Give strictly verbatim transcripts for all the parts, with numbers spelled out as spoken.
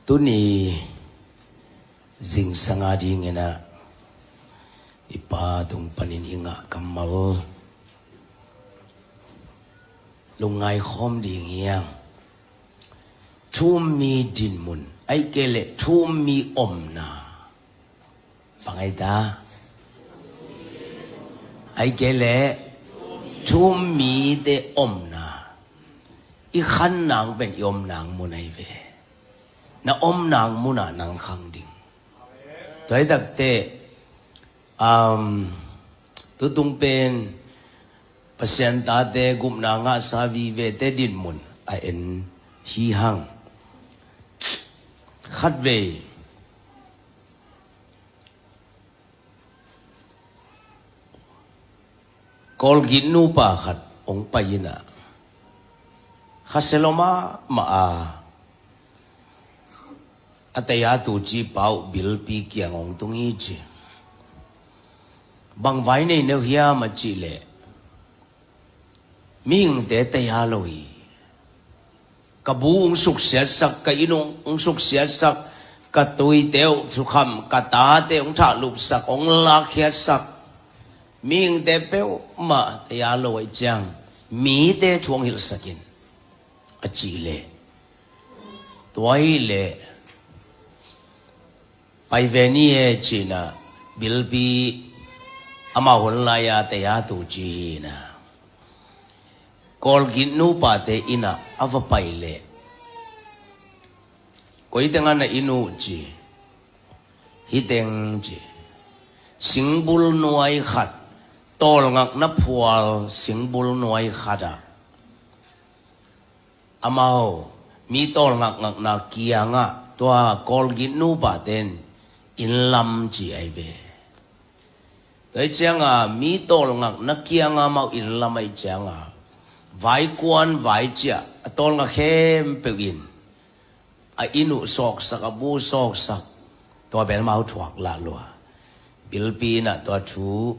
Tuni zingsang a dingin ah i Pa tung panin i ngah kammal lungngai khawm ding hi hang. Thu-um mi dinmun, ahih kei leh thu-um mi omna. Bang ai ta? Ahih kei leh thu-um mite omna. I khan nang pen i om nang mun ahi ve. Na om nang munah nang khang ding. Tua hi takteh, um, tutung pen Pasian tate gupna ngahsa vivete dinmun a en hi hang. Khatvei Kawlgit nupa khat hong pai in ah, khasia lua mahmah a, a taya tuuci pa uh Bilpi kiang hong tung hi ci. Bang vai nei na uh hiam a cih leh, mihingte taya lo hi. Ka bu hong suksiatsak, ka inn hong, hong suksiatsak, ka tuite uh thukham, ka tate hong thahlupsak, hong lakkhiatsak. Mihingte peuhmah taya lo ahih ciang mite thu hong hilhsak in a cih leh, tua ahih leh pai ve ni e ci-in ah Bilpi amau hun lai-a taya tuuci hi in ah, Kawlgit nupate inn ah a va pai leh, koi teng ah na inn uh ci. Hih teng ci. Singbul nuai khat, tawlngakna phual singbul nuai khat ah, amau mi tawlngakngakna kiangah tua Kawlgit nupate in inn lam ci ahi ve. Tua ahih ciangah mi tawlngakna kiangah amau inn lam ahih ciangah, vaikuan vaiciah a tawlnga khempeuh in a inn uh sawksak, a bu sawksak, tua pen amau thuak lah lua. Bilpi in ah tua thu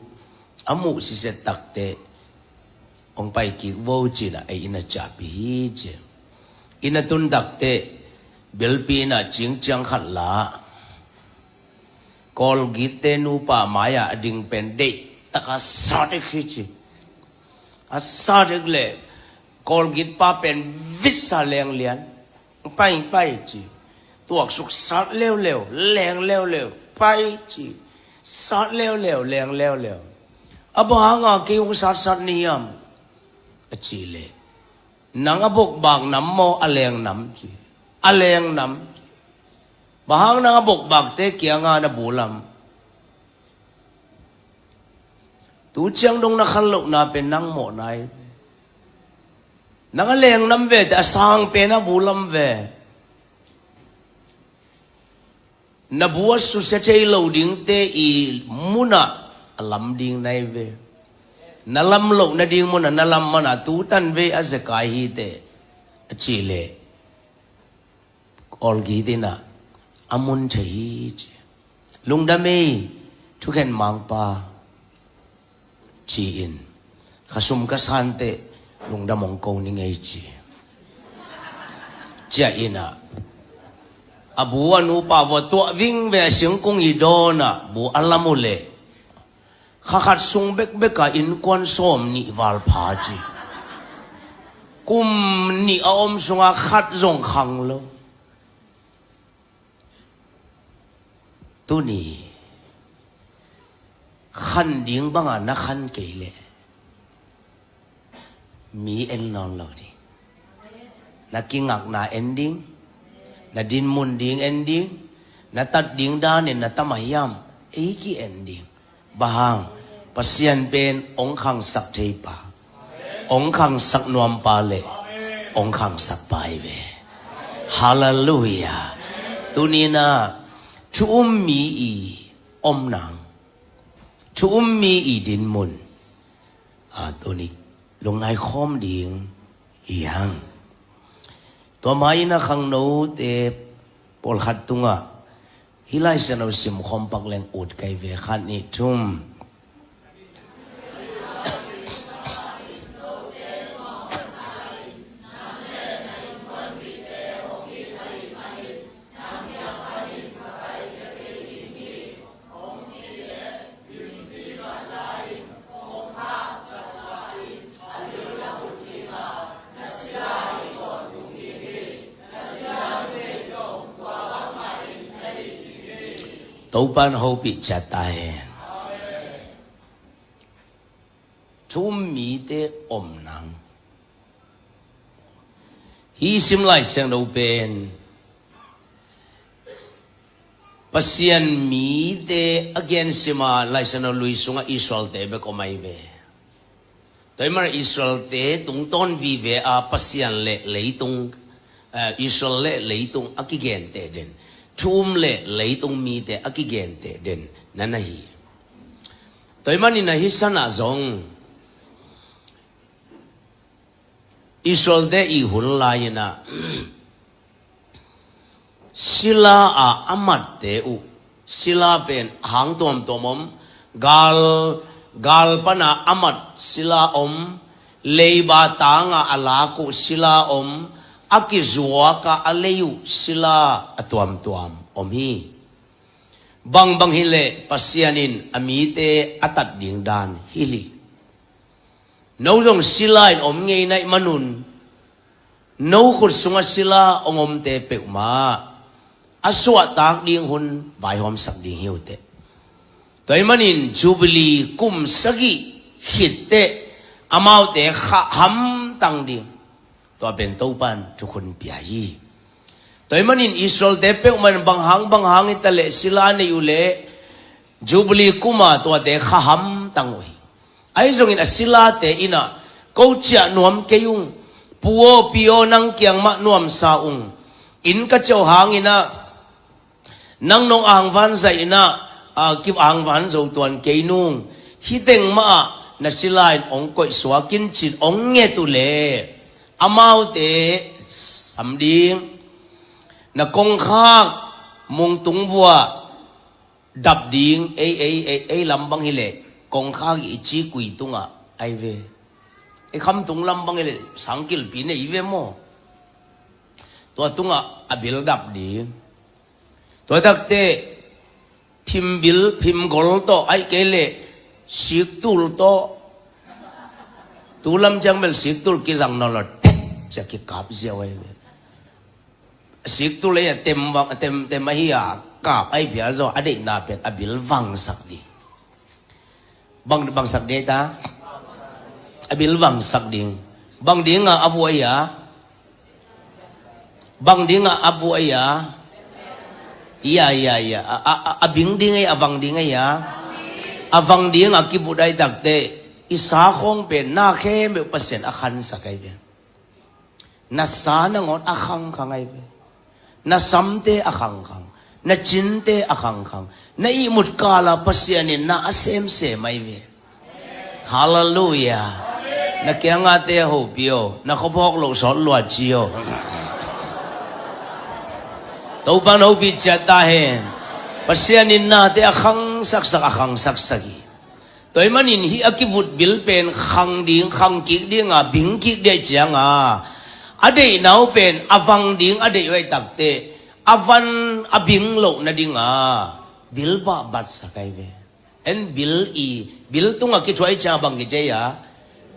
a muh sitset takteh, hong pai kik vo ci-in ah ei inn ah ciahpih hi ci. Inn ah tun takteh Bilpi in ah cingciang khat la, Kawlgitte nupa mai-ah a ding pen deihtak a sa dek hi ci. A sa dek leh Kawlgit pa pen vitsa leng lian. Pai, pai ci. Tuaksuk sat leuleu, leng leuleu, pai ci. Sat leuleu, leng leuleu. A bang hanga kei hong satsat na hiam a cih leh, nang a bokbak nam maw, a leng nam ci. A leng nam ci. Bang hang nang a bokbakte kiangah na bu lam? Tu ciang dong na khan lohna pen nang mawhna hi. Nang a leng nam ve teh, a sang pen a bu lam ve. Na bu a susia thei lo dingte i munah a lam ding na hi ve. Na lam loh nading munah na lam man a, tu tan vei a zekai hi teh a cih leh, Kawlgit in ah a mun thei hi ci. Lungdam ei, thukhen mangpa, ci-in, khasum ka san teh lungdam hong ko ning ei ci. Ciah in ah, a bu a nupa vua tuah vingveng a singkung i dawn ah bu a lam uh leh, kha khat sung bekbek a innkuan sawm nih val pha ci. Kum nih a om sungah khat zong khang lo. Tuni khan ding banga na khan kei leh, mi en nawn lo ding. Na kingakna en ding, na dinmun ding en ding, na tat ding danin na tam a hiam, ei ki-en ding. Bang hang, Pasian pen hong khangsak thei pa, hong khangsak nuam pa leh hong khangsak pa hi ve. Halleluiah. Tuni in ah thu-um mi i om nang, thu-um mi i dinmun, a, tuni lungngai khawm ding hi hang. Tua ma-in ah khangnote pawlkhat tungah hih Lai Siangtho simkhawm pak leng ut kai ve, khat nih thum. Topan hopih ciat ta hen. Thu-um mite om nang. Hih sim Lai Siangtho pen Pasian mite a gen sim a, Lai Siangtho lui sungah Israel-te bek om ahi ve. Tua ahih manin Israel-te tungtawn vive a Pasian le leitung, eh, Israel le leitung a kigenteh den, thu-um le leitung mite a kigenteh den na na hi. Tua ahih manin a hih sanah zong Israel-te i hun lai-in ah sila a a matte uh, sila pen a hang tuamtuam om, gal, gal pana a mat sila om, leiba tanga a lak uh sila om, a kizuak a a lei uh sila a tuamtuam om hi. Bangbang hileh Pasian in a mite a tat ding dan hilh hi. No zong sila in om ngei na hih manun, no khut sungah sila hong omte peuhmah a suahtak ding hun vaihawmsak ding hi uh teh. Tua ahih manin Jubilee kum sagih khit teh amaute khah hamtang ding, tua pen Topan thukhun pia hi. Tua ahih manin Israel-te peuhmah in bang hang bang hang hi ta leh sila nei uh leh Jubilee kum a tuate khah hamtang uh hi. Ahi zongin a silate in ah, "Ko ciah nuam kei ung, pu aw pi aw, nang kiang mah nuamsa ung. Inn ka ciah uh hangin ah nang nong angvan zaih in ah, a, ki angvan zo tuan kei nung. Hih teng mah ah na sila in hong koihsuak in," ci-in hong nget uh leh amaute sam ding. Na kongkhak mungtung vuah dap ding, ei, ei, ei, ei lam bang hileh kongkhak i ci kui tungah ahi ve. Ei khamtung lam bang hileh sangkilpi nei ve maw? Tua tungah a bil dap ding. Tua takteh phimbil, phimgol tawh, ahih kei leh siktul tawh. Tu lam ciang bel siktul kizang nawn lo, tek cia kikap ziau ahi ve. Siktul ahi a, tem, tem, tem ahi a, kap ahi phial zaw, a deihna pen a bil vangsak ding. Bang, bangsak ding ta? A bil vangsak ding. Bang ding a, a vuh ahi a? Bang ding a, a vuh ahi a? Iya, iya, iya. A, a, a, a bing ding ahi, a vang ding ahi a? A vang ding a kivut ahi takteh i sa khawng pen na khempeuh Pasian a khansak ahi pen. Na sa nangawn a khangkhang ahi ve. Na samte a khangkhang. Na cinte a khangkhang. Na ihmut kala Pasian in na a semsem ahi ve. Halleluiah. Na kiangahte a hopih aw. Na khuaphawk loh sawt lua ci aw. Topan hopih ciat ta hen. Pasian in nate a khangsaksak, a khangsaksak hi. Tua ahih manin hih a kivut bil pen khang ding, khang kik ding a, bing kik ding ahih ciang a, a deihna uh pen a vang ding a deih uh ahi takteh, a van a bing loh nading a bilbah batsak ahi ve. En bil i, bil tungah kithuah ahih ciang a bang kici a,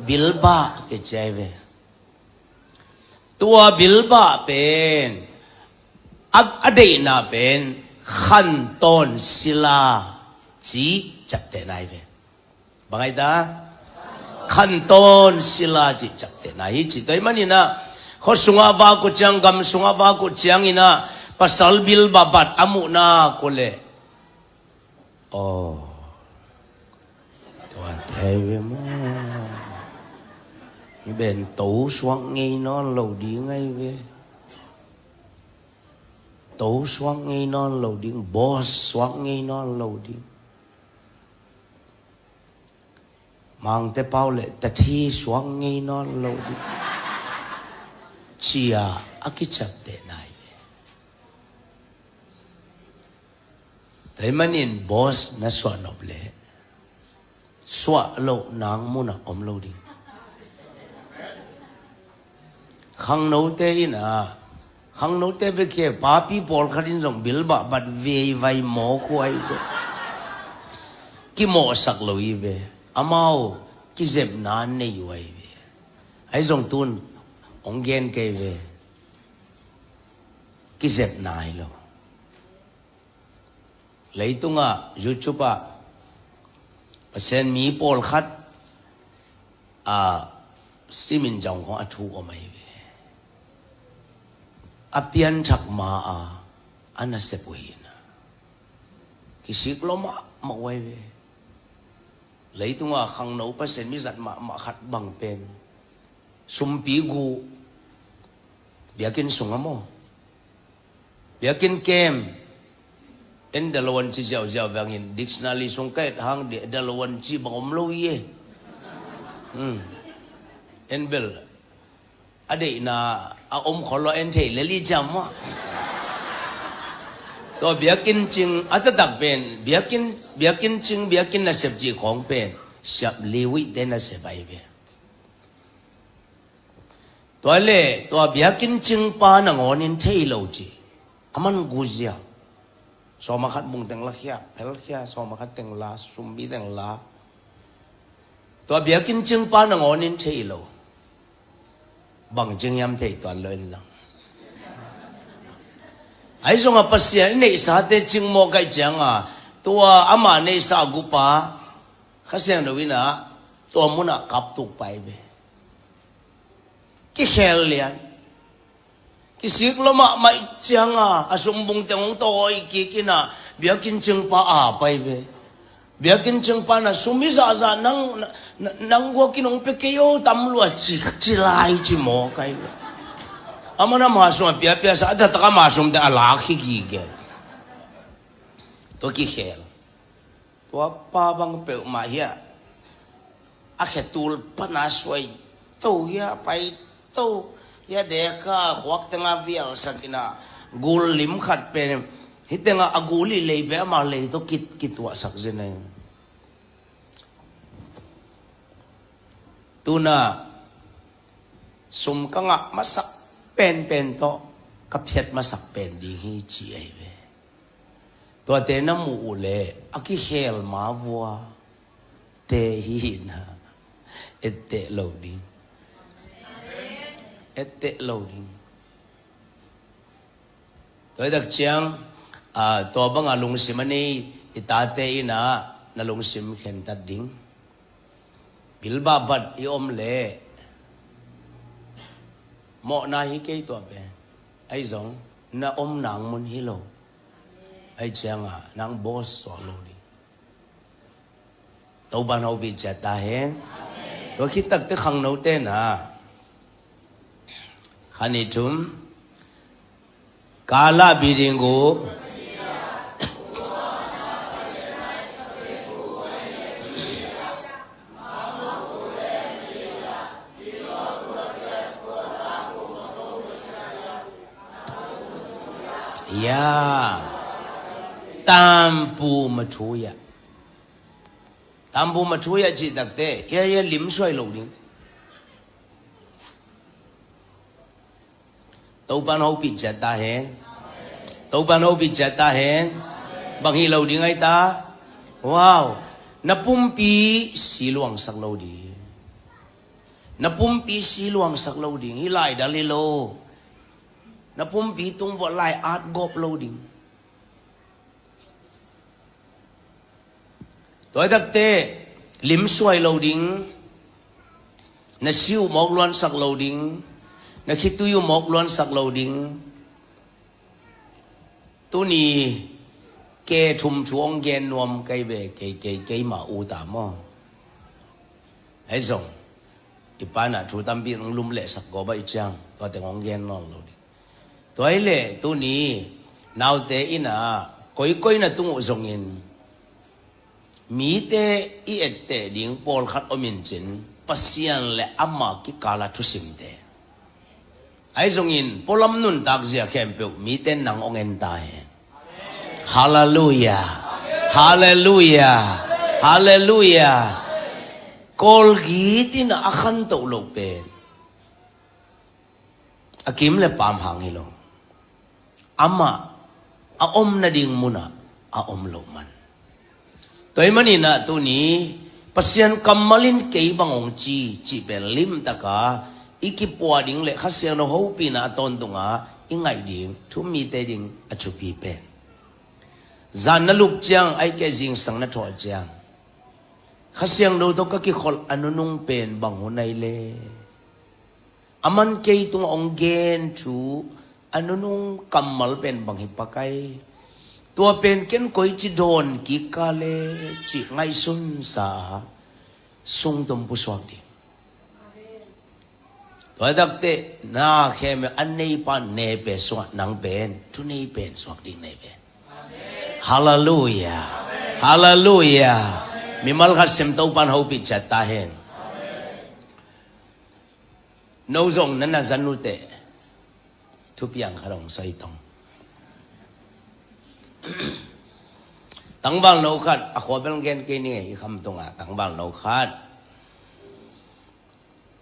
bilbah kici ahi ve. Tua bilbah pen a, a deihna pen khantawn sila cih ciaptehna ahi ve. Bang ahi ta? Khantawn sila cih ciaptehna hi ci. Tua ahih manin ah, khua sungah vak uh ciang, gam sungah vak uh ciangin ah, pasal bilbah bat a muhna uh leh, aw, tuate ahi ve maw. Hih pen to suak ngei nawn lo ding ahi ve. To suak ngei nawn lo ding, boss suak ngei nawn lo ding. Mangte pau leh tathi suak ngei nawn lo ding. Ci-a a kiciaptehna ahi ve. Tua ahih manin boss na suah nop leh suah loh nang munah om lo ding. Khangnote in ah, khangnote bek hi, papi pawlkhat in zong bilbah bat veivai mawk uh ahi ve. Kimawhsak lo hi ve. Amau kizepna nei uh ahi ve. Ahi zong tun hong gen kei ve. Kizepna hi lo. Leitungah YouTube ah Pasian mi pawlkhat a simin zong khong a thu om ahi ve. A pianthak ma a a nasep uh hi na, kisik lua mahmah uh ahi ve. Leitungah khangno Pasian mizat mahmah khat bang pen sumpi gu, biakinn sungah maw, biakinn kem. En dalawan ci ziauziau vangin dictionary sung ka et hang dalawan ci bang om lo hi e. Hmm. En bel a deihna a om khol lo en thei lel hi ciam maw. Tua biakinn cing a taktak pen biakinn, biakinn cing, biakinn nasep cih khawng pen siap liwihte nasep ahi ve. Tua le tua biakinn cingpa nangawnin thei lo ci a man guzia. Sawma khat bung teng la khia, phel khia, sawma khat teng la, sumbi teng la. Tua biakinn cingpa nangawnin thei lo. Bang cing hiam thei tuan lo in lang. Ahi zongah Pasian i neihsate cing mawk ahi cianga tua ama neihsa gupa Kha Siangtho in ah tua munah kaptuk pai ve. Kikhel lian. Kisik lua mahmah cianga a sumbung teng hong tawi kik in ah biakinn cingpa a pai ve. Biakinn cingpa na sum hi zahzah nang, na, na, nang guakin hong pia kei o tam lua ci, ci lai ci mawk ahi ve. Amah na ama sum a piapia sa a taktak ama sum te a lak hi gige. Tua kikhel. Tua pa bang peuhmah hiah a khetul pana suai to hiah pai to hiah deka khuak tenga vialsak inah gul lim khat pen hih tenga a gul ih lei pen ama lei tawh kit, kituahsak zin ahi. Tuna sum ka ngah masak penpen tawh ka phiat masak pen ding hi ci ahi ve. Tuate na muh uh leh a kikhel ma vua te hi hina. Etteh lo ding. Etteh lo ding. Tua hi tak ciang, ah, tua banga lungsim a nei i tate inah na lungsim khentat ding. Bilbah bat i om leh mawhna hi kei tua pen. Ahi zong na om nang mun hi lo. Ahi cianga nang bawsuak lo ding. Topan hopih ciat ta hen. Tua khit takte khangnote na khan i thum. Kala biding gu. Ya. Tampu mathuya. Tampu mathuya cih takte ya, ya lim suai lo ding. Topan hopih ciat ta hen. Topan hopih ciat ta hen. Bang hi lo ding ahi ta. Wow. Na pumpi siluangsak lo ding. Na pumpi siluangsak lo ding. Hi laidal hi lo. Na pumpi tung vua lai at gawp lo ding. Tua hi takte lim suai lo ding. Na si uh mawk luansak lo ding. Na khitui uh mawk luansak lo ding. Tuni ke thum thu hong gen nuam kei ve, kei, kei, keima u ta maw. Ahi zong i panah thu tampi hong lum lehsak gawp ahi ciang tua teng hong gen nawn lo ding. Tua hi leh tuni naute inah koikoi na tung uh zongin mite i etteh ding pawlkhat om in cin Pasian le ama kikala thusimte. Ahi zongin pualam nuntak zia khempeuh mite nang hong en ta hen. Halleluiah. Halleluiah. Halleluiah. Kawlgit inah a khantoh loh pen a kim le paam hang hi lo. Amah a om nading munah a om loh man. Tua ahih maninah tuni Pasian kammal in kei bang hong ci cih pen limtaka i kipuah ding le Kha Siangtho hopihna a tawntunga i ngaih ding thu-um mite ding a thupi pen. Zan na lup ciang, ahih keh zingsang na thawh ciang, Kha Siangtho tawh ka kikholh a nunung pen bang hun ahi le? A man kei tungah hong gen thu a nunung kammal pen bang hi pak ai? Tua pen ken koici dawn kik ka le, cih ngaihsunsa a sungtum pusuak ding. Tua takte na khem a neipa ne pe sungah nang pen thu nei pen suak ding nei pen. Halleluia. Halleluia. Mimal khat sim Topan hopih ciat ta hen. No zong na na zan uh teh thupiang khat hong sawi tong. Tangval no khat, a khua bel gen kei ni, i kham tungah tangval no khat.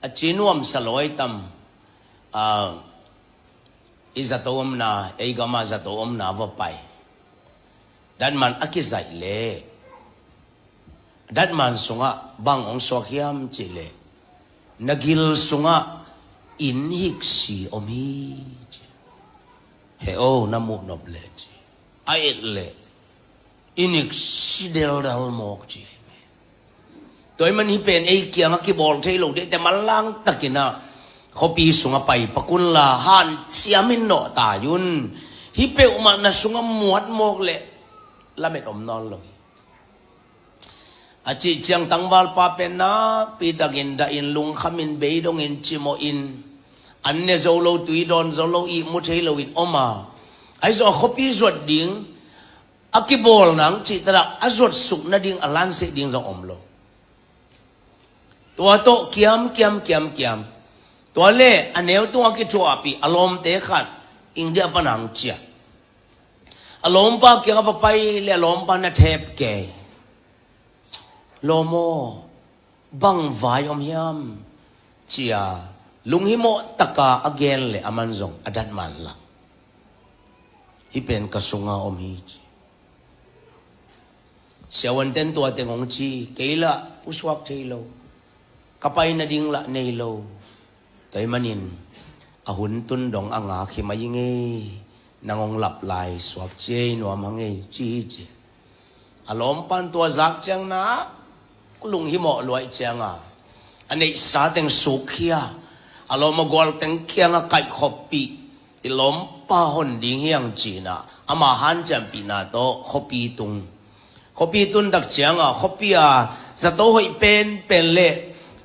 A ci nuam sa lawi tam, a, i zato omna, ei gama zato omna va pai. Datman a kizaih le, datman sungah bang hong suak hiam cih le, na gil sungah inn hiksi om hi ci. He o, na muh nop le ci. A et le, inn hiksi deldal mawk ci. Tua ahih man hih pen ei kiangah kibawl thei lo ding te, manlang takin ah khuapi sungah pai pak un la, hanciamin nawhtai un. Hih peuhmah na sungah muat mawk leh lamet om nawn lo hi. A cih ciang tangvalpa pen nakpi takin dahin, lungkhamin, beidongin, cimawhin, an ne zo lo, tui dawn zo lo, ihmu thei loin om a, ahi zong a khuapi zuat ding a kibawl nang cih takah a zuatsuk nading, a lanseh ding zong om lo. Tua tawh kiam, kiam, kiam, kiam. Tua le a neu tungah kithuahpih a lawmte khat India pan hong ciah. A lawmpa kiangah va pai le a lawmpa na thep kei. Lawm aw, bang vai om hiam? Ci-a lunghimawh taka a gen le aman zong a datman lak. Hih pen ka sunga om hi ci. Siavuanten tua teng hong ci, kei lah pusuak thei lo, ka pai nading lah nei lo. Tua ahih manin a hun tun dong a ngak hi mai ing ei, nang hong lap lai suak ciai nuam hang ei ci hi ci. A lawmpan tua zak ciang nak lunghimawh luaih cianga a neihsa teng sukkhia, a lawm a gual teng kianga kaihkhoppih, i lawmpa hon ding hiang cinah ama hanciampihna tawh khuapi tung. Khuapi tun tak cianga khuapi a zato hoih penpen le,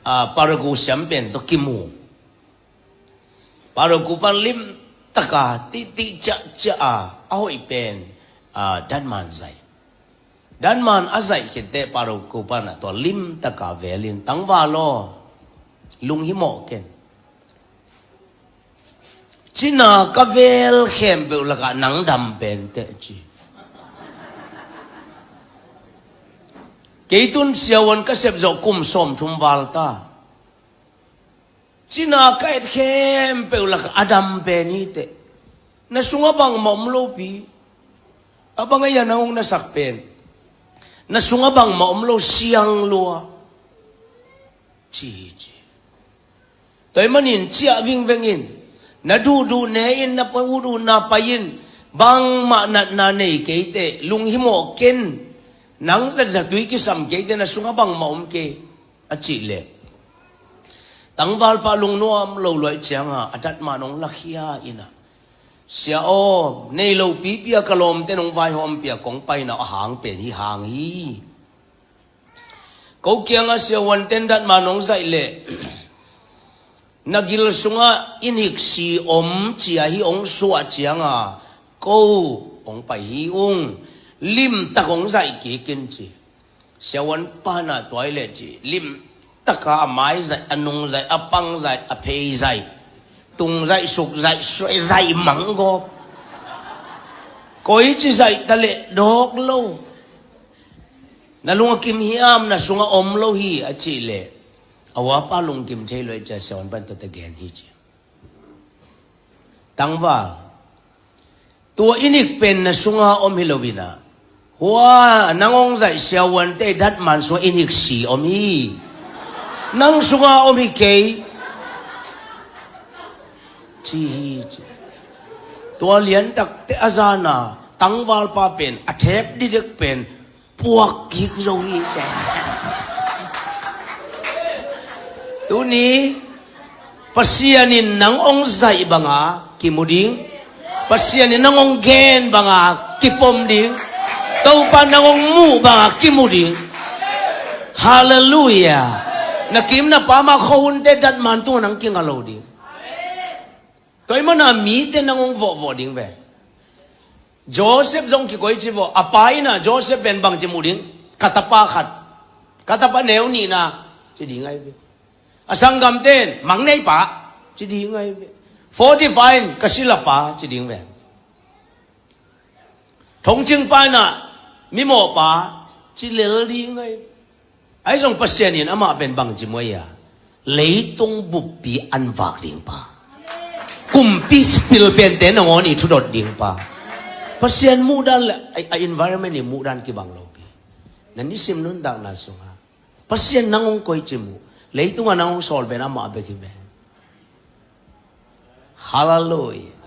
a, paragu siam pen tawh kimu. Paragu pan limtaka tihtih ciahciah a, a hoih pen, a, datman zaih. Datman a zaih khitteh paragu panah tua limtaka velin, tangval aw, lunghimawh ken. Cina ka vel khempeuh lakah nang dam pen teh ci. Kei tun siavuan ka sep zawh kum sawmthum val ta. Cina ka et khempeuh lakah a dam pen hi teh. Na sungah bangmah om lopi. A bang ahi a nang hong nasak pen. Na sungah bangmah om lo, siang lua. Ci hi ci. Tua ahih manin ciah vingveng in. Na duhduh ne in, na duhduh na pai in. Bangmah natna nei kei teh, lunghimawh ken. Nang la zatui kisam kei teh, na sungah bangmah om kei. A cih leh tangvalpa lungnuam lo luaih cianga a datman hong lakhia inah, sia aw, nei lopipi a ka lawmte nong vaihawmpih a kong paina a hang pen hih hang hi. Ko kiangah siavuanten datman hong zaih leh na gil sungah inn hiksi om ci-a hih hong suah cianga ko hong pai hi ung. Limtak hong zaih kik in ci. Siavuan panah tua hi leh ci, limtaka a mai zaih, a nung zaih, a pang zaih, a phei zaih, tung zaih, suk zaih, suai zaih manggawp. Koici zaih ta leh dawk lo. Na lung a kim hiam, na sungah om lo hi a cih leh a uapa lungkim thei lo hi ci-a siavuan pan tuate gen hi ci. Tangval, tua inn hik pen na sunga om hi lo inah, hua nang hong zaih siavuante datman sungah inn hiksi om hi. Nang sunga om hi kei ci hi ci. Tua liantakte a zana tangvalpa pen a thek didek pen puak kik zo hi. Tuni Pasian in nang hong zaih banga kimu ding. Pasian in nang hong gen banga kipom ding. Topa nang hong muh banga kimu ding. Halleluiah. Na kim na pam a khuahunte datman tungah nang kinga lo ding. Tua ahih manin mite nang hong vawhvawh ding ve. Joseph zong kikoih ci vawh. A pa in ah Joseph pen bangci mu ding? Ka tapa khat, ka tapa neu nihna ci ding ahi ve. A sanggamte in mang nei pa ci ding ahi ve. Potiphar in ka silapa ci ding ve. Thongcing pa in ah mimawhpa ci lel ding ahi ve. Ahi zong Pasian in amah pen bangci mu ahi a, leitung buppi an vak ding pa, kumpi pil pente nangawn i thudot ding pa. Pasian muhdan le a, a environment i muhdan kibang lopi. Na nisim nuntakna sungah Pasian nang hong koih ci mu, leitungah nang hong sawl pen amah bek hi ve. Halleluiah.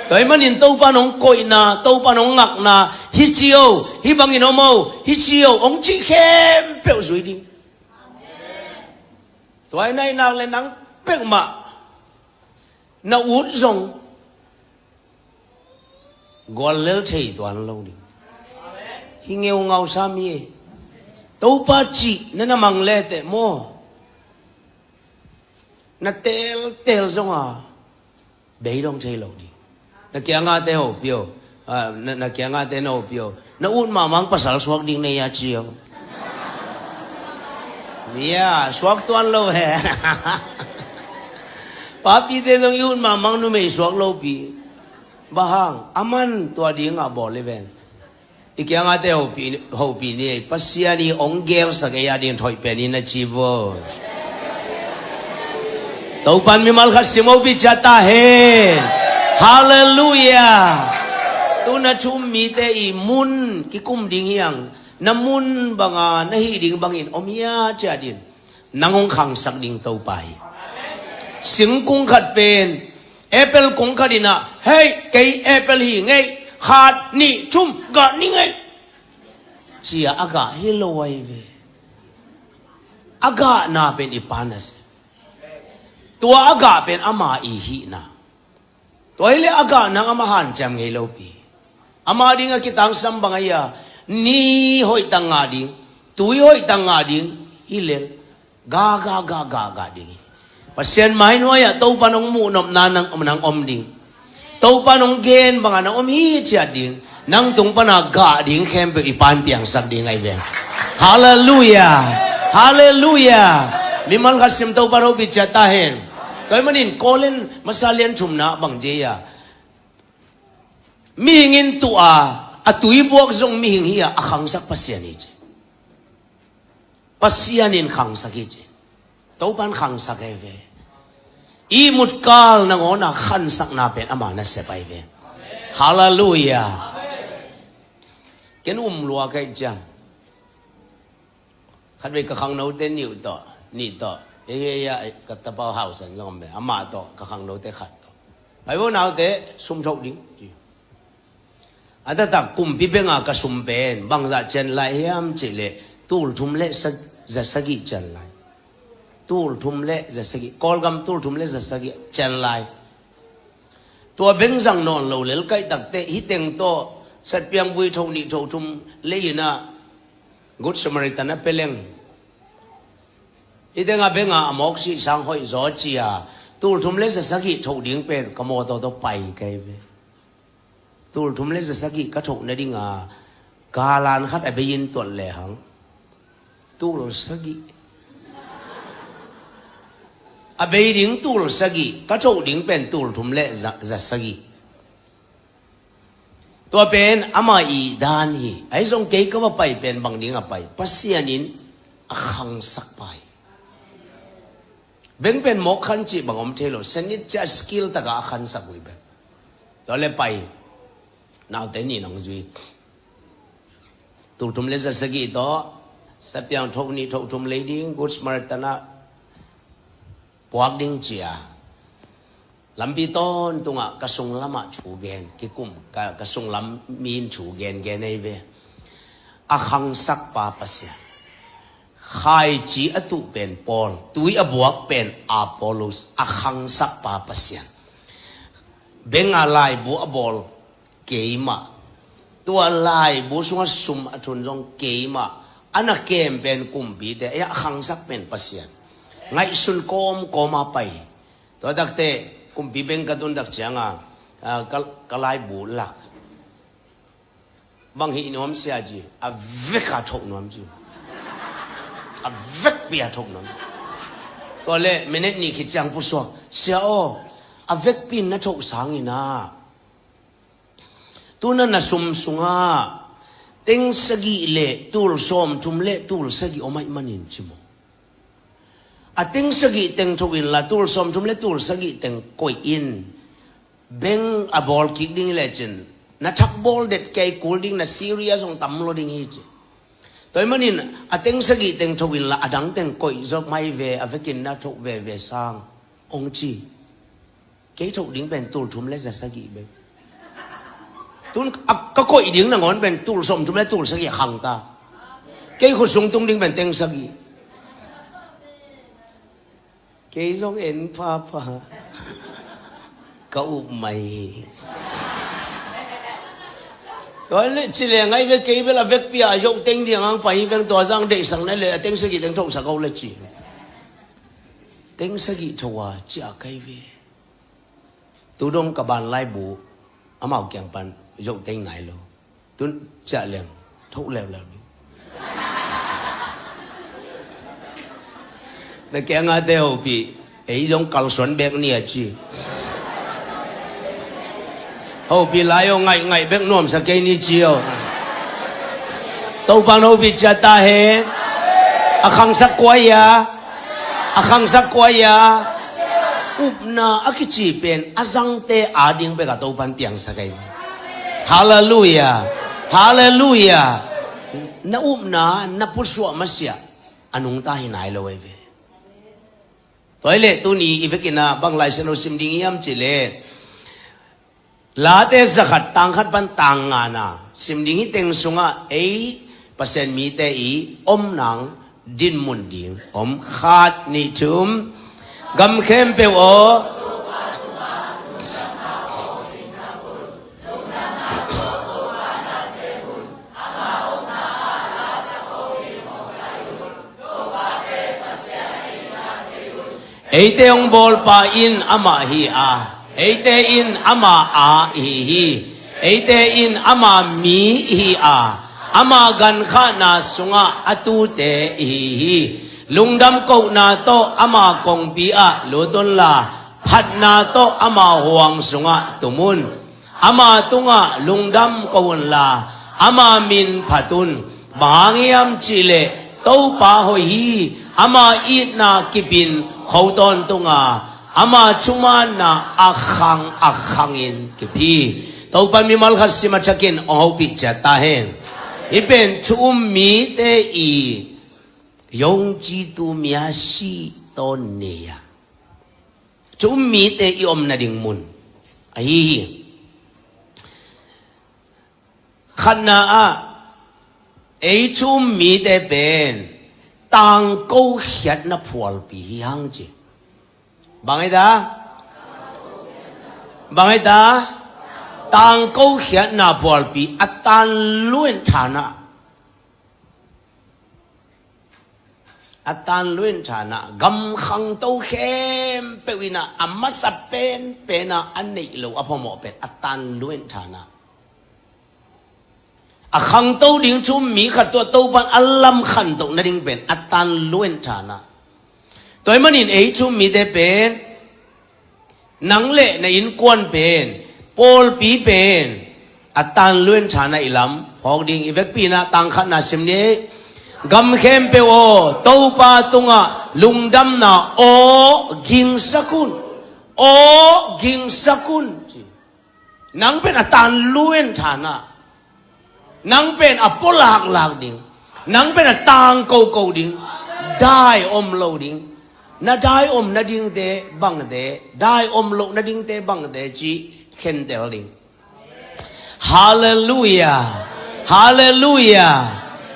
Tua ahih manin Topa nong koihna, Topa nong ngakna, hi ci o, hi bangin om o, hi ci o hong cih khempeuh zui ding. Tua ahih nak le nang peuhmah na ut zong gual lel thei tuan lo ding. Hi ngeungau sa mi e. Topa cih na na mang leteh maw, na teltel zonga beidong thei lo ding. Na kiangahte hopih o. Ah, na, na kiangahte na hopih o. Na ut mahmah pasal suak ding nei a ci o. Ia, suak tuan lo he. Papite zong i ut mahmah numei suak lopi. Bang hang, aman tua dingah bawl hi ven. I kiangahte hopih, hopih ni ei. Pasian i hong gelsak ei a ding thoih pen in a ci vo. Topan mimal khat sim hopih ciat ta hen. Halleluiah. Tu na thum mite i mun kikum ding hiang. Na mun banga na hih ding bangin om hia ciat in nang hong khangsak ding Topa hi. Singkung khat pen apple kung khat in ah, hei, kei apple hi ngei, khat nih thum gah ni ngei, ci-a a gah hi lo ahi ve. A gahna pen i Pa na si. Tua a gah pen ama i hihna. Tua hi le a gah nang ama hanciam ngei lopi. Ama dingah kitangsam bang ahi a, ni hoih tang ngah ding, tui hoih tang ngah ding hi lel. Ga, ga, ga, ga, ga ding hi. Pasian mai nuai-ah Topa nong muh nopna nang, nang om ding. Topa nong gen bangah nang om hi ciat ding. Nang tung pana gah ding khempeuh i Pan piangsak ding ahi ve. Halleluiah. Halleluiah. Mimal khat sim Topa hopih ciat ta hen. Tua ahih manin Korin masa lian thumna bang ci a, mihing in tuh a, a tuibuak zong mihing hi a, a khangsak Pasian hi ci. Pasian in khangsak hi ci. Topan khangsak ahi ve. Ihmut kal nangawn a khansakna pen ama nasep ahi ve. Halleluiah. Ken um lua ka hih ciang, khatvei ka khangnote nih tawh, nih tawh, ei, ei, ei, ka tapa Hau San zong om ve, amah tawh, ka khangnote khat tawh, pai vo naute, sum thoh ding ci. A taktak kumpi benga ka sum pen bangzah cian lai hiam cih leh tul thum le sa, za sagih cian lai. Tul thum le za sagih, Kawlgam tul thum le za sagih cian lai. Tua beng zang nawn lo lel kaih takteh hih teng tawh satpiang vui thoh nih thoh thum lei in ah Good Samaritan a pia leng. Hih tengah benga a mawk sih sang hoih zaw ci a, tul thum le za sagih thoh ding pen ka mawtaw tawh pai ka hi ve. Tul thum le za sagih ka thoh nadinga galan khat a bei in tuat lehang, tul sagih. A bei ding tul sagih, ka thoh ding pen tul thum le za, za sagih. Tua pen ama i dan hi. Ahi zong kei ka va pai pen bang ding a pai, Pasian in a khangsak pa hi. Beng pen mawk khan cih bang om thei lo, sangit cia skill taka a khansak uh hi bek. Tua le pai, naute nih nong zui. Tul thum le za sagih tawh satpiang thoh nih thoh thum lei ding, Good Samaritan ah puak ding ci a, Lampi tawntungah ka sunglamah thu gen, kikum, ka, ka sunglam mi in thu gen gen ei ve. A khangsak pa Pasian. Khaici a tuh pen Paul, tui a buak pen Apollos, a khangsak pa Pasian. Benga laibu a bawl keimah. Tua laibu sungah sum a thun zong keimah. A na kem pen kumpite, ei a khangsak pen Pasian. Ngaihsun kawmkawm a pai. Tua takte kumpi beng ka tun tak cianga, ah, ka, ka laibu lak. Bang hih nuam sia ci, a vek a thoh nuam ci. A vekpi a thoh nuam. Tua le minute nih khit ciang pusuak, sia aw, a vekpi in na thoh sangin ah, tu na na sum sungah teng sagih le tul sawmthum le tul sagih om ahih manin ci maw. A teng sagih teng thoh inla tul sawmthum le tul sagih teng koih in. Beng a bawl kik ding hi lecin na thak bawl det kei kul ding, na serious hong tam lo ding hi ci. Tua ahih manin a teng sagih teng thoh inla a dang teng koih zaw mai ve, a vekin na thoh veve sang hong ci. Kei thoh ding pen tul thum le za sagih bek. Tun a, ka koih ding nangawn pen tul sawmthum le tul sagih a khang ta. Kei khutsung tung ding pen teng sagih. Kei zong en phapha. Ka up mai hi. Tua le ci le ngai ve, kei bel a vekpi a zoh teng ding ang pai hi veng, tua zang deihsak na le a teng sagih teng thohsak o le ci. Teng sagih thoh a ci a kai ve. Tu dong ka ban laibu amau kiang pan zoh teng nai lo. Tun ciah leng thoh leuleu ding. Na kiangate hopih, ei zong kalsuan bek ni a ci. Hopih lai aw, ngaihngaih bek nuamsa kei ni ci aw. Topan hopih ciat ta hen. A khangsak kua ia, a khangsak kua ia. Upna a kici pen a zangte ading bek a Topan piangsak ei. Halleluiah. Halleluiah. Na upna na pusuah masiah a nungta hi nai lo ei ve. Tua hi leh tuni i vekin ah bang Lai Siangtho sim ding hiam cih leh, Late zakhat tangkhat pan tang ngana sim ding hi. Teng sungah ei Pasian mite i om nang dinmun ding om. Khat, nih, thum. Gam khempeuh aw. Eite hong bawlpa in amah hi a, eite in ama a ihi hi. Eite in ama mi ihi a, ama gankhahna sungah a tute ihi hi. Lungdam kohna tawh ama kongpi ah lut unla, phatna tawh ama huang sungah tum un. Ama tungah lungdam ko unla, ama min phat un. Bang hang hiam cih leh Topa hoih hi. Ama itna kip in kho tawntung a, ama thumaanna a khang a khangin kip hi. Topan mimal khat sim a thakin hong hopih ciat ta hen. Hih pen thu um mite i yongci tu mia si tawn nei a, thu um mite i om nading mun ahi hi. Khatna ah ei thu um mite pen tangko khiatna phualpi hi hang ci. Bang hi ta? Bang hi ta? Tangko khiatna phualpi, a tan luen thanah. A tan luen thanah, gam khangto khempeuh in ah a masa penpen ah a neih lo a phamawh pen a tan luen thanah. A khangto ding thu um mi khat tawh Topan a lam khantoh nading pen a tan luen thanah. Tua ahih manin ei thu um mite pen, nang le na innkuan pen, pawlpi pen a tan luen thanah i lam phawk ding. I vekpi in ah tangkhatna sim ni. Gam khempeuh aw, Topa tungah lungdamna aw gingsak un. Aw gingsak un. Nang pen a tan luen thanah. Nang pen a pualaklak ding. Nang pen a tangkoko ding. Dai om lo ding. Na dai om nadingte bangte, dai om loh nadingte bangte cih khentel ding. Halleluia. Halleluia.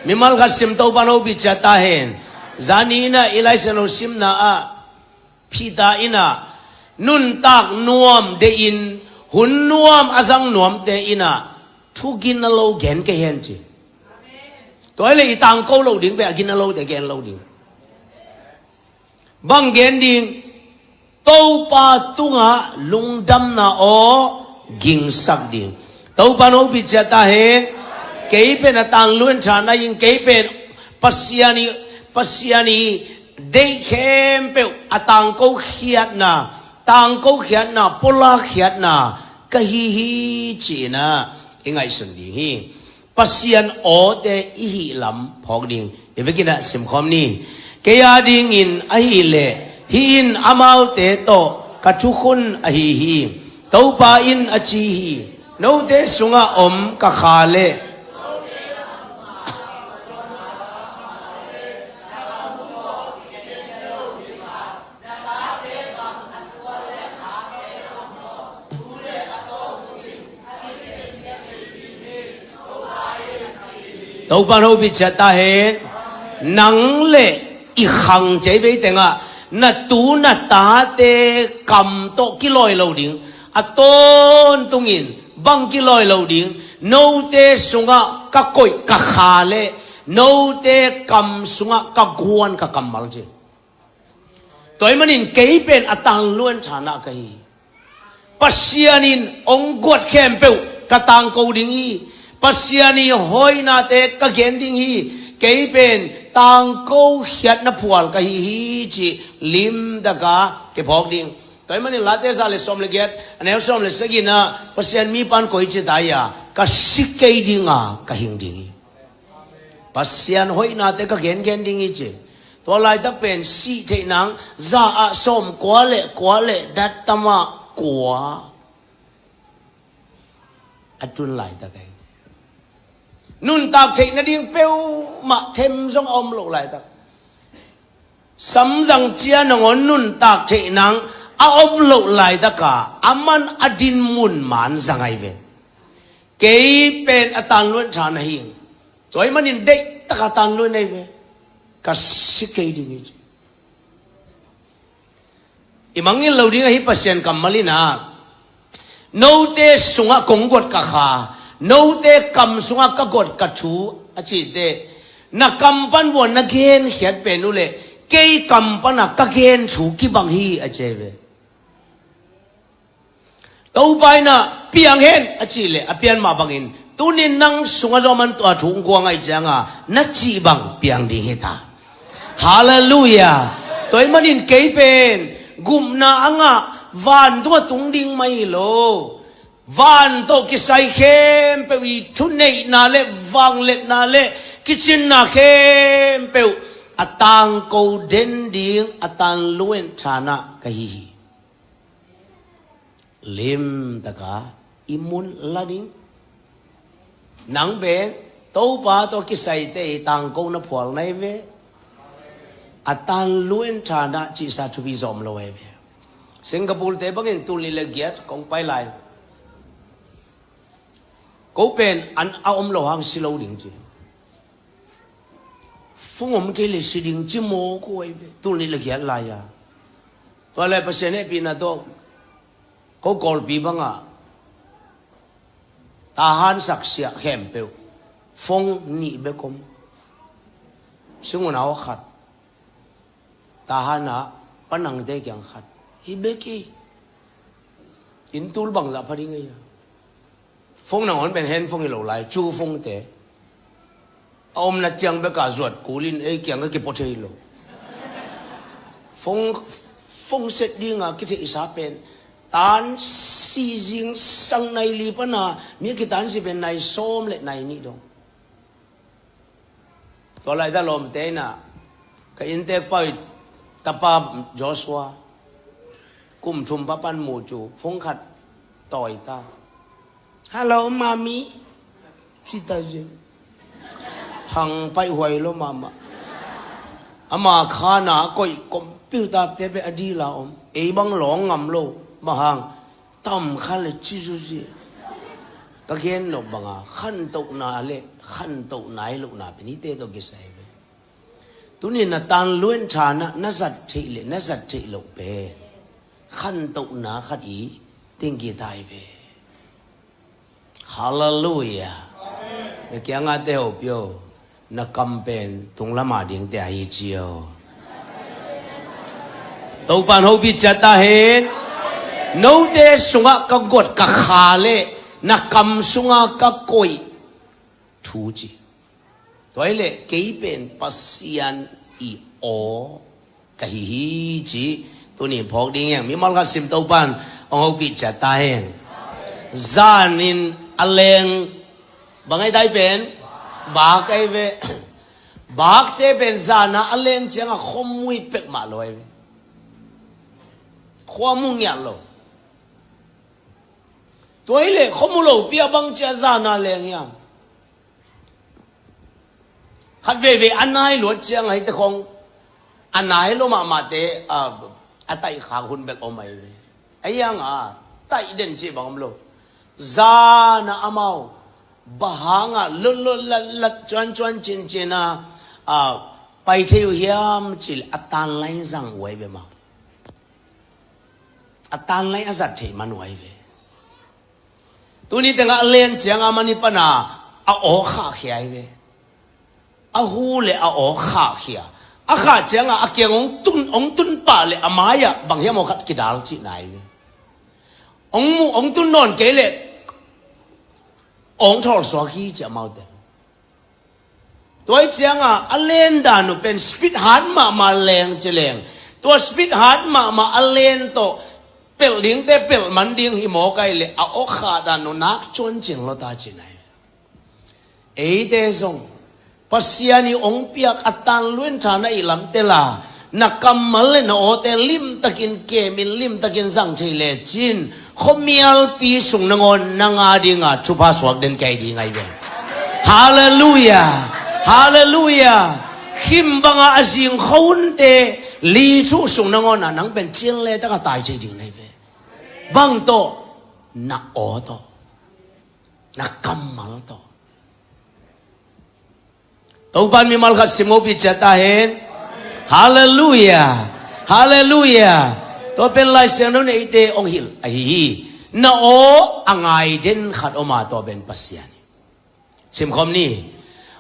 Mimal khat sim, Topa hopih ciat ta hen. Zani in ah i Lai Siangtho simna ah Peter in ah nuntak nuam deihin, hun nuam a zang nuamte in ah thu gina lo gen kei hen ci. Tua hi leh i tangko loh ding pen a gina lote gen lo ding. Bang gen ding? Topa tungah lungdamna aw gingsak ding. Topa hopih ciat ta hen. Kei pen a tangluan tha na ing, kei pen Pasian i, Pasian i deih khempeuh a tangko khiatna, tangko khiatna, pulak khiatna ka hi hi ci-in ah i ngaihsun ding hi. Pasian awte i hih lam phawk ding. I vekin ah simkhawm ni. Kei a dingin ahih leh hih in amaute tawh ka thukhun ahi hi. Topa in a ci hi. Note sungah om ka Kha le Topa hopih ciat ta hen. Nang le i khang cei bei tengah na tu na tate kam tawh kilawi lo ding. A tawntungin bang kilawi lo ding? Note sungah ka koih ka Kha le note kam sungah ka guan ka kammal ci. Tua ahih manin kei pen a tangluan tha na ka hi hi. Pasian in hong guat khempeuh ka tangko ding hi. Pasian i hoihnate ka gen ding hi. Kei pen tangko khiatna phual ka hi hi cih limtak a kiphawk ding. Tua ahih manin Late za le sawm le giat, a neu sawm le sagihna ah Pasian mipa'n koi ci ta hiam? Ka si kei ding a ka hing ding hi. Pasian hoihnate ka gengen ding hi ci. Tua laitak pen sih theih nang za ah sawmkua le kua le dattam ah kua a tun laitak ahi. Nuntak theih nading peuhmah them zong a om loh laitak. Samzang cia nangawn nuntak theih nang a om loh laitak a, aman a din mun man zang ahi ve. Kei pen a tanluan tha na hi. Tua ahih manin deihtak a tanluan ahi ve. Ka si kei ding hi ci. I mangngilh lo ding ahi Pasian kammal in ah, note sungah kong guat ka Kha, note kam sungah ka guat ka thu a cih teh, na kam pan vuan na genkhiat pen uh leh kei kam pan a ka gen thu kibang hi a ci ahi ve. Topa in ah piang hen a cih leh a pian mah bangin, tuni-in nang sungah zong aman tua thu hong guang ahih ciangin na cih bang piang ding hi ta. Halleluia. Tua ahih manin kei pen gupna a ngah, vantungah tung ding mah hi lo. Van tawh kisai khempeuh i thuneihna le vangliatna le kicinna khempeuh a tangko den ding a tanluan tha na ka hi hi. Limtak a i mun la ding. Nang pen Topa tawh kisaite i tangkona phual na hi ve. A tanluan tha na cihsa thupi zong om lo ahi ve. Singapore te bangin tul nih le giat kong pai lai. Ko pen an a om lo hang si lo ding ci. Phone om kei leh si ding ci maw ko ahi ve. Tul nih le giat lai a. Tua leh Pasian hehpihna tawh ko Kawlpi bangah tahan sak siah khempeuh phone nih bek om. Singun a aw khat. Tahan ah Pa Nangte kiang khat. Hi bek hi. Inn tul bangzah pha ding ahi a. Phone nangawn pen handphone hi lo lai, cu phone te. A omna ciang bek a zuat kul in ei kiang a kipua thei lo. Phone, phone set ding a kitheihsa pen tan si zingsang nai li pan a, mi a kitan si pen nai sawm le nai nih dong. Tua laitak lawmte in ah ka inntek pa uh i tapa Joshua, kum thum pa pan mu cu phone khat tawi ta. "Hello, mami," ci ta zen. Thang paih huai lo mahmah. Ama khana a koih computer te pen a dila om. Ei bang lawng ngam lo. Bang hang, tam kha le ci zuzi. Ka gen nop banga khantohna le khantoh nai lohna pen hihte tawh kisai ve. Tuni na tan luan thana na zat theih le na zat theih loh pen khantohna khat i tengki tai ve. Halleluiah. Na kianga te hopih o, na kam pen tung lama dingte ahi ci o. Topan hopih ciat ta hen. Note sungah ka guat ka kha le na kam sunga ka koih thu ci. Tua hi leh kei pen Pasian i aw ka hi hi ci. Tuni phawk ding hiang mimal khat sim Topan hong hopih ciat ta hen. Zanin a leng bang ai tai pen bak ai ve. Bakte pen zana a leng cianga khomui pek mah lo ai ve. Khua mu ngiat lo. Tua hi leh khua mu lo pia bang cia zana leng hiam? Khat veivei a nai luat ciang ahi te khong a nai lo mahmahte a taih khak hun bek om ahi ve. Ahi hanga taih den cih bang om lo. Zana amau bahanga lutlot latlat cuancuan cincina a pai thei uh hiam cih a tanlai zang uh ahi ve mau. A tanlai a zat theih man uh ahi ve. Tuni tengah a len cianga mani pana a aw khahkhia hi ve. A hu le a aw khahkhia. A khah cianga a kiang hong tun hong tun pah le a mai-ah bang hiam aw khat kidal cihna hi ve. Hong muh hong tun nawn kei le hong thawlsuak hi ci amaute. Tua hi cianga a len dan uh pen speed hat mahmah leng ci leng. Tua speed hat mahmah a len tawh pelh dingte pelh man ding hi mawk ai le a awkha dan uh nak cuan cing lo ta ci nai. Eite zong Pasian i ong piak a tan luin thana i lam tela na kammal le na awte limtakin kemin limtakin zang thei lecin khuamialpi sung nangawn nanga dinga thupha suak den kei ding ai ve. Halleluia. Halleluia. Khim banga a zing khonte li thu sung nangawn a nang pen cin le taka tai thei ding nai ve. Bang tawh na aw tawh na kammal tawh. Topan mimal khat sim ngopi ciat ta hen. Halleluia. Halleluia. Tua pen Lai Siangtho neite ong hilh ahi hi. Na aw a ngai den khat oma tua pen Pasian. Simkhom ni.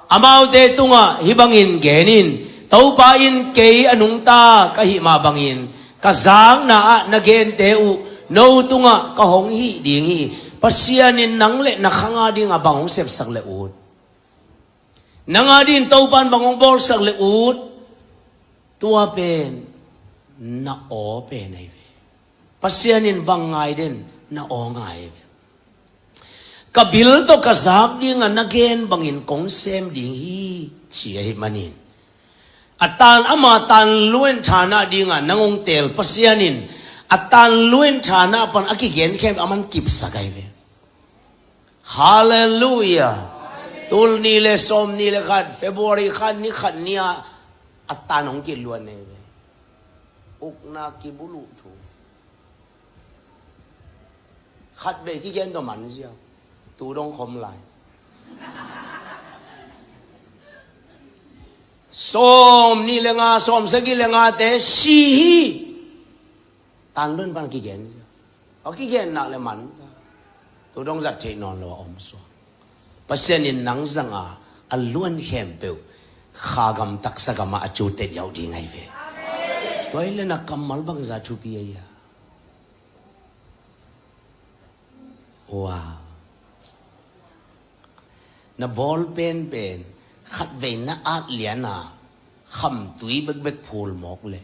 Amaute tungah hih bangin genin Topa in kei a nungta ka hih mah bangin ka zakna ah na gente uh no tungah ka hong hih ding hi. Pasian in nang le na khanga dingah bang hong sepsak le ut. Nanga dingin Topan bang hong bawlsak le ut. Tua pen na aw pen ahi ve. Pasian in bang ngai den na aw ngai ve. Ka bil tawh ka zak dingah na gen bangin kong sem ding hi ci ahi manin a tan ama tan luin thana dingah nang hong teel Pasian in a tan luin thana pan a kigen khem a man kipsak ahi ve. Halleluia. Tul ni le sawm ni le khat February khat ni khat nia a tan hong kiluan nei ve. Ukna kibuluh thu khat vei kigen tawh man ziau tu dong khom lai. Sawm ni le nga sawm sagi le nga te si hi. Tan luin pan kigen ziau. A kigen nak le man ta. Tu dong zat theih nawn lo a om suak. Pasian in nang zanga a luan khempeuh kha gam taksa gamah a cu tet yauh ding ahi ve. Tua hi le na kammal bangza thupi ahi a. Wow. Na bawl penpen khat vei na at liana khamtui bekbek phul mawk le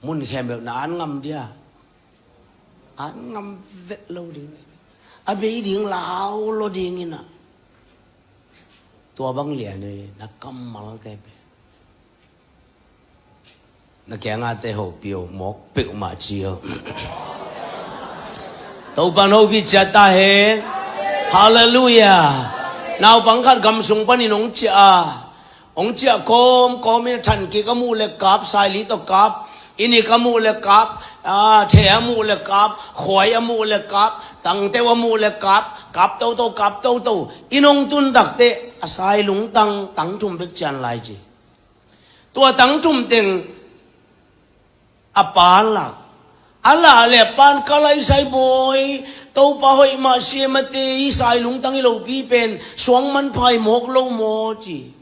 mun khempeuh na an ngam dia. An ngam vet lo ding. A bei ding lau lo ding ina. Tua bang lian e na kammal te pe. Na kianga te ho pio mawk peuhmah ci ho. Topan ho pi cia ta hen. Halleluia. Naupang khat gam sung panin hong cia a Hong ciah kawmkawm in a than kik a muh le kap, saili tawh kap, i nik a muh le kap, a, the a muh le kap, khuai a muh le kap, tangteu a muh le kap, kap toto, kap toto. Inn hong tun takteh a sai lungtang tang thum bek cian lai ci. Tua tang thum teng a pa lak. A lak le a pan, "Ka lai sai bawi, Topa hoih mah siam a te, i sai lungtang i lopi pen suang manpha i mawk lo maw?" ci.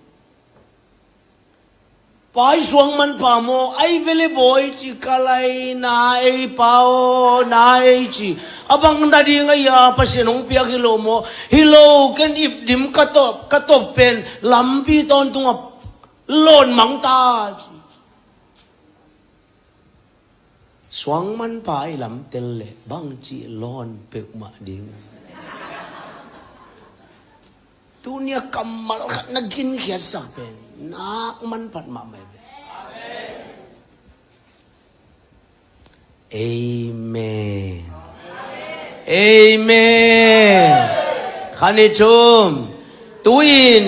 "Pa, i suang manpha maw?" "Ai vele bawi," ci. "Ka lai, na ei pa aw, na ei," ci. "A bang nading a hia, Pasian hong piak hi lo maw?" "Hi lo, ken ip dim ka top, ka top pen lampi tawntung a lawn mang ta," ci. Suang manpha i lam tel le bangci lawn peuhmah ding. Tuni a kammal khat na ginkhiatsak pen nak manphat mahmah hi ve. Amen. Amen. Khan i thum. Tu-in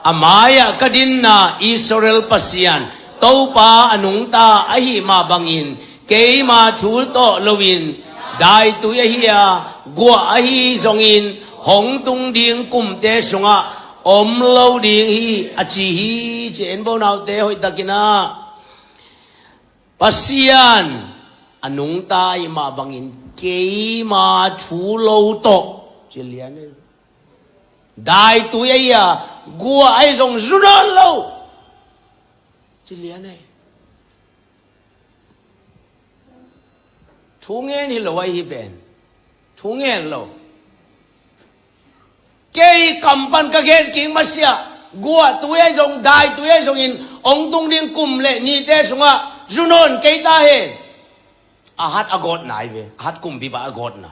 a mai-ah ka dinna Israel Pasian Topa a nungta ahih mah bangin, keima thu tawh loin daitui ahi a, guah ahi zongin hong tung ding kumte sungah om lo ding hi, a ci hi, ci. En bo, naute, hoihtakin ah, Pasian a nungta ahih mah bangin keima thu lo tawh, ci lian ei. Daitui ahi a, guah ahi zong zu nawn lo, ci lian ei. Thu ngen hi lo ahi hi pen. Thu ngen lo. Kei kam pan ka gen kik masiah, guahtui ahi zong, daitui ahi zongin hong tung ding kum le nite sungah zu nawn kei ta hen. A hat a gawtna ahi ve, a hat kumpipa a gawtna.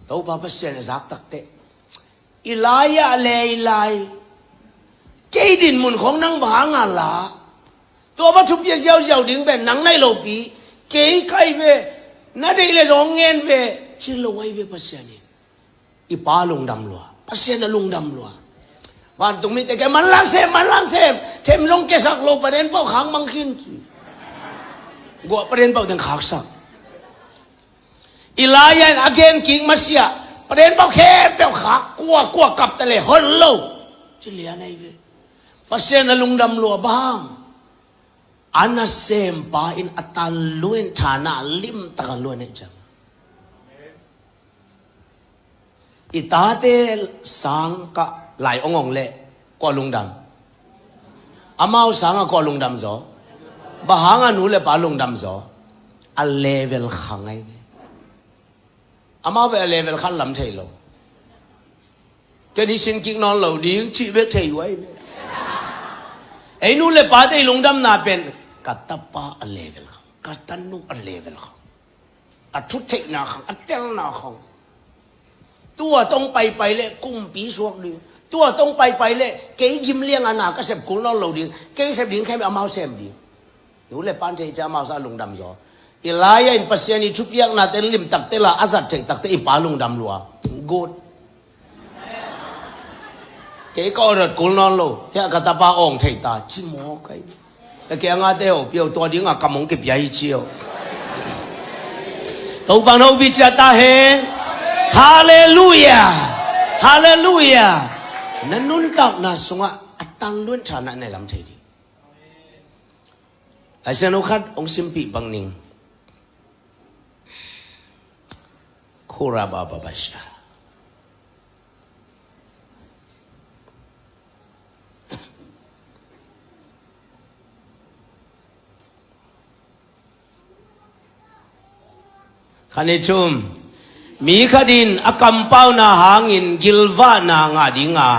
Topa Pasian a zak takteh, i lai-ah le i lai, kei dinmun khong nang bang hanga la, tua bang thupi a ziauziau ding pen nang na hi lopi, kei ka hi ve, na deih le zong ngen ve, ci lo ahi ve Pasian in. I Pa lungdam lua, Pasian a lungdam lua. Vantung mite kei manlang sem, manlang sem, them zong kesak lo, paden pau khak mang khin ci. Guah paden pau teng khaksak. I lai-ah in a gen kik masiah, paden pau khempeuh khak, kua kua kap ta le hon lo, ci lian ahi ve. Pasian a lungdam lua bang, a nasempa in a tan lua in thana limtak a lua neih ciang. I tate sang kah lai ong ong leh kua lungdam? Amau sangah kua lungdam zaw? Bang hanga nu le pa lungdam zaw? A level khang ahi ve. Amau bel a level khat lam thei lo. Ken hi sin kik nawn lo ding cih bek thei uh ahi ve. Ei nu le pate i lungdamna pen, ka tapa a level khang, ka tanu a level khang, a thutheihna khang, a telna khang. Tua tawh hong paipai leh kumpi suak ding. Tua tawh hong paipai leh kei gim lianga na ka sep kul nawn lo ding. Kei sep ding khem, amau sem ding. Nu le pan thei ciang amau sa lungdam zaw. I lai-ah in Pasian i thupiaknate limtak tel a, a zat theih takteh i Pa lungdam lua. Good. Kei ka order kul nawn lo, hiah ka tapa awng thei ta, ci mawk ahi. Na kei a ngate aw, pio, tua dinga kam hong kipia hi ci aw. Topa in hopih ciat ta hen. Halleluiah. Halleluiah. Na nuntakna sungah a tan lua in thana na lam thei ding. Laisiangtho khat hong simpih bang ning. Kurabababasha. Khan i thum. Mi khat in a kampauna hangin gilvahna ngah dinga,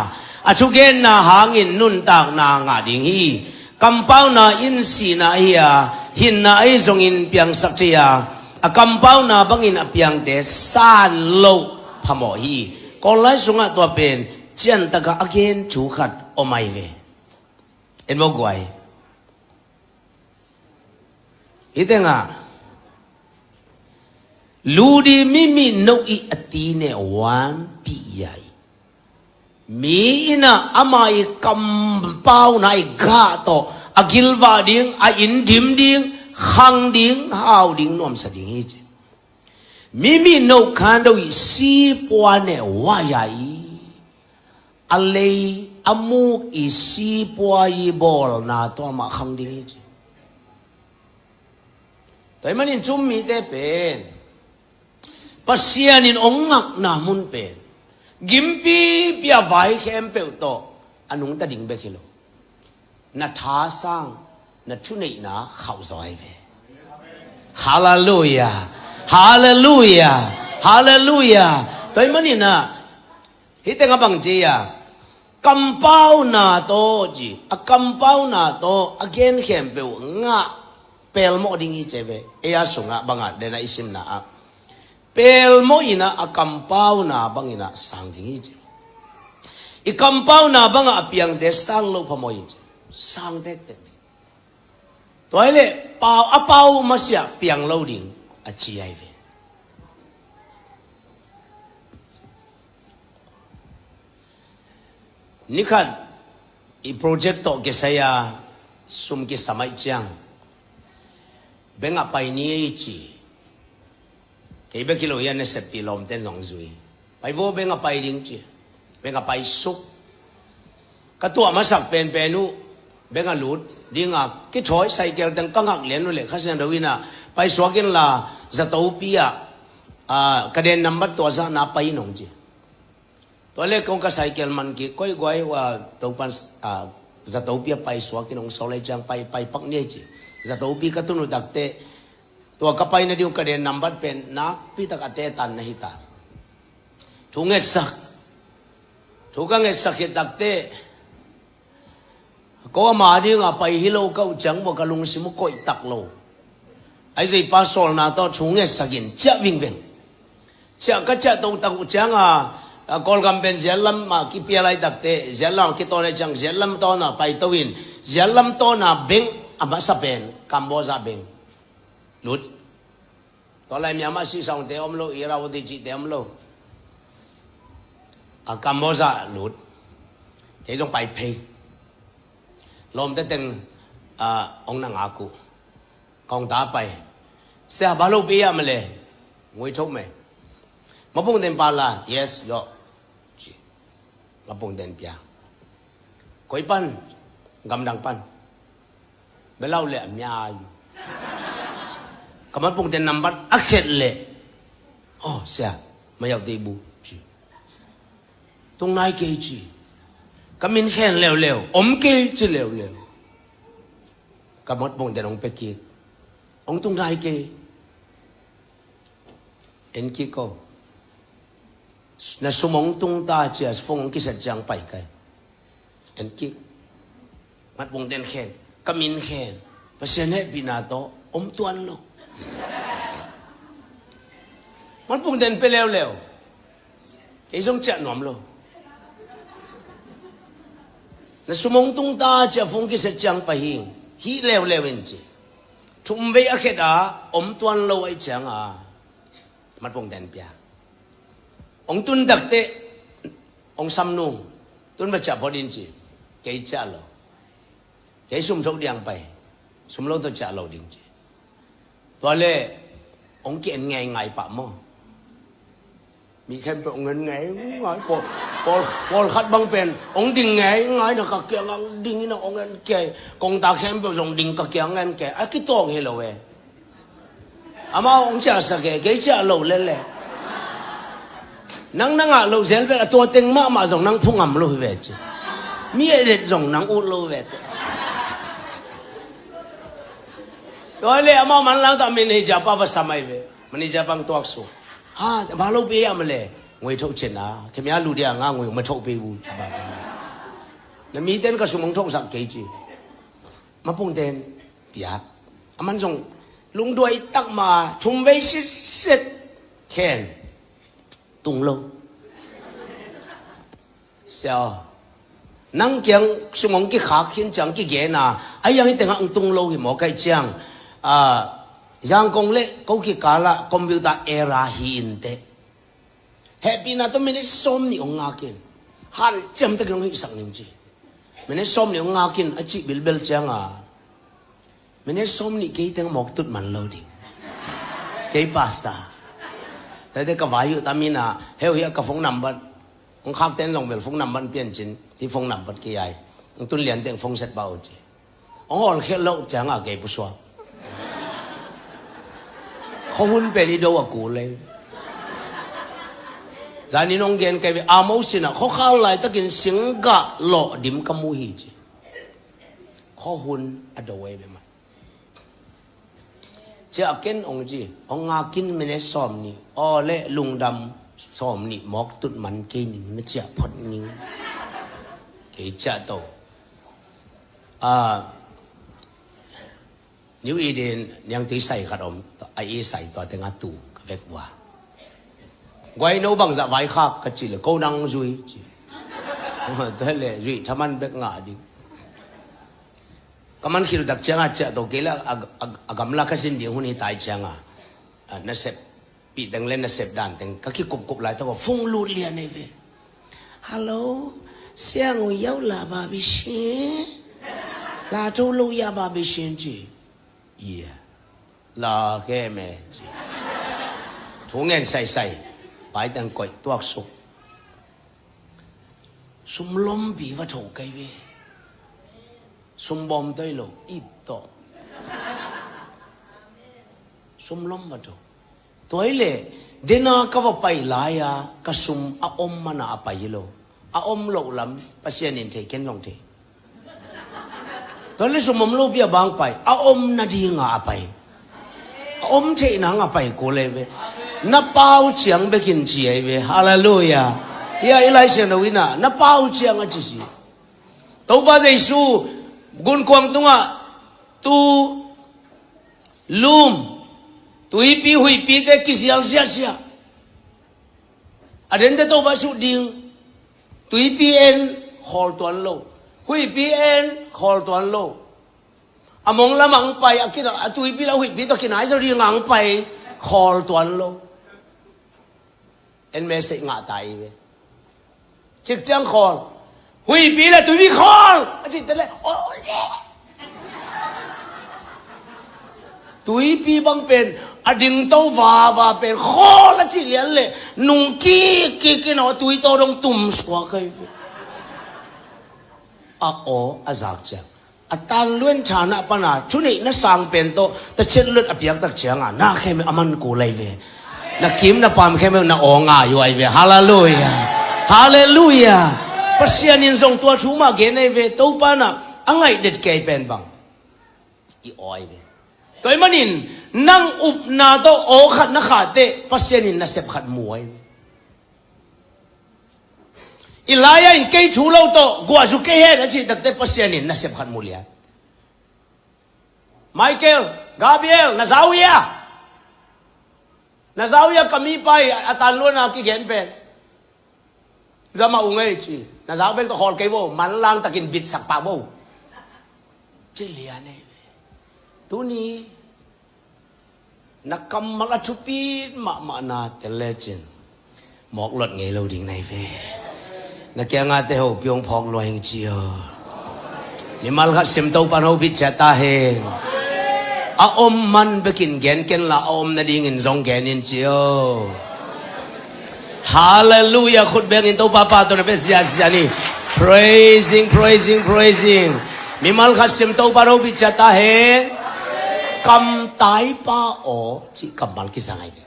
a thugenna hangin nuntakna ngah ding hi. Kampauna in sihna ahi a, hinna ahi zongin piangsak thei a, a kampauna bangin a piangte san loh phamawh hi. Kawl lai sungah tua pen ciantakah a gen thu khat om ahi ve. En mawk guai. Hih tengah Ludi mimi no i a ti ne wan pi yai. Mi ina ama i kampauna i gah tawh a gilvah ding, a indim ding, khang ding, hau ding, nuamsa ding hi ci. Mimi no khando i sipua ne wa yai. A lei a muk i sipua i bawlna tawh amah khang ding hi ci. Tua ahih manin cumi te pen Pasian in ong ngakna mun pen gimpipi a vai khempeuh tawh a nungta ding bek hi lo. Na tha sang, na thuneihna khauh zaw ahi ve. Halleluia. Halleluia. Halleluia. Tua ahih manin ah hih teng a bang ci a, kampauna tawh ci, a kampauna tawh a gen khempeuh ngah pelmawh ding hi ci ve. Ei a sungah bangah dena i simna ah pelmawh ina a kampauna bangina sang ding hi ci. I kampauna bangah a piangte sang lo phamawh hi ci. Sang tektek ding. Tua hi leh pau a pau masiah piang lo ding a ci ahi ve. Nikhat i project tawh kisai a sum kisam ahih ciang beng a pai ni ei ci. Kei bek hi lo hi a, na seppih lawmten zong zui. Pai vo, beng a pai ding ci. Beng a pai suk. Ka tuah masak penpen uh beng a lut dinga kithawi cycle teng ka ngak lian uh leh Kha Siangtho in ah pai suak inla Zatopi ah, ah, ka den nambat tuah zahna pai in hong ci. Tua leh kong ka cycle man kik, koi guai ua Topan, ah, Zatopi a pai suak in hong sawl ahih ciang pai, pai pak ni ei ci. Zatopi ka tun uh takteh tua ka pai na ding uh ka den nambat pen nakpi tak a te tan na hi ta. Thu ngetsak. Thu ka ngetsak khit takteh ko ama dinga pai hi lo ka uh ciang maw ka lungsim uh koih tak lo. Ahi zong i pa sawlna tawh thu ngetsak in ciah vingveng. Ciah ka ciah totak uh cianga, a, Kawlgam pen Ziatlam a kipia lai takteh Ziatlam a kitawn ahih ciang Ziatlam tawna paito in Ziatlam tawna beng a masa pen Kamboja beng lut. Tua lai Myanmar sihsawnte om lo, Irrawaddy cihte om lo. A, Kamboja lut. Kei zong pai phei. Lawmte teng, a, hong na ngak uh. Kong ta pai. Sia, ba lo pi a male. Ngui thok me. Mapung den pa la. Yes, yo. Ci. Mapung den pia. Koi pan. Gamdang pan. Belau le a mia. Ka mapung den nambat a khet le. Oh, sia. Mayau te bu. Ci. Tung nai kei ci. Ka min khen leuleu. Om kei ci leuleu. Ka mapung den hong pe kik. Hong tung nai kei. En kik ko. Na sum hong tung ta cia, phone hong kiset ciang pai kai. En kik. Mat bong den khen. Ka min khen. Pasian hehpihna tawh om tuan lo. Mat bong den pe leuleu. Kei zong ciah nuam lo. Na sum hong tung ta cia, phone kiset ciang pai hi. Hih leuleu in ci. Thum vei a khet a om tuan lo ahih cianga. Mat bong den pia. Hong tun takteh hong sam nung. Tun va ciah phot in ci. Kei ciah lo. Kei sum tho diang pai. Sum lo tawh ciah lo ding ci. Tua le hong ki-en ngeingai pah maw? Mi khempeuh hong en ngeingai. Pawl, pawl, pawlkhat bang pen hong ding ngeingai na ka kiangah hong ding in a hong en kei. Kong ta khempeuh zong ding ka kiang en kei. A kitawng hi lo e. Amau hong ciahsak e, kei ciah lo lele. Nang na ngah loh zel vet a, tua teng mahmah zong nang phu ngam lo hi ve ci. Mi et et zong nang ut lo hi ve te. Tua le amau manlang ta manager pa va sam ahi ve. Manager pa hong tuak suk. Ha, va lo pi a male. Ngoi tho cen a. Kemia lu dia nga ngoi ma tho pi bu. Na mi ten ka sum hong tho sak kei ci. Mapung ten pia. Aman zong lungduai tak ma thum vei sitset khen. Tung lo. Sia aw. Nang kiang sung hong kikhak khin ciang kigen a, a yang hi tengah hong tung lo hi maw ka hih ciang. A, Yangon le ko kikal ah computer era hi inteh. Hehpihna tawh minute sawm nih hong ngak in. Hanciam takin hong hihsak ning ci. Minute sawm nih hong ngak in a cih bilbel cianga, minute sawm nih kei teng mawk tut man lo ding. Kei pastor. Tate ka vai uh tam in a, heu hi a ka phone number. Hong khak ten zong bel phone number pian cin. Ti phone number kei ai. Hong tun lian teng phone set ba uh ci. Hong hawlkhiat loh cianga kei pusuak. Khuahun pen i do a kul ei. Zanin hong gen kei ve, a mo sinah khuakhal laitakin singgah lawh dim ka mu hi ci. Khuahun a do ei ve mah. Ciah ken hong ci, hong ngak in minute sawm nih, aw le lungdam sawm nih mawk tut man kei ning na ciah phot ning. Kei ciah to. Ah, New Eden niangtui sai khat om, a i sai tua tengah tu ka vek vua. Guai no bangzah vaikhak ka ci le ko nang zui ci. Tua le zui thaman bek ngah ding. Ka man khiltak cianga ciah to kei le a, a, a gamla ka sin ding hun hi tai cianga, a, nasep pih teng le nasep dan teng ka kikupkup laitak aw phung lut lian ei ve. Hello, siang u yau la ba bi shi. La to lo ya ba bi shi ci. Ia. La ke me ci. Thu ngen saisai. Pai teng koih tuak suk. Sum lompi va tho kai ve. Sum bawm toi lo ip tawh. Sum lom va tho. Tua hi le dena ka va pai lai-a ka sum a om mana a pai hi lo. A om loh lam Pasian in thei, ken zong thei. Tua le sum om lopi a bang pai, a om nadinga a pai. A om theih nang a pai kul ei ve. Na pau ciang bekin ci ei ve. Halleluia. Hia i Lai Siangtho in ah na pau ciang a ci si. Topa Jesu gunkuang tungah tu lum, tuipi huihpite kisial siasia. A dente Topa sut ding. Tuipi en khawl tuan lo. Huihpi en khawl tuan lo. A mong lamah ang pai, a kina, a tuipi la huihpi tawh kinai zo ding ang pai khawl tuan lo. En message ngah ta i ve. Cik ciang khawl. Huihpi le tuipi khawl a cih te le, aw le. Tuipi bang pen a dingto vava pen khawl a cih lian le nung kik kik in aw tuito dong tum suak ai. A aw a zak ciang a tanluan thanah pana thuneihna sang pen tawh tachet lut a piaktak cianga na khem a man kul ai ve. Na kim na pam khem na aw ngai uh ai ve. Halleluia. Halleluia. Pasian in zong tua thu mah gen ai ve. Topa na a ngaih det kei pen bang i aw ai ve. Tua i manin nang upna tawh aw khat na khate Pasian in nasep khat mu ai ve. Elijah in kei thu lo tawh guahzu kei hen a cih takte Pasian in nasep khat mu lian. Michael, Gabriel, na zau hia? Na zau hia ka mipa i a tanluana kigen pen. Zama ung ei ci. Na zau bek tawh khawl kei vo, manlang takin bitsak pah vo. Ci lian ei. Tuni na kammal a thupit mahmahna tel lecin mawk lot ngei lo ding nai ve. Na kiangah te hopi hong phawk lua hing ci aw. Mimal khat sim Topan hopih ciat ta hen. A om man bekin gen ken la a om nadingin zong gen in ci aw. Halleluia. Khut bengin Topa pa tawh na pia ziazia ni. Praising, praising, praising. Mimal khat sim Topa hopih ciat ta hen. Kamtai pa aw cih kammal kisang ai ve.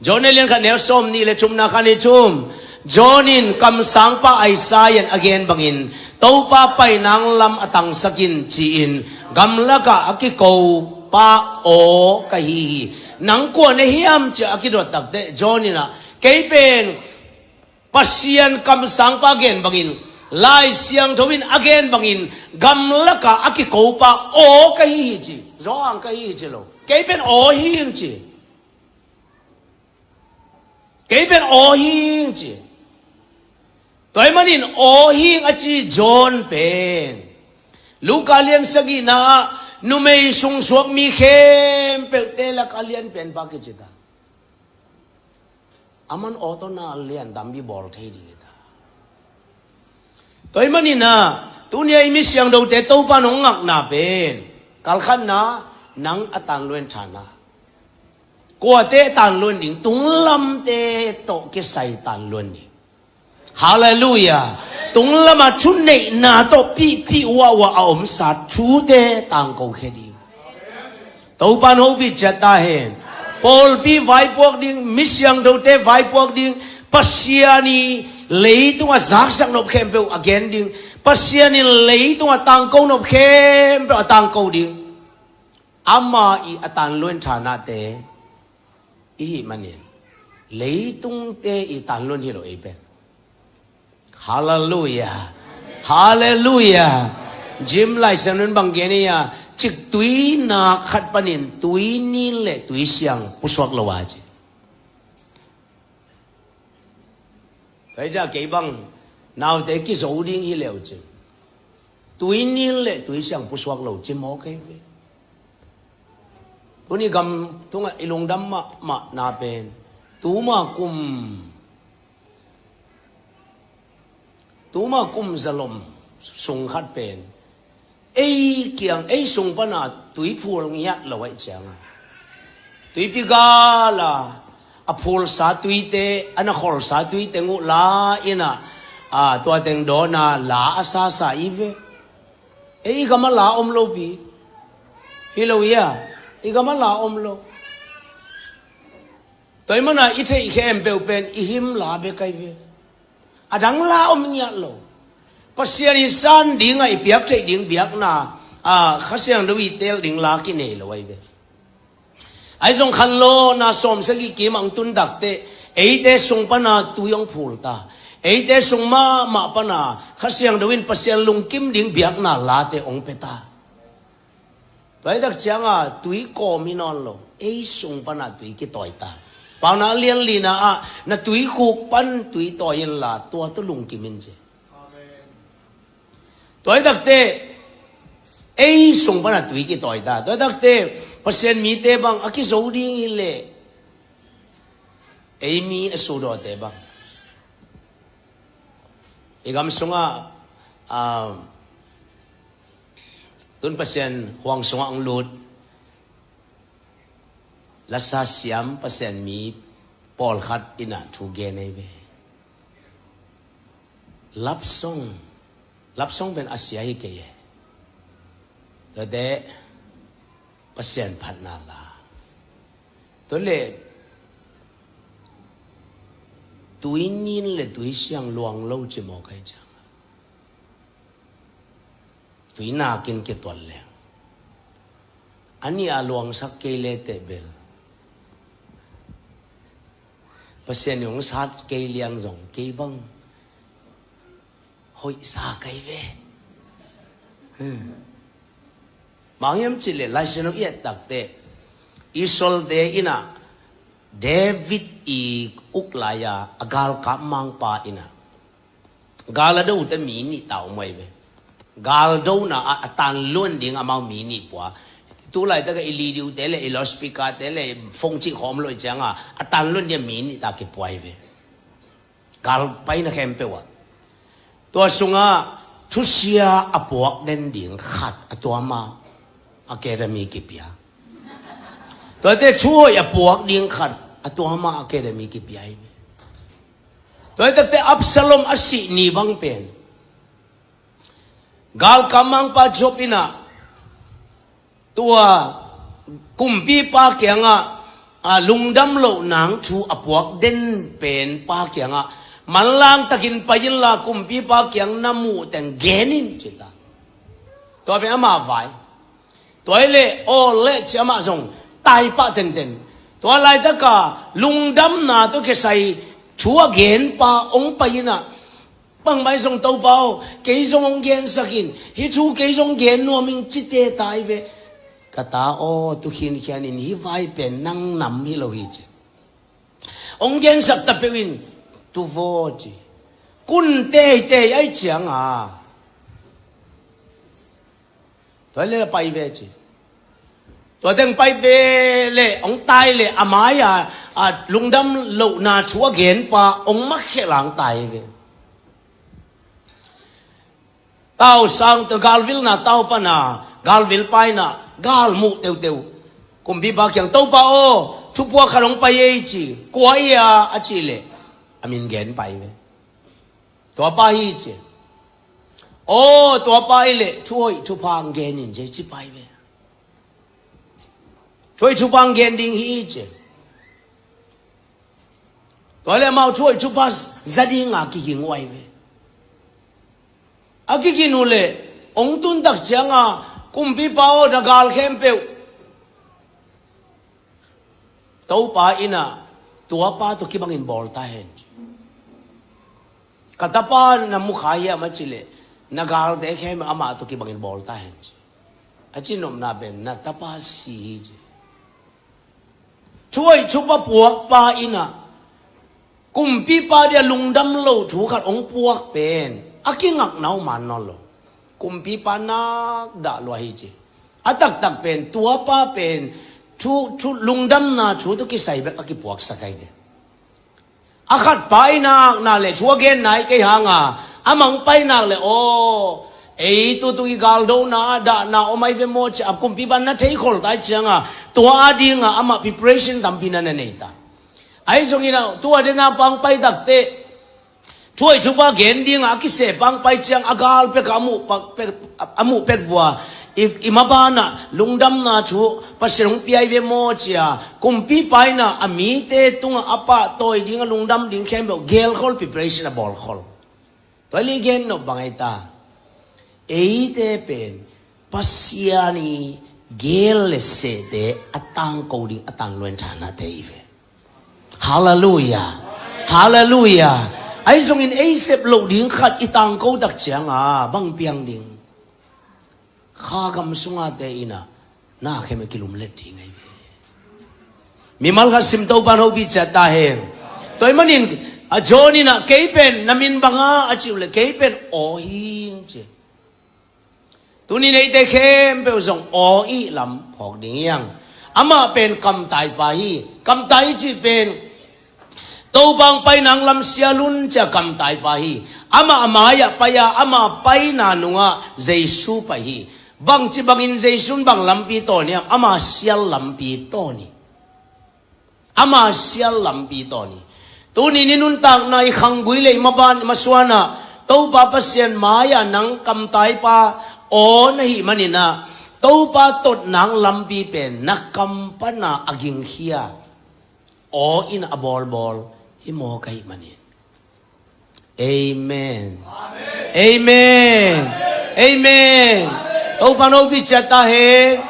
John a lian khat neu sawm nih le thumna khan i thum. John in kamsangpa Isaiah in a gen bangin Topa pai nang lam a tangsak in ci-in gamlakah a kiko pa aw ka hi hi. Nang kua na hiam ci a kidot takte John in ah kei pen Pasian kamsangpa gen bangin, Lai Siangtho in a gen bangin gamlakah a kikopa aw ka hi hi ci. Zawhang ka hi hi ci lo. Kei pen aw hi hing ci. Kei pen aw hi hing ci. Tua ahih manin aw hi hing a ci John pen Luka lian sagihna ah Numei sungsuak mi khempeuhte lak a lianpianpa kici ta. Aman aw tawh na lian tampi bawl thei ding hi ta. Tua ahih manin ah, tuni a i mi siangthote Topa in hong ngakna pen, kalkhatna, nang a tanluan thana. Kuate tanluan ding, tunglamte tawh kisai tanluan ding. Halleluiah. Tunglam a thuneihna tawh pihpih uauah a omsa thute tangkokhia ding. Topa in hopih ciat ta hen. Pawlpi vaipuak ding, mi siangthote vaipuak ding, Pasian in leitung a zaksak nop khempeuh a gen ding, Pasian in leitung a tangko nop khempeuh a tangko ding. Ama i a tanluan thanate i hih manin, leitungte i tanluan hi lo ei pen. Halleluiah. Halleluiah. Jim Lai Siangtho in bang gen hi a, ciktui na khat panin tui nin le tui siang pusuak lo a ci. Tua hi ciang kei bang naute kizo ding hi leu cin, tui nin le tui siang pusuak lo ci maw kei ve. Tuni gam tungah i lungdam mahmahna pen, tuma kum, tuma kum zalom sung khat pen, ei kiang, ei sung pana tui phul ngiat lo ahih cianga, tuipi gala a phulsa tuite, a na kholsa tuite nguh la in ah, a, tua teng dawna la a sasa i ve. Ei i gama la om lo pi. Hi lo ia, i gama la om lo. Tua ahih mana i theih khempeuh pen i him la bek ahi ve. A dang la om ngiat lo. Pasian i san dingah i piak theih ding biakna, a, Kha Siangtho i teel ding la kinei lo ahi ve. Ahi zong khanlawhna sawmsagih kim a hong tun takteh, eite sung pana tui hong phul ta. Eite sung mahmah pana Kha Siangtho in Pasian lungkim ding biakna late hong pia ta. Tua hi tak cianga tui kawm hi nawn lo, ei sung pana tui kitawi ta. Paunak a lian lina ah, na tuikhuk pan tui tawi inla, tua tawh lungkim in ci. Tua hi takte, ei sung pana tui kitawi ta. Tua hi takte, Pasian mite bang a kizo ding hi leh, ei mi a sudawte bang, i gam sungah, ah, tun Pasian huang sungah hong lut, lasa siam Pasian mi pawlkhat in ah thu gen ahi ve. Love song, love song pen a sia hi kei e. Tuate Pasian phatna la. Tua leh tui nin le tui siang luang lo ci maw kei ciang. Tui nakin kituat leng, a nih a luangsak kei le teh bel, Pasian in hong sat kei liang zong kei bang hoihsa kei ve. Hmm. Bang hiam cih leh Lai Siangtho i et takteh, Israelte in ah David i uk lai-a a galkap mangpa in ah gal a dote mi nih ta om ahi ve. Gal dona ah a tanluan ding amau mi nih pua. Tu laitak a i lidiote le i loudspeaker-te le phone cih khawm lo i cianga a tanluan ding a mi nih ta kipua ahi ve. Gal paina khempeuh ah. Tua sungah thusia a puak den ding khat a tua mah Academy kipia. Tuate thu hoih a puak ding khat a tua mah Academy kipia ahi ve. Tua hi takte Absalom a sih ni bang pen, galkap mangpa Joab in ah tua kumpipa kiangah, a, lungdam loh nang thu a puak den pen pa kiangah, manlang takin pai inla kumpipa kiang na muh teng gen in ci ta. Tua pen ama vai. Tua hi leh aw leh ci amah zong taipah tenten. Tua laitaka lungdamna tawh kisai thu a genpa hong pai in ah, bangmah hi zong Topa aw, kei zong hong gensak in, hih thu kei zong gen nuam ing ci teh ta hi ve. Ka ta aw, tu khinkhian in hih vai pen nang nam hi lo hi ci. Hong gensak ta peuh in, tu vaw ci. Kun teitei ahih cianga tua leh a pai ve ci. Tua teng pai ve le hong tai le a mai-a, a lungdam lohna thu a genpa hong makhia lang tai ve. Tau sang tawh galvilna tau pana, galvil paina, gal muh teuteu. Kumpipa kiang, "Topa aw, thupuak khat hong pai ei," ci. "Kua ia?" a cih leh a min gen pai ve. "Tuapa hi," ci. "Aw, tuapa i leh thuhoih thupha hong gen in," ci pai ve. "Thuhoih thupha hong gen ding hi," ci. Tua le amau thuhoih thupha za dinga kiging uh ai ve. A kigin uh le hong tuntak cianga, "Kumpipa aw, na gal khempeuh Topa in ah tuapa tawh kibangin bawl ta hen. Ka tapa na mu kha hiam?" a cih leh, "Na galte khempeuh amah tawh kibangin bawl ta hen," ci. A cihnopna pen na tapa si hi, ci. Thuhoih thupha puakpa in ah kumpipa dia lungdam lo thu khat hong puak pen a kingakna uh man nawn lo. Kumpipa nak dah lua hi, ci. A taktak pen tuapa pen thu, thu lungdamna thu tawh kisai bek a kipuaksak ai ve. A khatpa i nak na le thu a gen nai kei hanga, a mang pai nak le, "Aw, ei tutung i galdona a dahna om ai ve maw?" ci a kumpipa na theikhol tai cianga, tua a dinga amah preparation tampi na na nei ta. Ahi zongin ah tua dena pang pai takte, thuhoih thupha gen dinga a kiseh pang pai ciang a gal pek a muh pak pek, a muh pek vua, i, i mabanah lungdamna thu Pasian hong piai ve maw cia, kumpipa in ah a mite tungah a pahtawi dinga lungdam ding khempeuh gelkhol, preparation a bawlkhol. Tua i li gen nop bang ai ta? Eite pen Pasian i gel le sehte a tangko ding a tanluan thanate i ve. Halleluia. Halleluia. Ahi zongin ei sep loh ding khat i tangko tak cianga bang piang ding? Kha gam sungate in ah na khempeuh kilumlet ding ai ve. Mimal khat sim, Topan hopih ciat ta hen. Tua ahih manin a John in ah, "Kei pen na min bang a?" a cih uh le, "Kei pen aw hi ing," ci. Tuni neite khempeuh zong aw i lam phawk ding hiang. Amah pen kamtaipa hi. Kamtai i cih pen Topa hong pai nang lamsial un cia kamtaipa hi. Amah a mai-ah pai-a, amah paina nungah Jesu pai hi. Bangci bangin Jesu in bang lampi tawn hiam? Ama sial lampi tawn hi. Ama sial lampi tawn hi. Tuni ni nuntakna i khanggui le i maban i masuanah Topa Pasian mai-ah nang kamtaipa aw na hih maninah Topa tot nang lampi pen na kam pana a gingkhia aw in a bawlbawl hi maw ka hih manin. Amen. Amen. Amen. Topa no biciat ta hen.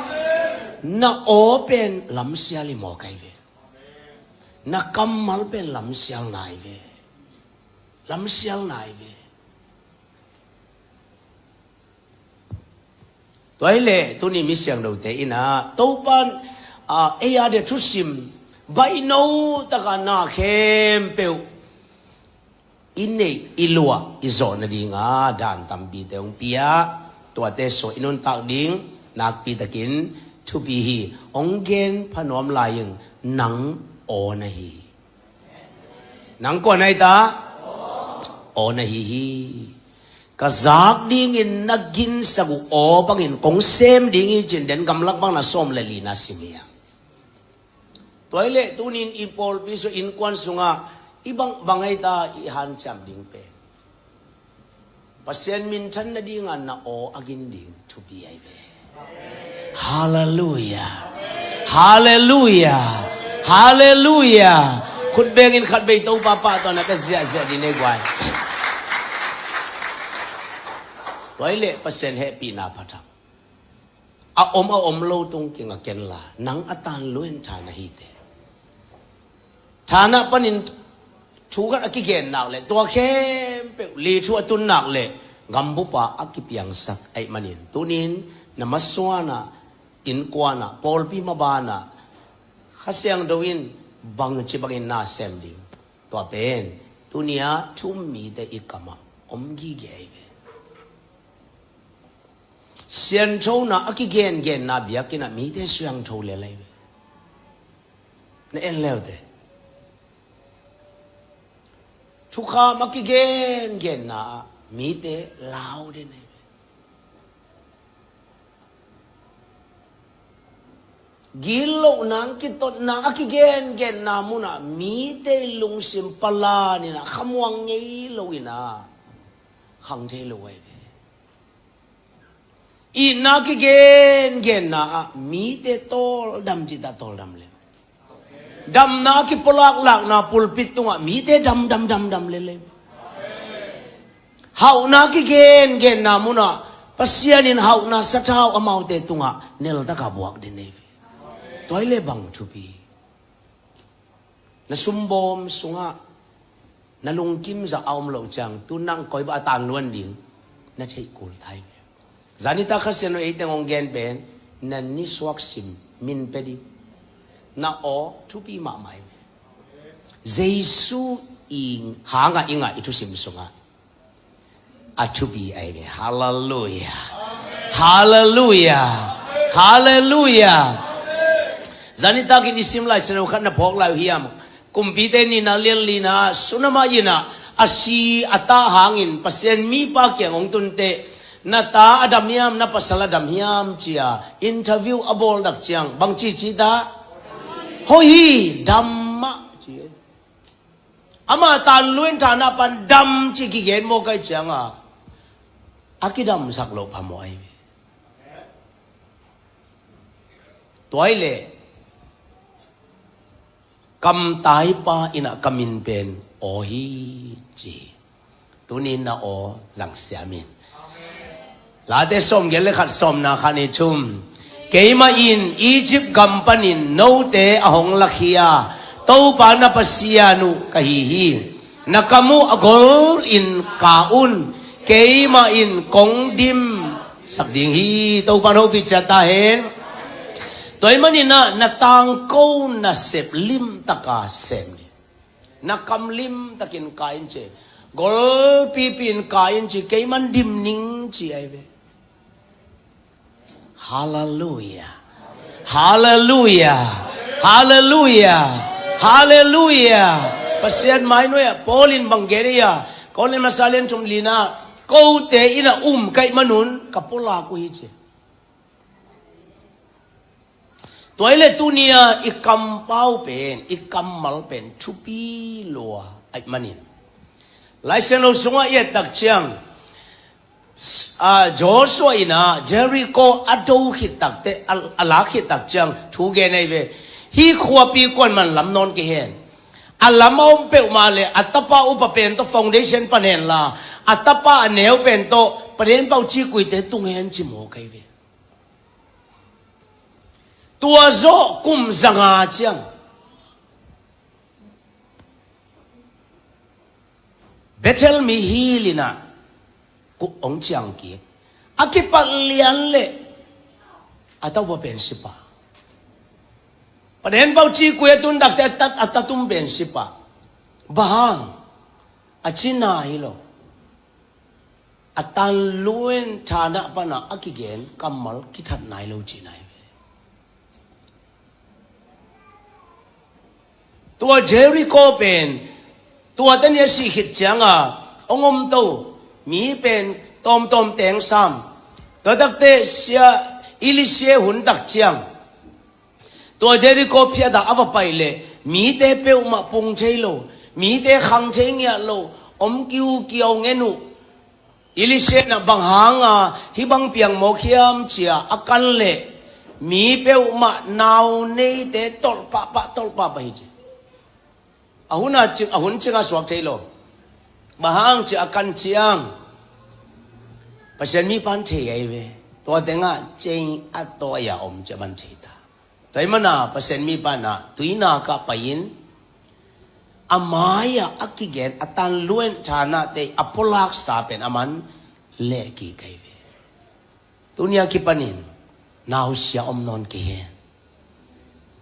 Na aw pen lamsial hi maw ka hih ve. Na kammal pen lamsial nai ve. Lamsial nai ve. Tua hi leh tuni mi siangthote in ah Topan, ah, ei a dia thusim baihno taka na khempeuh i neih i luah i zawh nadinga dan tampite hong pia. Tuate sungah i nuntak ding nakpitakin thupi hi. Hong gen phanuam lai-in nang aw na hi hi. Nang kua na hi ta? Aw na hi hi. Ka zak dingin na ginsak uh aw bangin kong sem ding hi, ci-in den gamlak bang na sawm le lina sim hi a. Tua hi leh tunin i pawlpi sung innkuan sungah i bang, bang ai ta i hanciam ding pen Pasian minthan nadinga na aw a gin ding thupi ai ve. Halleluia. Halleluia. Halleluia. Khut bengin khat vei Topa pahtawi na ka ziahziah ding nei guai. Tua hi leh Pasian hehpihna pha thak. A om a om lo tung kinga kenla nang a tanluan tha na hi te. Thanah panin thu khat a kigen nak le tua khempeuh li thu a tun nak le gambupa a kipiangsak ahih manin tunin na masuanah, innkuanah, pawlpi mabanah Kha Siangtho in bangci bangin na sem ding, tua pen tunia thu-um mite i kamah om gige ahi ve. Sianthona a kigengenna biakinn ah mite siangtho lel ahi ve. Na en leute. Thukham a kigengenna ah mite lau den ahi ve. Gitlohna, kitotna a kigengenna munah mite lungsim palanin ah khamuang ngei loin ah khang thei lo ahi ve. Itna kigengenna ah mite tawldam cih tawldam lel. Damna a kipulaklakna pulpit tungah mite damdam damdam lel. Hauhna kigengenna munah Pasian in hauhna sathau amaute tungah neltaka buak den ahi ve. Tua hi leh bang thupi. Na sumbawm sungah na lungkim zah a om loh ciang tu nang koi bah a tanluan ding na theih kul ta hi ve. Zanitak Kha Siangtho ei teng hong gen pen na nisuak sim min pia ding. Na aw thupi mahmah hi ve. Jesu i hangah i ngah i thusim sungah a thupi ahi ve. Halleluia. Halleluia. Halleluia. Zanitak in i sim Lai Siangtho khat na phawk lai uh hiam? Kumpite nihna lian lina, Sunama inn ah a si a ta hangin Pasian mipa kiang hong tunte, na ta a dam hiam, na pasal a dam hiam cia interview a bawl dak ciang bang cici ta? Hoih hi, dam mah ci. Ama tanluan thana pan dam ci kigen mawk ahi cianga a kidamsak loh phamawh ahi ve. Tua hi leh kamtaipa in ah ka min pen aw hi ci. Tunin na aw zang siam in. Late sawmgiat le khat, sawmna khat ni thum. Keimah in Egypt gam panin note a hong lakhia Topa na Pasian uh ka hi hi. Na kam uh a gol in ka un, keimah in kong dimsak ding hi. Topa in hopih ciat ta hen. Tua ahih manin ah na tangko nasep limtaka sem ni. Na kam limtakin ka in ci. Golpipi in ka in ci, keiman dim ning ci ahi ve. Halleluia. Halleluia. Halleluia. Halleluia. Pasian mainuai ah Paul in bang gen ahi a, Korin masa lian thum lina, kote in a um ka hih manun ka pulak uh hi ci. Tua hi leh tunia i kampau pen, i kammal pen thupi lua ahih manin, Lai Siangtho sungah i et tak ciang, a, Joshua in a Jericho a do khit takte, a, a lak khit tak ciang thu gen ahi ve. Hih khuapi kuaman lam nawn kei hen. A lam a om peuhmah le a tapa upa pen tawh foundation pan henla, a tapa a neu pen tawh paden pau cikuite tung hen ci mawk ahi ve. Tua zawh kum zanga ciang Bethel mi hi lina kuk hong ciang kik. A kipat lian le a tapa pen sipa. Paden pau cikui a tun takte a tat, a tatum pen sipa. Bang hang a cina hi lo. A tanluan thana pana a kigen kammal kithat nai lo cina hi ve. Tua Jericho pen tua tani a sih khit cianga hong om to mi pen tawmtawm teng sam. Tua takte sia Elisha hun tak ciang tua Jericho phiata a va pai leh mite peuhmah pung thei lo, mite khang thei ngiat lo, om kiukiau ngen uh. Elisha in a bang hanga hih bang piang mawk hiam cia a kan leh mi peuhmah nau neite tolh pahpah, tolh pahpah hi ci. A hun a cing, a hun cinga suak thei lo. Bang hang cia a kan ciang Pasian mipan thei ahi ve. Tua tengah cing a tawi a om cia man thei ta. Tua ahih mana Pasian mipa in a tuinak ah pai-in a mai-ah a kigen a tanluan thanate a pulaksa pen a man leh kik ahi ve. Tunia kipanin nausia om nawn kei hen.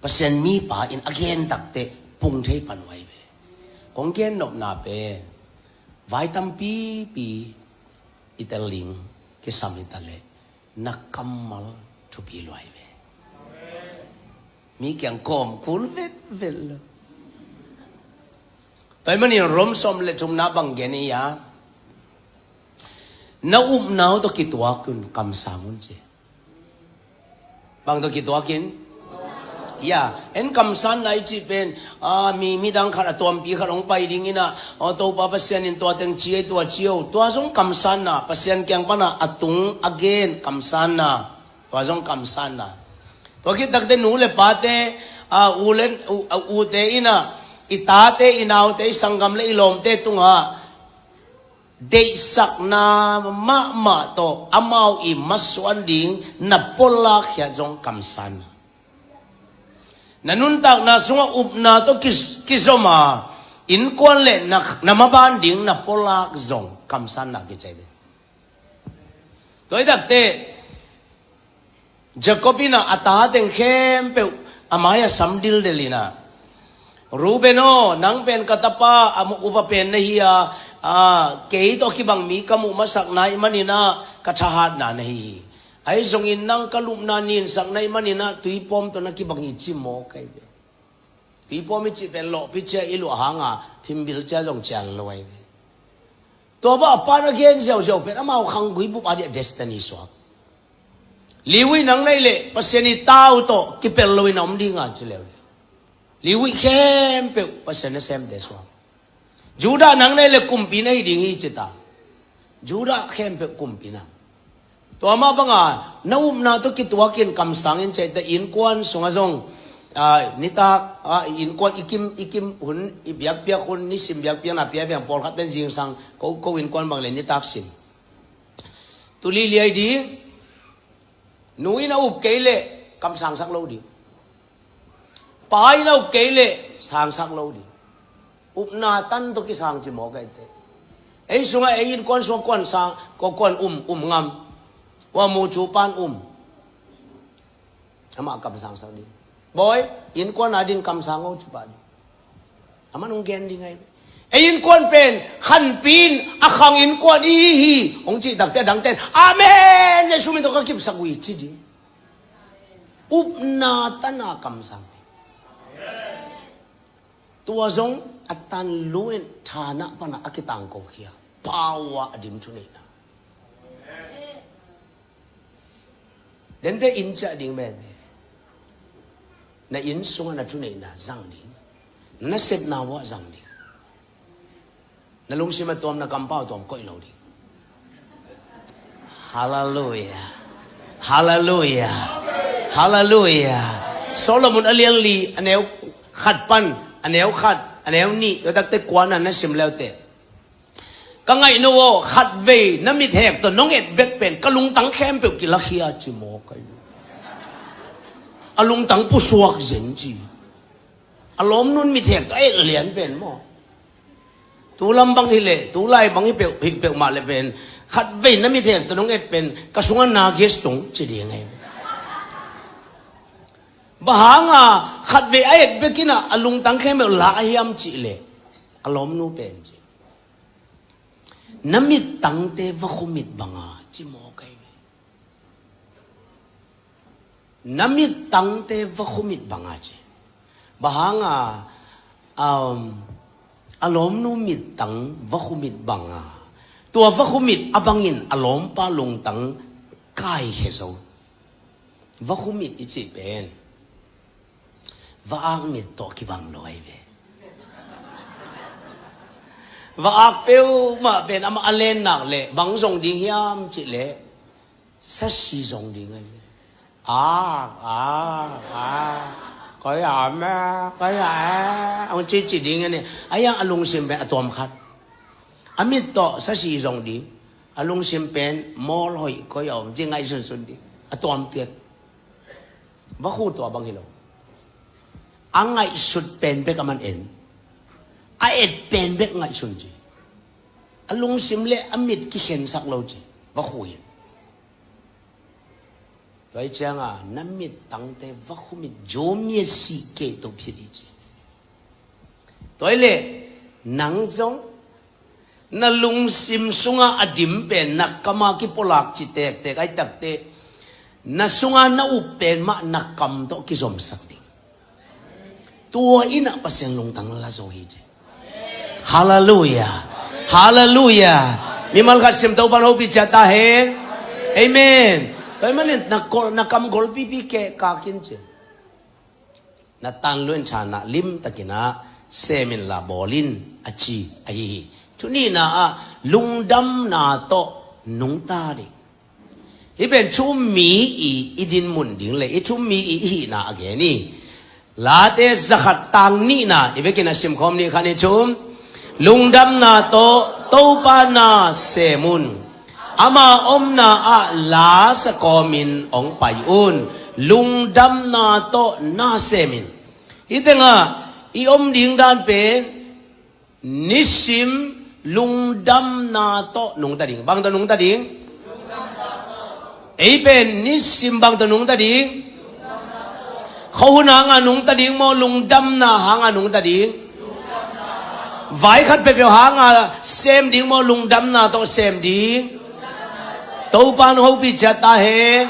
Pasian mipa in a gen takte pung thei pan uh ahi ve. Kong gen nopna pen vai tampipi i tel ding kisam hi ta leh na kammal thupi luai ve. Mi kiang kawm kul vetvet lo. Tua ahih manin Rom sawm le thumna bang gen hi a, na upna uh tawh kituak un kamsang un ci. Bang tawh kituak in? Ya, en kamsanna i cih pen, ah, mi, midang khat a tuampi khat hong pai ding in ah, aw, Topa Pasian in tua teng ci ei, tua ci o, tua zong kamsanna, Pasian kiang pan a tung a gen kamsanna, tua zong kamsanna. Tua khit takte nu le pate, ah, u le, u, ah, ute in ah, i tate, i naute, i sanggam le i lawmte tungah deihsakna mahmah tawh amau i masuan ding na puallakkhiat zong kamsanna. Na nuntakna sungah upna tawh ki, kizom a, innkuan le na, na maban ding na puallak zong kamsanna kici hi ve. Tua hi takte Jacob in ah a ta teng khempeuh a mai-ah sam dildel in ah, Reuben aw, nang pen ka tapa, a upa pen na hi a, a, kei tawh kibang mi ka muh masak na hih manin ah ka thahatna na hi hi. Ahi zongin nang ka lupna ninsak na hih manin ah tuipawm tawh na kibang hi, ci mawk hi ve. Tuipawm i cih pen lawhpi cia i luah hanga phimbil cia zong cian lo hi ve. Tua bang a pa na gen ziauziau pen amau khanggui bup a dia destiny suak. Levi nang na hih leh Pasian i ta uh tawh kipel lo in a om ding a, ci leuleu. Levi khempeuh Pasian nasemte suak. Judah nang na hih leh kumpi na hi ding hi, ci ta. Judah khempeuh kumpi na. Tua mah banga na upna tawh kituak in kamsang in ci ei ta, innkuan sungah zong, ah, nitak, ah, innkuan i kim, i kim hun, i biakpiak hun, nisim biakpiakna pia veng, pawlkhat ten zingsang, ko, ko innkuan bang le nitak sim. Tu liliai ding, nu in a up kei leh kamsangsak lo ding. Pa in a up kei leh sangsak lo ding. Upna tan tawh kisang ci mawk hi te. Ei sungah, ei innkuan sungah kuan sang, ko kuan um, um ngam. Ua mu cu pan um. Amah kamsangsak ding. Bawi, innkuan a din kamsang o, ci pah ding. Amah nong gen ding ahi ve. Ei innkuan pen khanpi in a khang innkuan i hi hi, hong cih takte a dangten, Amen, Jesu min tawh ka kipsak uh hi, ci ding. Upna tan a kamsang. Tua zong a tan lu in thahatna pana a kitangkokhia, power a dim thuneihna. Dente inn ciah ding mete. Na inn sungah na thuneihna zang ding. Na sepna uah zang ding. Na lungsim a tuam, na kampau tuam koih lo ding. Hallelujah. Hallelujah. Hallelujah. Solomon a lian li, a neu khat pan, a neu khat, a neu nih, tua takte kuana na sim leute. Ka ngaih no aw, khatvei na mithek tawh nong et bek pen ka lungtang khempeuh kilakhia, ci mawk hi. A lungtang pusuak zen ci. A lawmnu'n mithek tawh a et lian pen maw. Tu lam bang hi leh, tu lai bang hi peuh, hi peuhmah leh pen, khatvei na mithek tawh nong et pen ka sungah na gas tung ci ding hi. Bang hanga khatvei a et bek in ah a lungtang khempeuh la a hiam cih leh, a lawmnu pen ci. Na mittangte vakhumit banga, ci mawk hi. Na mittangte vakhumit banga ci. Bang hanga, um, a lawmnu mittang vakhumit banga, tua vakhumit a bangin a lawmpa lungtang kaikhia zo. Vakhumit i cih pen va-ak mit tawh kibang lo hi ve. Va-ak peuhmah pen amah a len nak leh bang zong ding hiam cih leh sasi zong ding hi ve. Ak, ak, ak. Koi a me, koi a e. Hong cici ding hi. A hiang a lungsim pen a tuam khat. A mit tawh sasi zong ding. A lungsim pen mawl hoih koi a om ci ngaihsunsun ding. A tuam piak. Vakhu tua bang hi lo. A ngaihsut pen bek a man en. A et pen bek ngaihsun ci. A lungsim le a mit kikhensak lo ci. Vakhu hi. Tua hi cianga na mittangte vakhumit, zomi a sih kei to phit hi ci. Tua hi leh nang zong na lungsim sunga a dim pen na kama kipulak ci tektek ahi takte, Na sunga na up pen mah na kam tawh kizomsak ding. Tua in ah Pasian lungtang la zo hi ci. Halleluia. Halleluia. Mimal khat sim, Topa'n hopih ciat ta hen. Amen. Tua ahih manin na kam golpipi keh kak in ci. Na tan lua in chan ah limtakin ah sem inla bawl in a ci ahi hi. Thu nihna ah lungdamna tawh nungta ding. Hih pen thu um mi i i dinmun ding le i thu um mi i i hihna a gen hi. Late zakhat tang nihna i vekin a simkhawm ni khan i thu um. Lungdamna tawh Topa na sem un. Ama omna ah la sa kawmin hong pai un. Lungdamna tawh na sem in. Hih tengah i om ding dan pen nisim lungdamna tawh nungta ding. Bang tawh nungta ding? Ei pen nisim bang tawh nungta ding? Khuahun hanga nungta ding maw, lungdamna hanga nungta ding? Vai khat peuhpeuh hanga sem ding maw, lungdamna tawh sem ding? Topa'n hopih ciat ta hen.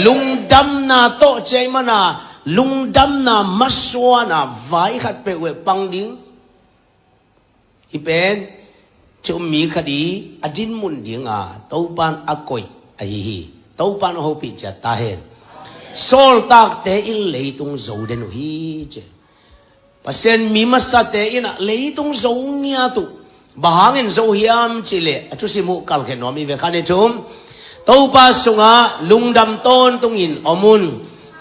Lungdamna tawh ci ahih mana lungdamna masuana vai khat peuh uh pang ding. Hih pen thu um mi khat i a dinmun dinga Topa'n a koih ahi hi. Topa'n hopih ciat ta hen. Sawltakte in leitung zo den uh hi ci. Pasian mi masate in ah leitung zo ngiat uh. Bang hangin zo hiam cih leh a thusim uh kalkhia nuam i ve khan i thu um. Topa sungah lungdam tawntungin om un.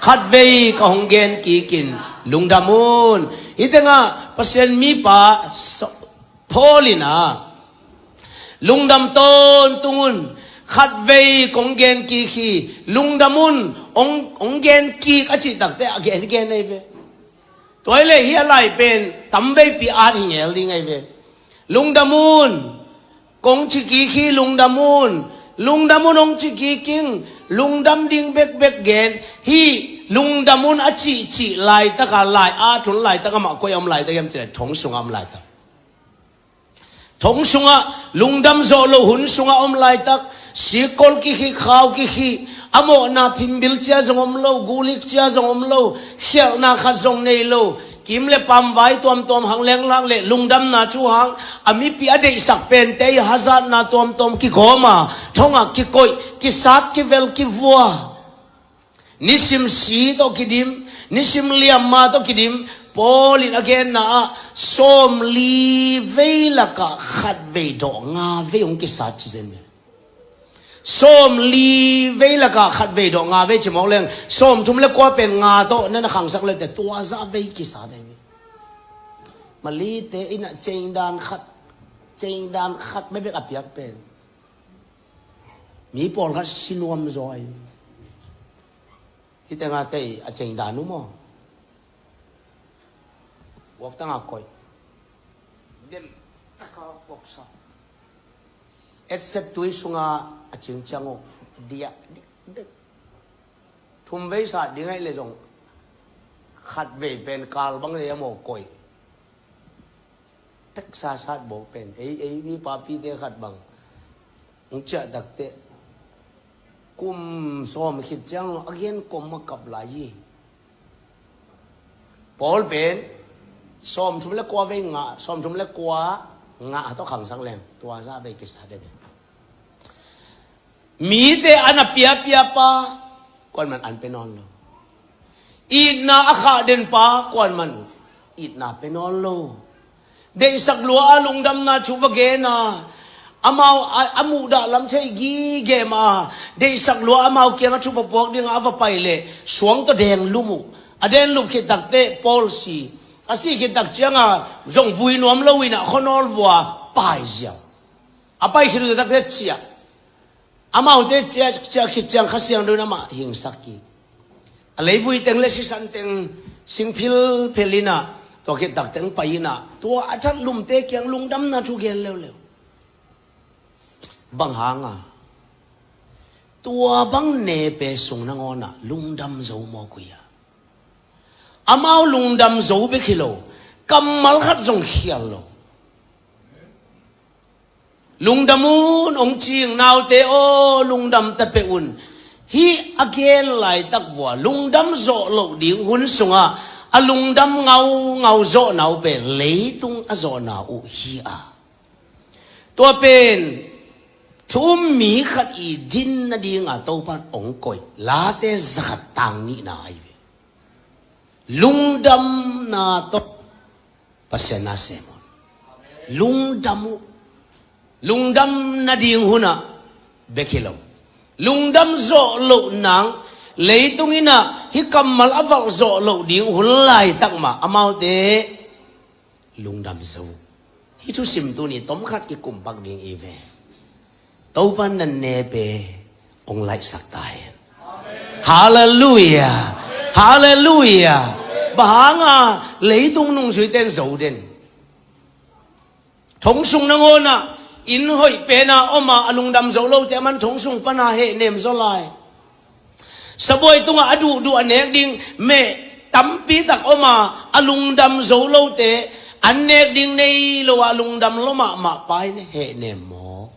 Khatvei ka hong gen kikin lungdam un. Hih tengah Pasian mipa Paul in ah lungdam tawntung un. Khatvei kong gen kik hi. Lungdam un. Hong gen kik a cih takte a gen gen ahi ve. Tua hi leh hih a lai pen tamveipi at hi ngel ding ahi ve. Lungdam un. Kong ci kik hi, lungdam un. Lungdam un hong ci kik ing. Lungdam ding bekbek gen. Hih lungdam un a cihcih laitaka lai a thun laitak amah koi a om laitak hiam cih leh thong sungah om laitak. Thong sungah lungdam zawh lo hun sungah om laitak, sikkol kik hi, khau kik hi, a mawhna phimbil cia zong om lo, gulik cia zong om lo, khialhna khat zong nei lo, kim le pamvai tuamtuam hang lenglak le lungdamna thu hang a mipi a deihsak pente i hazatna tuamtuam kigawm a, thongah kikoih, kisat, kivel, kivua. Nisim si tawh kidim, nisim liamma tawh kidim. Paul in a genna ah sawmli vei lakah khatvei dawh nga vei hong kisat ci zen ve. Sawmli vei lakah khatvei dawh nga vei ci mawk leng sawmthum le kua pen nga tawh na na khangsak leh te tua zah vei kisat ahi ve. Malite in ah cengdan khat, cengdan khat bekbek a piak pen mi pawlkhat si nuam zaw ahi. Hih tengah tei a cengdan uh maw? Buak tangah koih. Dem taka buaksa. Etsep tui sungah a cing ciang uh. Diah dik dik. Thumvei sat ding ahih leh zong khatvei pen kal bang lei a maw koih. Teksa sat bawk pen ei ei mi papite khat bang hong ciah takteh kum sawm khit ciang a gen kom a kap lai hi. Paul pen sawmthum le kua vei ngah, sawmthum le kua ngah tawh khangsak leng tua zah vei kisat ahi ve. Mite a na piapia pa kuaman an pe nawn lo. Itna a khah den pa kuaman itna pe nawn lo. Deihsak lua a lungdamna thu va gen a, amau a, a muhdah lam thei gige mah a, deihsak lua amau kiangah thu va puak dingah a va pai leh suang tawh deng lum uh. A deng lum khit takteh Paul si. A si khit tak ciangah zong vui nuam lo in ah khuanawl vua pai ziau. A pai khit uh takteh ciah. Amaute ciah, ciah khit ciang Kha Siangtho in amah hingsak kik. A leivui teng le sisan teng sing philphel in ah, tua khit tak teng pai in ah, tua a that lumte kiang lungdamna thu gen leuleu. Bang hang a, tua bang nepe sung nangawn ah lungdam zo mawk uh hia? Amau lungdam zo bek hi lo, kammal khat zong khial lo. Lungdam un hong ci ing, naute aw, lungdam ta peuh un. Hih a gen laitak vua lungdam zawh loh ding hun sungah a lungdam ngaungau zawhna uh pen leitung a zawhna uh hi a, tua pen thu um mi khat i din nadinga Topan hong koih Late zakhat tang nihna ahi ve. Lungdamna tawh Pasian na sem un. Lungdam uh. Lungdam nading hunah bek hi lo, lungdam zawh loh nang, leitung innah hih kammal a valh zawh loh ding hun laitak mah amaute lungdam zo uh. Hih thusim tuni tomkhat kikumpak ding i ve. Topan na nepe hong laihsak ta hen. Halleluiah. Halleluiah. Bang hanga? Leitung nungzuite in zo den. Thong sung nangawnah inn hoih pena om a, a lungdam zo lote a man thong sung pana hehnem zaw lai. Sabuai tungah a duhduh a nek ding meh tampi tak om a, a lungdam zo lote, an nek ding nei lo a lungdam lo mahmah pa in hehnem maw?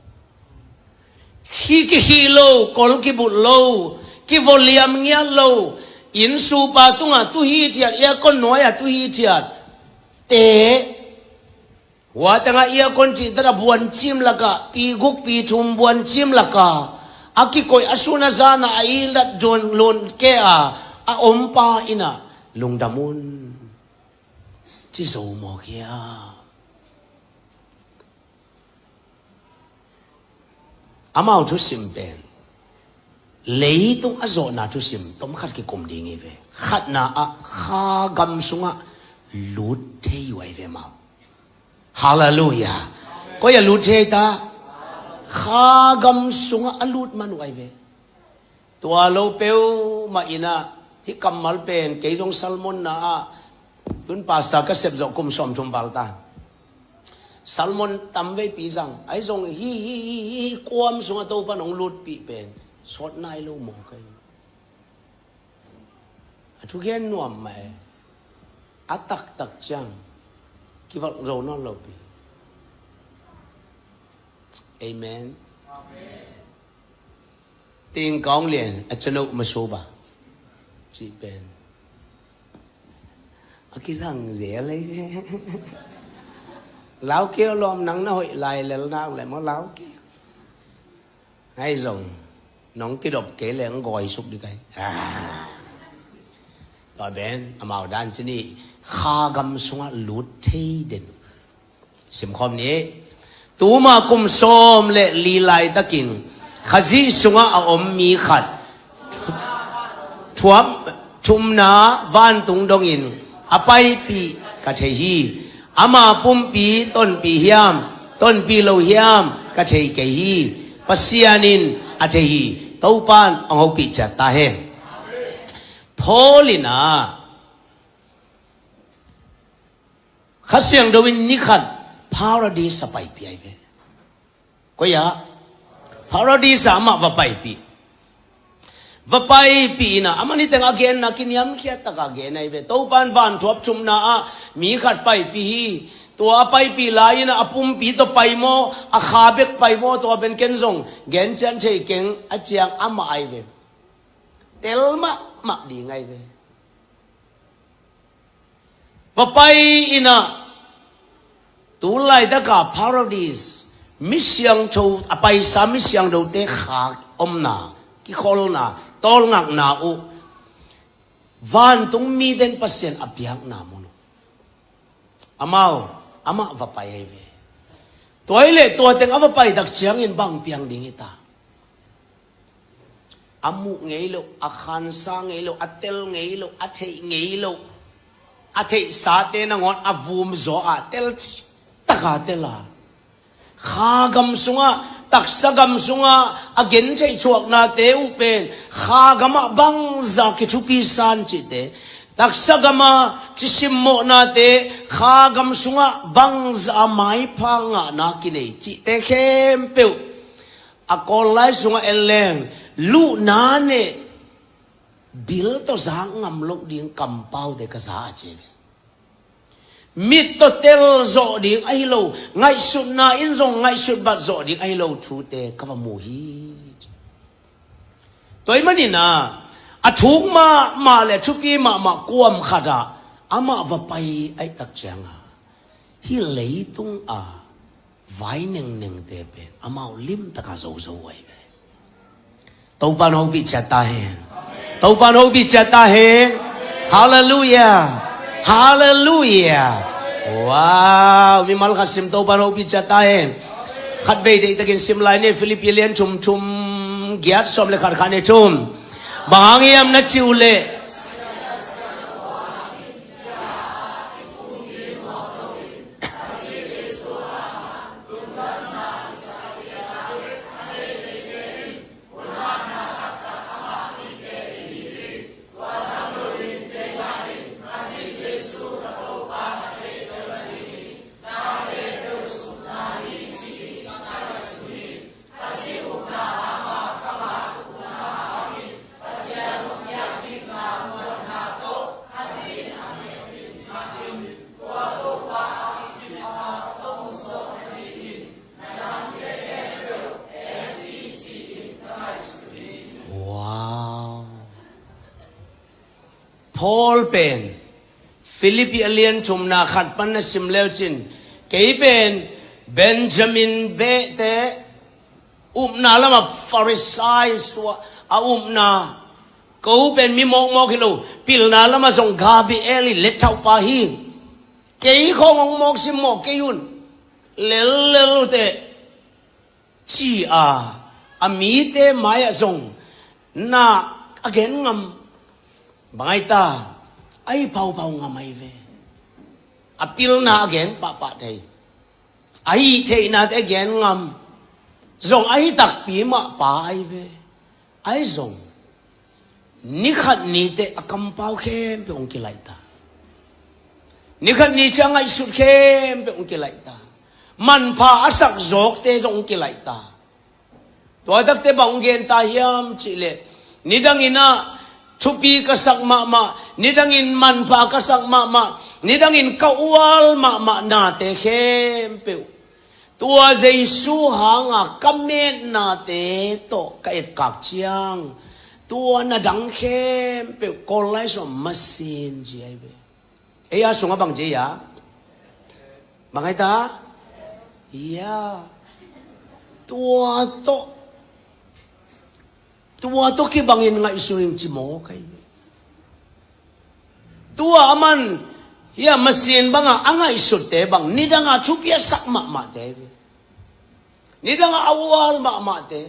Khi kikhih lo, kol kibut lo, kivoliam ngiat lo, inn supa tungah tu hithiat, aircon nuai-ah tu hithiat te, hua tengah aircon cihtak a buancim lakah, pi guk pi thum buancim lakah a kikoih, a sun a zan a a ilat duan lon ke a, a ompa innah lungdam un ci zo mawk hiam? Amau thusim pen leitung a zawhna thusim tomkhat kikum ding hi ve. Khatna ah kha gam sungah lut thei uh ahi ve amau. Halleluiah. Koi a lut thei ta? Kha gam sungah a lut man uh ahi ve. Tua lo peuhmah innah hih kammal pen kei zong sermon na ah tun pastor ka sep zawh kum sawmthum val ta. Sermon tamveipi zang ahi zong hih, hih, hih, hih kuam sungah Topan hong lutpih pen sawt nai lo mawk ahi. A thugen nuam mah e. A taktak ciang kivalh zo nawn lopi. Amen. Ting kaung lian a canoh masuba cih pen a kizang zel ei ve. Lau kei lawm, nang na hoih lai lel nak le maw, lau kei. Ahi zong nong kidop kei le hong gawisuk ding kai. Ah. Tua pen amau dan ci ni, kha gam sungah lut thei den. Simkhawm ni. Tuma kum sawm le li laitakin Khazih sungah a om mi khat thuap thumna vantung dongin a paipih ka thei hi. Ama pumpi tonpih hiam, tonpih lo hiam ka thei kei hi. Pasian in a thei hi. Topan hong hopih ciat ta hen. Paul in ah Kha Siangtho in ni khat Paradis a paipih ahi ve. Koi ah? Paradis ah amah va paipih. Va paipih in ah, amah niteng a genna kiniamkhiat taka gen ahi ve. Topan van thuap thumna ah mi khat paipih hi. Tua a paipih lai in ah a pumpi tawh pai maw, a kha bek pai maw, tua pen ken zong gen cian thei keng a ciang amah ahi ve. Tel mahmah ding ahi ve. Va pai in ah, tu laitaka Paradis, mi siangtho, a paisa mi siangthote kha omna, kikholna, tawlngakna uh vantung mite in Pasian a piakna mun uh. Amau, amah va pai ahi ve. Tua hi leh tua teng a va pai tak ciangin bang piang ding hi ta? A muh ngei loh, a khansa ngei loh, a tel ngei loh, a theih ngei loh, a theihsate nangawn a vum zaw a tel cih taka tel a, kha gam sungah, taksa gam sungah a gentheih thuaknate uh pen kha gamah bangzah kithupi san cihte, taksa gamah kisimmawhnate kha gam sungah bangzah a maipha ngahna kinei cihte khempeuh a Kawl lai sungah en leng, luhna neh bil tawh zak ngam loh ding kampaute ka za a ci ve. Mit tawh tel zawh ding ahi lo, ngaihsutna in zong ngaihsut bat zawh ding ahi lo thute ka va mu hi. Tua ahih manin ah, a thuk mahmah le a thupi mahmah kuam khat ah amah va pai ahih tak ciangin, hih leitung a vai nengnengte pen amau limtak a zozo uh ahi ve. Topa'n hopih ciat ta hen. Topa'n hopih ciat ta hen. Halleluiah. Halleluiah. Wow, mimal khat sim, Topa'n hopih ciat ta hen. Khatvei deihtakin sim lai ni, Filippi a lian thum, thum giat, sawm le khat, khat le thum. Bang hang hiam na cih uh leh, Wow. Paul pen Filippi a lian thumna khat pan na sim leu cin, kei pen Benjamin behte, upna lamah Farisai suah a upna, ko pen mi mawkmawk hi lo, pilna lamah zong Gabriel i lethauhpa hi. Kei khawng hong mawk simmawh kei un, lellel uh teh, ci-a a mite mai-ah zong na a gen ngam. Bang ahi ta, a hi paupau ngam ahi ve. A pilna a gen pahpah thei, a hih theihnate a gen ngam. Zong a hi takpi mah pa ahi ve. Ahi zong, ni khat ni teh a kampau khempeuh hong kilaih ta. Ni khat ni ciang ngaihsut khempeuh hong kilaih ta. Manpha a sak zawkte zong hong kilaih ta. Tua takte bang hong gen ta hiam cih leh, nidangin ah thupi ka sak mahmah, nidangin manpha ka sak mahmah, nidangin ka ual mahmah nate khempeuh, tua Jesu hanga ka metnate tawh ka etkak ciang, tua na dang khempeuh Kawl lai sawm masin ci ahi ve. Ei a sungah bang ci a? Bang ahi ta? Ya. Tua tawh, tua tawh kibangin ngaihsun in ci mawk ahi ve. Tua a man, hia masin banga a ngaihsutte bang, nidanga thupi a sak mahmahte ve. Nidanga a ual mahmahte.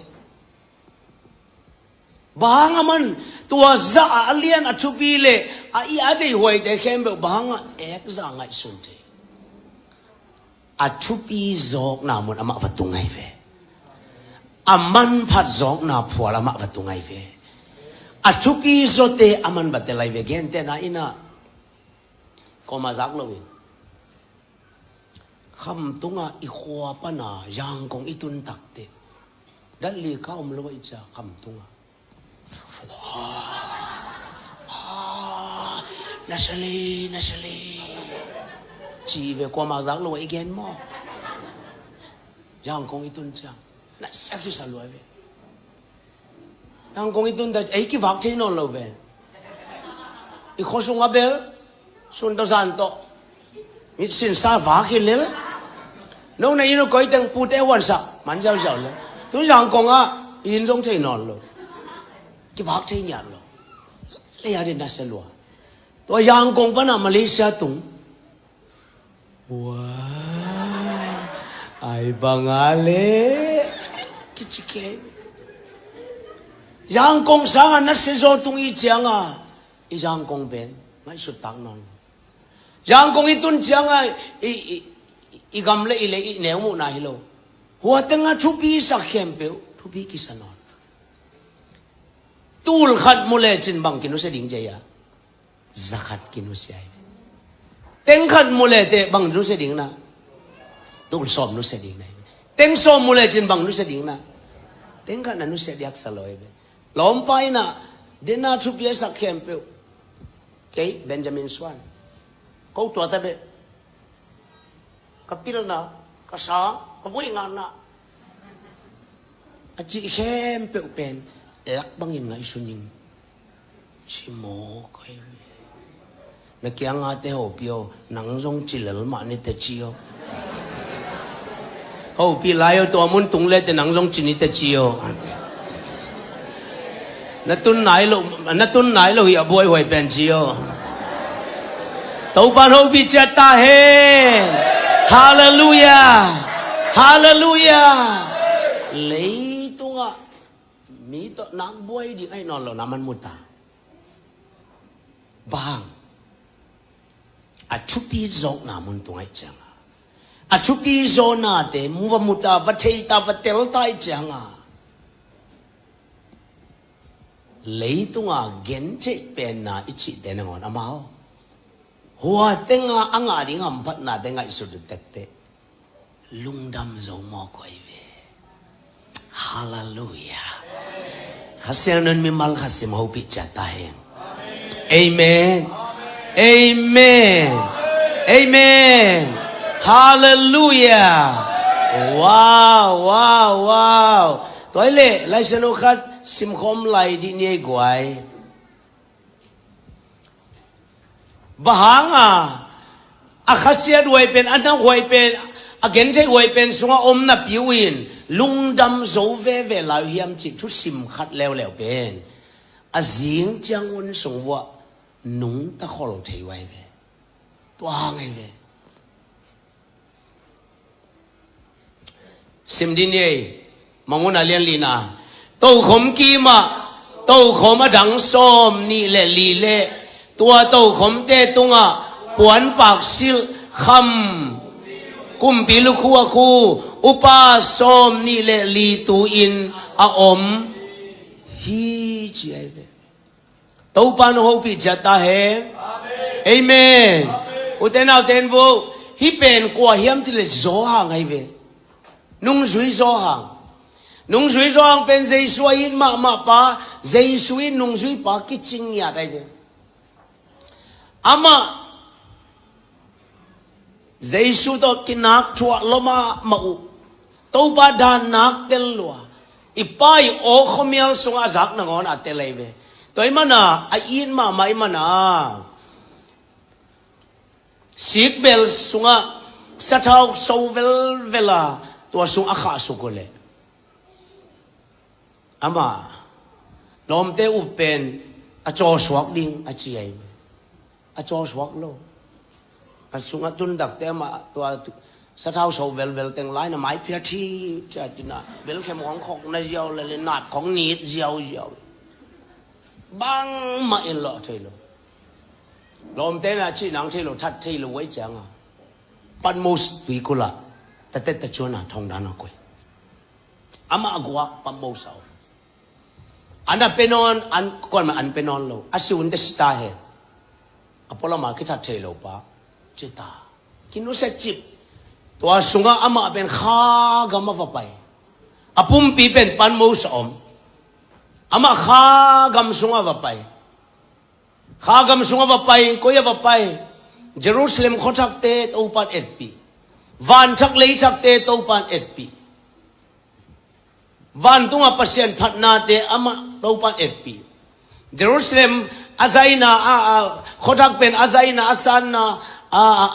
Bang hang a man, tua zah a lian a thupi le a i a deihhuaite khempeuh bang hanga ekzah ngaihsun thei? A thupi zawkna mun amah va tung ahi ve. A manphat zawkna phual amah va tung ahi ve. A thupi zawte a man va tel ahi ve. Gentehna in ah, kuamah zak loin, Khamtung ah i khua pana Yangon i tun takteh, Delhi ka om lo ahih ciang Khamtung ah, ah, na sia lei, na sia lei, ci ve. Kuamah zak lo ah i gen maw? Yangon i tun ciang na sia kisa lua ve. Yangon i tun ta, ei kivak thei nawn lo ve. I khua sungah bel sun tawh zan tawh mitsin sa vak hi lel. No na inn uh koi teng pute huansak man ziauziau lel. Tu Yangon ah inn zong thei nawn lo. Kivak thei ngiat lo. Lei a din na sia lua. Tua Yangon pana Malaysia tung. Wah, ai banga le kici kei. Yangon sanga na sia zaw tung i cianga, i Yangon pen ngaihsut tak nawn lo. Yangon i tun cianga i, i, i gam le i lei i neu muhna hi lo. Hua tenga thupi sak khempeuh thupi kisa nawn. Tul khat mu lecin bang kinusia ding ci a? Za khat kinusia hi. Teng khat mu le teh bang nusia ding na? Tul sawm nusia ding na hi. Teng sawm mu lecin bang nusia ding na? Teng khat na nusia diaksa lo hi ve. Lawmpa in ah dena thupi a sak khempeuh, kei Benjamin Suan, ko tua ta beh, ka pilna, ka sa, ka buaina, a cih khempeuh pen lak bangin ngaihsun ing. Ci mawk ahi ve. Na kiangah te hopih aw, nang zong ci lel mah ni teh ci aw. Hopih lai aw, tua mun tung le teh nang zong ci ni teh ci aw. Na tun nai lo, na tun nai lo hi a buaihuai pen ci aw. Topan hopih ciat ta hen. Halleluiah. Halleluiah. Leitungah mi tawh nak buai ding ahi nawn lo na man mu ta. Bang a thupi zawkna mun tung ahi cianga, a thupi zawnate mu va mu ta, va thei ta, va tel ta ahi cianga, leitunga gentheih penna i cihte nangawn amau hua tenga a ngah ding hamphatnate ngaihsut tektek lungdam zo mawk ahi ve. Halleluiah. Kha Siangtho in mimal khat sim hopih ciat ta hen. Amen. Amen. Amen. Halleluiah. Wow, wow, wow. Tua hi leh Lai Siangtho khat simkhawm lai dih ni ei guai. Bang hanga a khasiat huai pen, a nak huai pen, a gentheih huai pen sungah om napi uh in lungdam zo veve lai uh hiam cih thusim khat leuleu pen a zing ciang hun sung vuah nungta khol thei uh ahi ve. Tua hang ahi ve. Sim dih ni ei. Mangmuhna lian lina. Tokhom kimah tokhom a dang sawm nih le li le tua tokhomte tungah puanpak silh kham kumpi lukhu a khu upa sawm nih le li tu-in a om hi ci ahi ve. Topa nong hopih ciat ta hen. Amen. Ute naute in vo, hih pen kua hiam cih leh Johan ahi ve. Nungzui Johan. Nungzui Johan pen Jesu a it mahmah pa, Jesu in nungzui pa kicing ngiat ahi ve. Amah Jesu tawh kinak thuah lua mahmah uh. Topa dan nak tel lua. I Pa i aw khuamial sungah a zak nangawn a tel ahi ve. Tua i mana a it mahmah i mana sikbel sungah sathau so velvel a tua sung a khahsuk uh leh amah lawmte up pen a cawsuak ding a ci ahi ve. A cawsuak lo. A sungah tun takte amah tua sathau so velvel teng lai na mai phiat hi ciatina belkhem khong khok na ziau le le nat khong nit ziauziau. Bangmah in lawh thei lo. Lawmte na cih nang thei lo, that thei lo uh ahi cianga Patmos tuikulh ah tate tacuana thongdan a koih. Amah a guak Patmos a om. An a pe nawn, an kuanmah an pe nawn lo. A si un te si ta hen. A pualama kithat thei lo pa ci ta. Kinusia cip. Tua sungah amah pen kha gam a va pai. A pumpi pen Patmos a om. Amah kha gam sungah va pai. Kha gam sungah va pai, koi ah va pai? Jerusalem khuathakte Topan etpih. Vanthak leithakte Topan etpih. Vantungah Pasian phatnate amah Topan etpih. Jerusalem a zaina, a, a, khuathak pen a zaina, a sanna, a, a,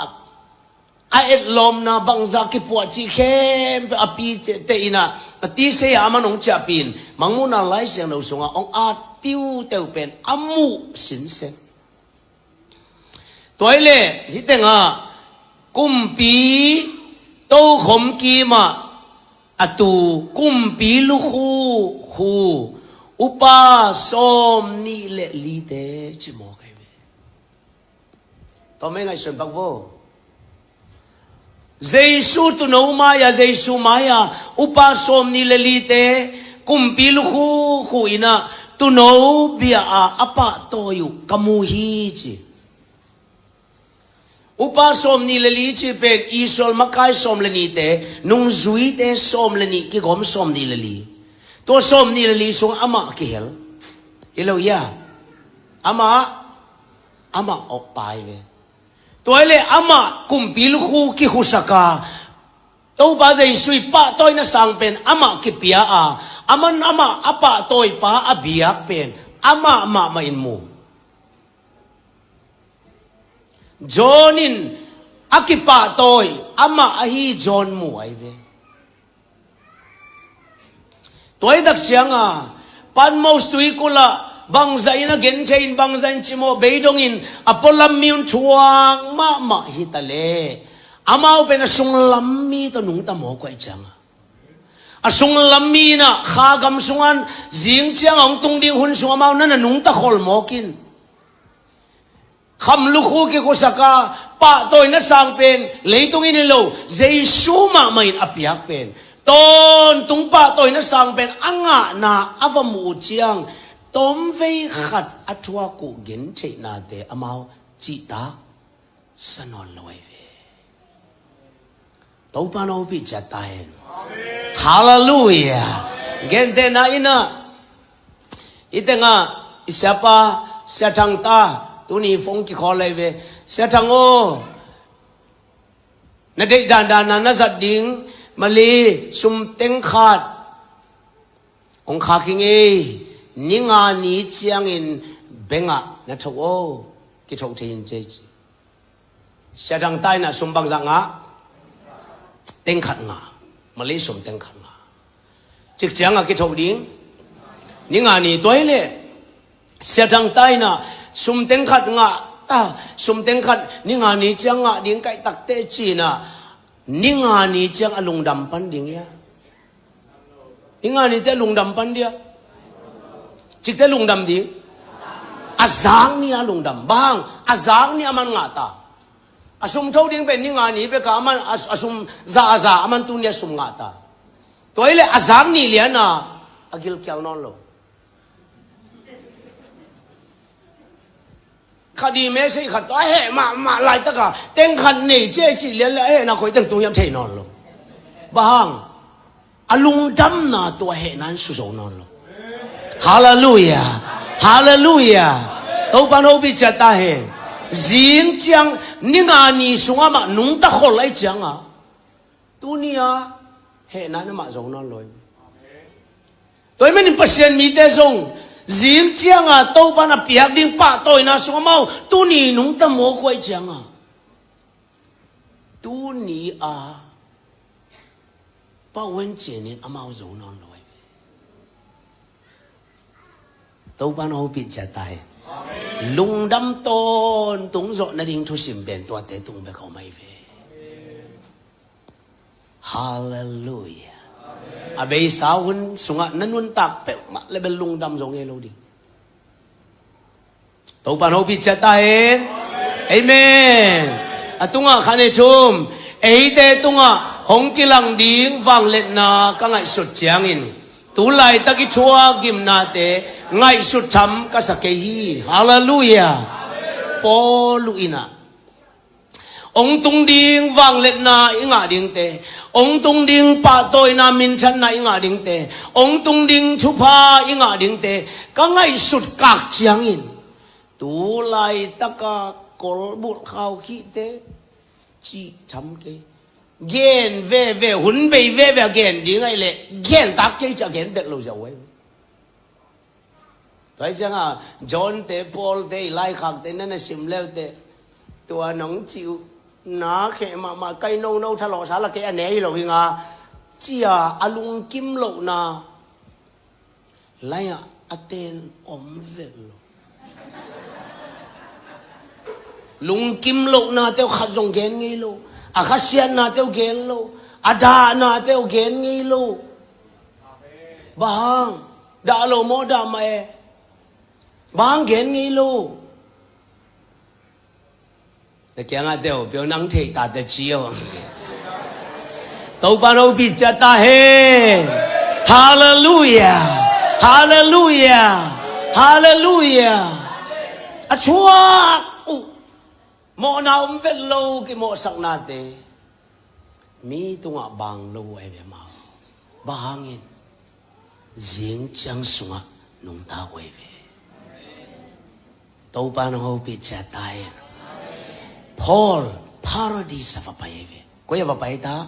a etlawmna bangzah kipuah cih khempeuh a pite inah a tisei a amah nong ciahpih in Mangmuhna Lai Siangtho sungah hong at tiuteu pen a muh sinsen. Tua hi leh hih tengah kumpi tokhom kimah a tu kumpi lukhu khu upa sawm nih le lite ci mawk ahi ve. Tua mei ngaihsun pak vo. Jesu tuuno mai-a, Jesu mai-a upa sawm nih le lite kumpi lukhu khu inah tuuno bia-a a pahtawi uh ka mu hi ci. Upa sawm nih le li cih pen Israel makai sawm le nihte, nungzuite sawm le nih kigawm sawm nih le li. Tua sawm nih le li sungah amah kihel hi lo hia? Amah, amah awk pai ve. Tua hi leh amah kumpi lukhu kikhusaka Topa Jesu i pahtawina sang pen amah kipia a, Aman amah a pahtawipa a biak pen amah mahmah in mu. John in a kipahtawi amah ahi John mu ahi ve. Tua hi tak cianga Patmos tuikulh ah bangzah in a genthei in bangzah in cimawh beidong in a pualam mi un thuak mahmah hi ta le, amau pen a sunglam mi tawh nungta mawk uh ahi cianga, a sunglam mi in ah kha gam sungah zing cianga hong tung ding hun sung amau na na nungta khol mawk in. Kham lukhu kikhuasak a pahtawina sang pen leitung in hi lo, Jesu mahmah in a piak pen tawntung pahtawina sang pen a ngahna a va muh uh ciang, tawmvei khat a thuak uh gentheihnate amau cihtak sa nawn lo ahi ve. Topa in hong hopih ciat ta hen. Halleluiah. Gentehna in ah, i tengah i siapa Sia Thang ta, tuni phone kikhawl ahi ve. Sia Thang aw, na deih dandan a na zat ding mali sum teng khat hong khak ing ei, ni nga ni ciangin bank ah na tho aw, kitho thei in ci ei ci. Sia Thang ta in ah sum bangzah ngah? Teng khat ngah. Mali sum teng khat ngah. Cik ciangah kitho ding? Ni nga ni. Tua hi leh Sia Thang ta in ah sum teng khat ngah ta, sum teng khat ni nga ni ciang ngah ding ka hih tak teh ci in ah, ni nga ni ciang a lungdam pan ding hia? Ni nga ni teh lungdam pan dia? Cik teh lungdam ding? A zak ni a lungdam. Bang hang? A zak ni aman ngah ta. A sum tho ding pen ni nga ni bek a, aman a, a sum za a za, aman tuni a sum ngah ta. Tua hi leh a zak ni lian a a gilkial nawn lo. Khat i message khat tawh a heh mahmah laitak a, teng khat nei ci ei cih lian leh a hehna koi teng tung hiam thei nawn lo. Bang hang? A lungdamna tawh a hehna in su zo nawn lo. Halleluiah. Halleluiah. Topa in hong hopih ciat ta hen. Zing ciang ni nga ni sungah mah nungta khol ahi cianga, tuni a hehna in amah zo nawn lo hi. Tua ahih manin Pasian mite zong zing cianga Topa in a piak ding pahtawina sung amau tuni nungta mawk uh ahi cianga, tuni a pau hen cin in amau zo nawn lo hi. Topa in hong hopih ciat ta hen. Lungdam tawntung zawh nading thusim pen tuate tung bek a om ahi ve. Halleluiah. A beisa hun sungah na nuntak peuhmah le bel lungdam zo ngei lo ding. Topa in hong hopih ciat ta hen. Amen. A tungah khan ei thum. Eite tungah hong kilang ding vangliatna ka ngaihsut ciangin, tu laitak i thuak gimnate ngaihsut tham ka sa kei hi. Halleluiah. Paul in ah, hong tung ding vangliatna i ngah dingte, hong tung ding pahtawina minthanna i ngah dingte, hong tung ding thupha i ngah dingte ka ngaihsut kak ciangin, tu laitaka kolbulh khaukhihte cih tham kei. Gen veve, hun bei veve a gen ding ahih leh gen tak kei ci a gen bet lo ziau ahi. Tua hi ciangah John te, Paul te i laikhakte na na sim leuteh, tua nong cih uh na kheh mahmah, kai nono thalawhsa la kei a ne hi lo hi nga, ci a a lungkim lohna lai-ah a ten om vet lo. Lungkim lohnate uh khat zong gen ngei lo. A khasiatnate uh gen lo. A dahnate uh gen ngei lo. Bang hang? Dah lo maw, dah mah e? Bang hang gen ngei lo? Na kiangah teh uh, pio nang theih ta teh ci uh. Topa in hong hopih ciat ta hen. Halleluiah. Halleluiah. Halleluiah. A thuak uh mawhna om vet lo kimawhsaknate mi tungah bang lo uh ahi ve mau. Bang hangin? Zing ciang sungah nungta uh ahi ve. Topa in hong hopih ciat ta hen. Paul Paradis ah va pai ahi ve. Koi ah va pai ta?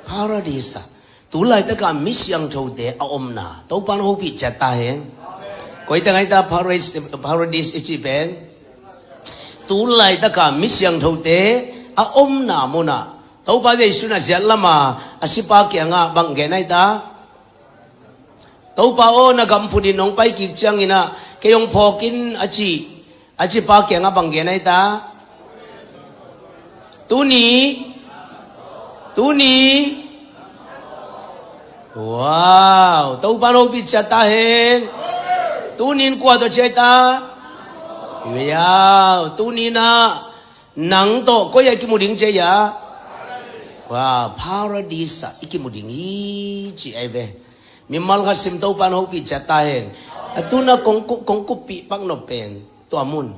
Paradis ah. Tu laitaka mi siangthote a omna Topan hopih ciat ta hen. Koite ngaita Paradis, Paradis i cih pen? Tu laitaka mi siangthote a omna munah Topa Jesu na ziat lama a sipa kiangah bang gen aita? Topa aw, na gam phutin nong pai kik cianginah kei hong phawkin a cih, a cipa kiangah bang gen aita? Tuni, tuni. Wow, Topan hopih ciat ta hen. Tunin kua tawh ci aita? Wow, tuninah nang tawh koi ah i kimu ding ci aia? Wow, Paradis ah i kimu ding hi ci ai ve. Mimal khat sim Topan hopih ciat ta hen. A tuna kong ku-, kong kuppih pak nop pen tua mun.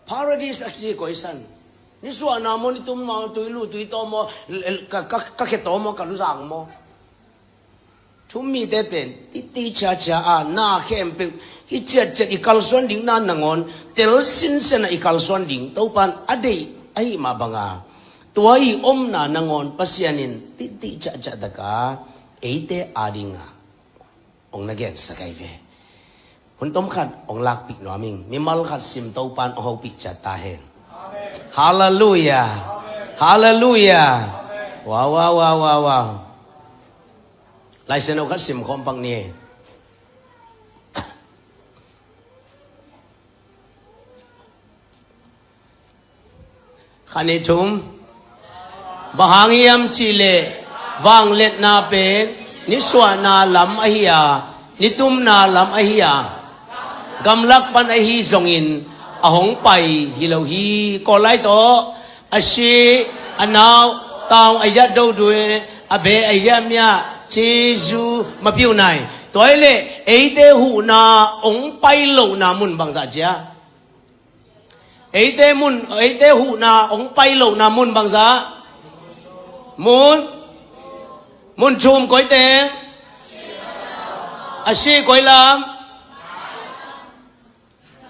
Paradis a kici koi san? Nisuahna maw, nitumna maw, tuilu tuitaw maw, l-, l-, ka, ka, ka khetaw maw, ka luzang maw? Thu-um mite pen titi ciacia a na khempeuh hi ciatciat i kalsuan ding na nangawn tel sinsen ah i kalsuan ding Topan a deih ahi mah banga tua i omna nangawn Pasian in titi ciacia taka eite adinga hong na gensak ai ve. Hun tom khat hong lakpih nuam ing. Mimal khat sim Topan hong hopih ciat ta hen. Halleluia. Halleluia. Wow, wow, wow, wow, wow. Laisiangtho khat sim khawm pak ni. Khat, nih, thum. Bang hang hiam cihleh vangliatna pen nisuahna lam ahi a, nitumna lam ahi a, gamlak pan ahi zongin a hong pai hi lo hi. Kawl lai tawh a si, a nau, taung, a yat dodue, a be, a yamya, cizu, mapiu nai. Tua hileh eite huhna hong pai lohna mun bangzah cia? Eite mun, eite huhna hong pai lohna mun bangzah? Mun, mun thum. Koite? A si koi lam?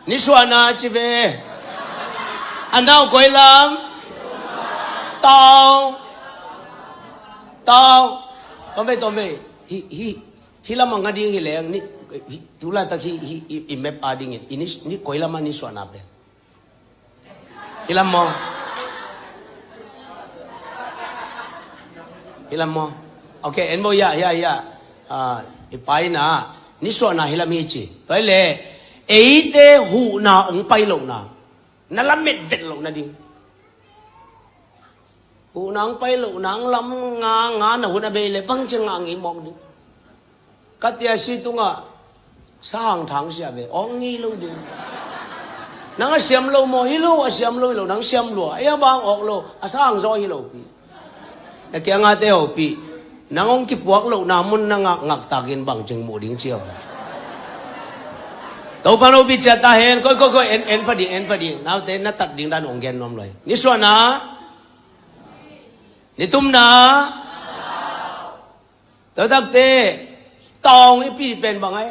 Nisuahna ci ve. A nau koi lam? Taung. Taung. Tom ve, tom ve. Hi, hi, hi lam a nga ding hi leng ni, hi, tu laitak hi, hi, i, i map a dingin i ni, ni koi lam a nisuahna pen? Hi lam maw? Hi lam maw? Ok, en bo ya, ya, ya. Ah, i paina nisuahna hi lam hi ci. Tua hileh eite huhna hong pai lohna, na lamet vet lohna ding. Huhna hong pai lohna hong lam nga nga na hun a bei leh bangci ngah ngei mawk ding. Ka tia si tungah sahang thang sia ve, awk ngei lo ding. Nang a siam lo maw? Hi lo, a siam lo hi lo, nang siam lua. Ei a bang awk lo, a sahang zaw hi lo pi. Na kiangah te ho pi. Nang hong kipuak lohna mun na ngak ngaktakin bangcing muh ding cia. Topan hopih ciat ta hen. Koi, koi, koi, en, en pha ding, en pha ding. Naute na tat ding dan hong gen nuam lai. Nisuahna, nitumna, tua takte taung i pi pen bang ai?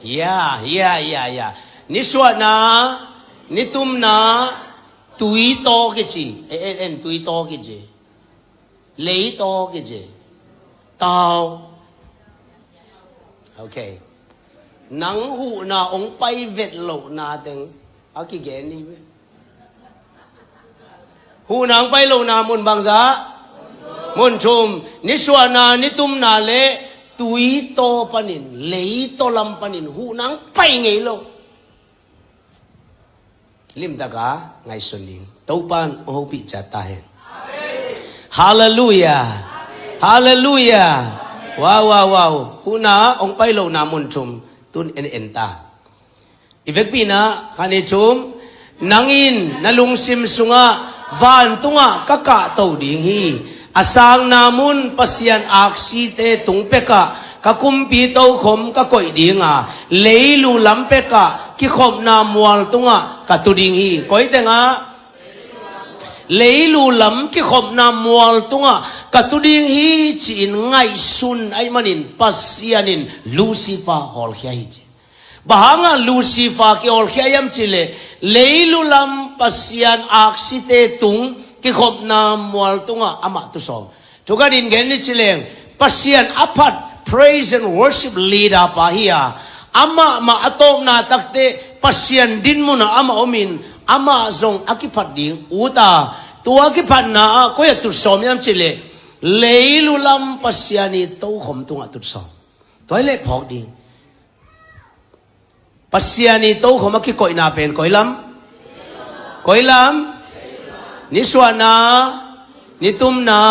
Ya, ya, ya, ya. Nisuahna, nitumna, tuitaw kici. En, en, en, tuitaw kici. Leitaw kici. Taung. Ok. Nang huhna hong pai vet lohna teng a kigen hi ve. Huhna hong pai lohna mun bangzah? Mun thum. Nisuahna, nitumna le tuitaw panin, leitaw lam panin huhna hong pai ngei lo. Limtaka ngaihsun ding. Topan hong hopih ciat ta hen. Halleluia. Halleluia. Wow, wow, wow. Huhna hong pai lohna mun thum. Tun en en ta. I vekpina, khat, nih, thum. Nang in na lungsim sungah vantungah ka kahto ding hi. A sangna mun Pasian aksite tung pekah ka kumpi tokhom ka koih dinga, leilu lam pekah kikhopna mual tungah ka tu ding hi. Koi tengah? Leilu lam kikhopna mual tungah ka tu ding hi ci-in ngaihsun ahih manin Pasian in Lucifer hawlkhia hi ci. Bang hangah Lucifer kiawlkhia hiam cihleh, leilu lam Pasian aksite tung kikhopna mual tungah amah tusawm. Thukatin gen ni cileng, Pasian a phat praise and worship leader pa hi a, amah mah a tawpna takte Pasian din munah amah omin, amah zong a kiphat ding ut a, tua kiphatna ah koi ah tutsawm hiam cihleh, leilu lam Pasian i tokhom tungah tutsawm. Tua hi leh phawk ding. Pasian i tokhom a kikoihna pen koi lam? Koi lam? Nisuahna, nitumna,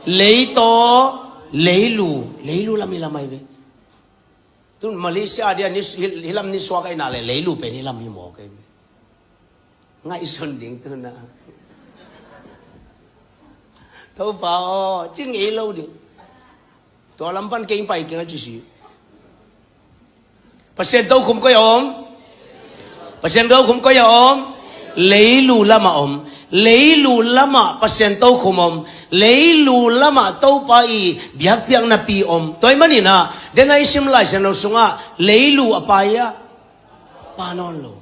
leitaw, leilu, leilu lam hi lam ahi ve. Tun Malaysia dia ni, hi, hi lam nisuah ka hihna leh leilu pen hi lam hi mawk ahi ve. Ngaihsun ding tuna. Topa aw, ci ngei lo ding. Tua lam pan keng pai keng a ci si. Pasian tokhom koi a om? Pasian tokhom koi a om? Leilu lamah om. Leilu lamah Pasian tokhom om. Leilu lamah Topa i biakpiaknapi om. Tua ahih manin ah, den a i sim Lai Siangtho sungah leilu a pai a, pa nawn lo.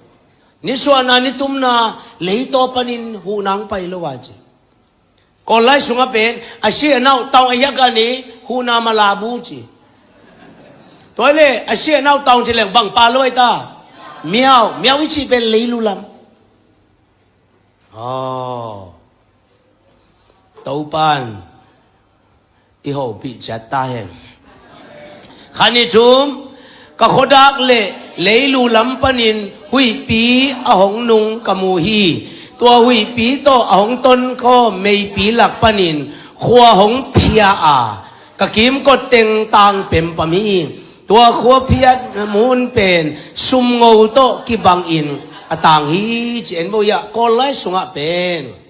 Nisuahna, nitumna, leitaw panin huhna hong pai lo a ci. Kawl lai sungah pen, a si a nau taung a hiak a ni, huhna malabu ci. Tua hi leh, a si a nau taung ci leng bang pa lo ahi ta? Miau, miau i cih pen leilu lam. Aw. Topan i hopih ciat ta hen. Khan i thum, ka khuadak le leilu lam panin huihpi a hong nung ka mu hi. Tua huihpi tawh a hong tonkhawm meipi lak panin khua hong phia a, ka kimkot teng tang pempam hi. Tua khua phiat mun pen sumngo tawh kibangin a tang hi ci. En bo hiah, Kawl lai sungah pen,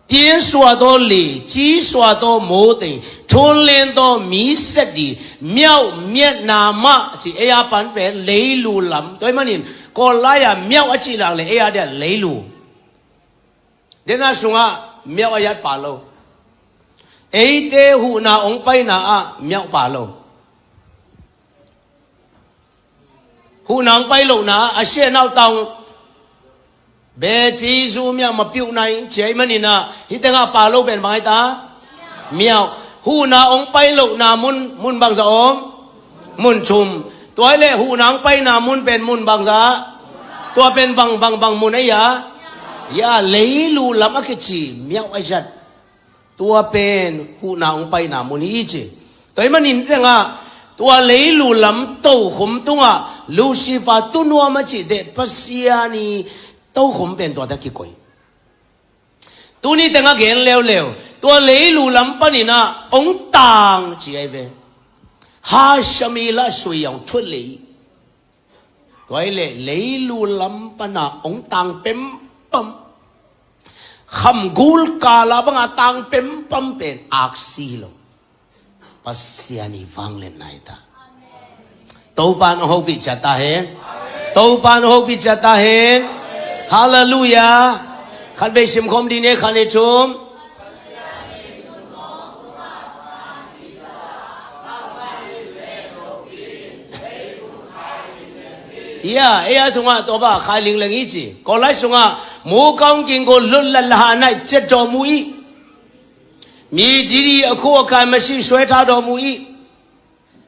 Piansuah tawh li, cisuah tawh mote, thunlen tawh mi set di, miauh miatna mah ci. Ei a pan pen leilu lam. Tua ahih manin Kawl lai-a miauh a cih lak le ei a dia leilu. Den a sungah miauh a hiat pa lo. Eite huhna hong paina ah miauh pa lo. Huhna hong pai lohna, a si a nau taung. Be ci zu miauh ma piuh nai, ci ahih manin ah, hih tengah pa lo pen bang ahi ta? Miauh. Huhna hong pai lohna mun, mun bangzah om? Mun thum. Tua hi leh huhna hong paina mun pen mun bangzah? Tua pen bang, bang, bang mun ahi a? Ya, leilu lam a kici, miauh a zat. Tua pen huhna hong paina mun hi ci. Tua ahih manin tengah, tua leilu lam tokhom tungah Lucifer tunuam a cih teh Pasian i tokhom pen tua teh kikoi. Tuni tengah gen leuleu, tua leilu lam panin ah hong tang ci ahi ve. Hashamila sui hong thuat lei. Tua hi leh leilu lam pana hong tang pempam. Khamgul kala banga tang pempam pen aksi hi lo. Pasian i vangliatna hi ta. Topan hong hopih ciat ta hen. Topan hong hopih ciat ta hen. Halleluiah. Khat vei simkhawm ding ni, khat, nih, thum. Ya, ei a tungah Topa khai lingleng hi ci. Kawl lai sungah, mu kaung king ko lut lat laha nai cet dawm uh ih. Mi cidi a khu a kai masi suai tha dawm uh ih.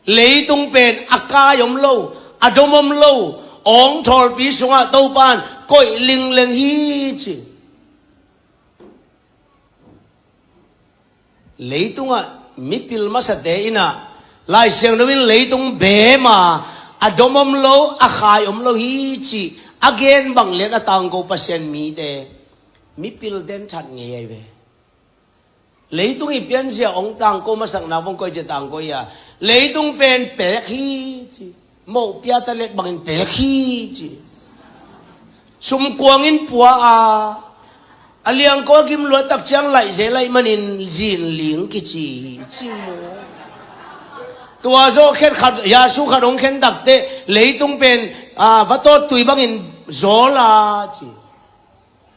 Leitung pen a kai om lo, a dom om lo, awng thawlpi sungah Topan koih lingleng hi ci. Leitungah mipil masate in ah, Lai Siangtho in leitung beem a, a dom om lo, a khai om lo hi ci a gen bang lian a tangko Pasian mite mipil den that ngei ahi ve. Leitung i pianzia hong tangko masakna hong koi cia tangko ia, leitung pen peek hi ci. Moh pia ta let bangin peek hi ci. Sumkuang in pua a, a liangko a gim luat tak ciang laih ze laih manin zin ling kici hi ci maw. Tua zawh khet khat, Yasu khat hong khen tak teh leitung pen, a, va tawt tui bangin zawl a ci.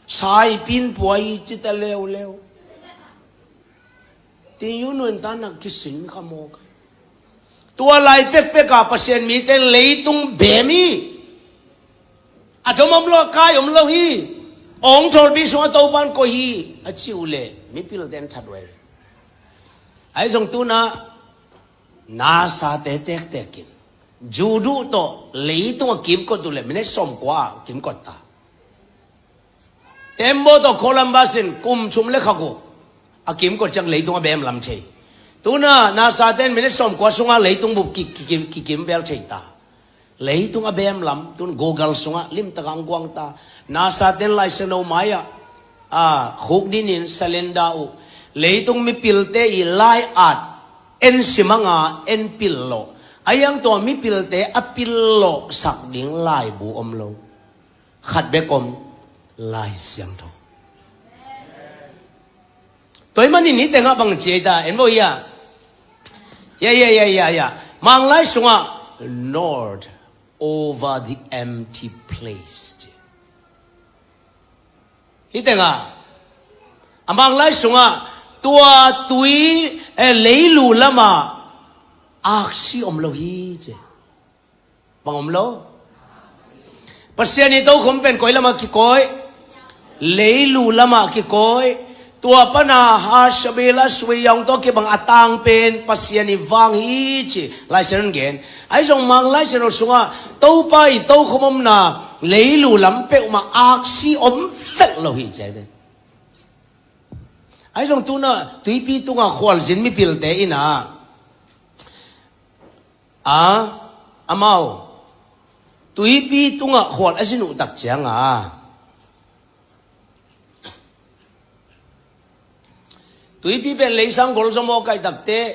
Saipin pua hi ci ta leuleu. Tin yu nuen ta nak kisin kha mawk. Tua lai pekpek ah Pasian mite in leitung bem hi. A dom om lo, a kai om lo hi. Awng thawlpi sungah Topa in koih hi a cih uh leh mipilte in that uh hi. Ahi zong tu-in ah NASA-te tektek in Judu tawh leitung a kimkot uh leh minute sawmkua a kimkot ta. Tembaw tawh Columbus in kum thum le kha guk a kimkot ciang leitung a bem lam thei. Tu-in ah NASA-te in minute sawmkua sungah leitung bup ki, ki, ki, kikimvel thei ta. Leitung a bem lam, tu-in Google sungah limtak a hong guang ta. NASA-te in Lai Siangtho mai-ah a khukdin in cylinder uh, leitung mipilte i lai-at en simang a en pil lawh, a hiang tua mipilte a pil lawhsak ding laibu om lo. Khat bek om, Lai Siangtho. Tua ahih manin hih tengah bang ci ei ta, en vo hia. Ya, ya, ya, ya, ya. Manglai sungah, Lord, over the empty place. Hih tengah, a Manglai sungah, tua tui, eh, leilu lamah aksi om lo hi ci. Bang om lo? Pasian i tokhom pen koi lamah kikawi? Leilu lamah kikawi. Tua pana Hashabela suai a hong tawh kibang a tang pen Pasian i vang hi ci Lai Siangtho in gen. Ahi zong Mang Lai Siangtho sungah Topa i tokhom omna leilu lam peuhmah aksi om vet lo hi ci ahi ve. Ahi zong tu-in ah tuipi tungah khualzin mipilte in ah, a, amau tuipi tungah khual a zin uh tak ciang a, tuipi pen leisang golzaw mawk ahih takteh,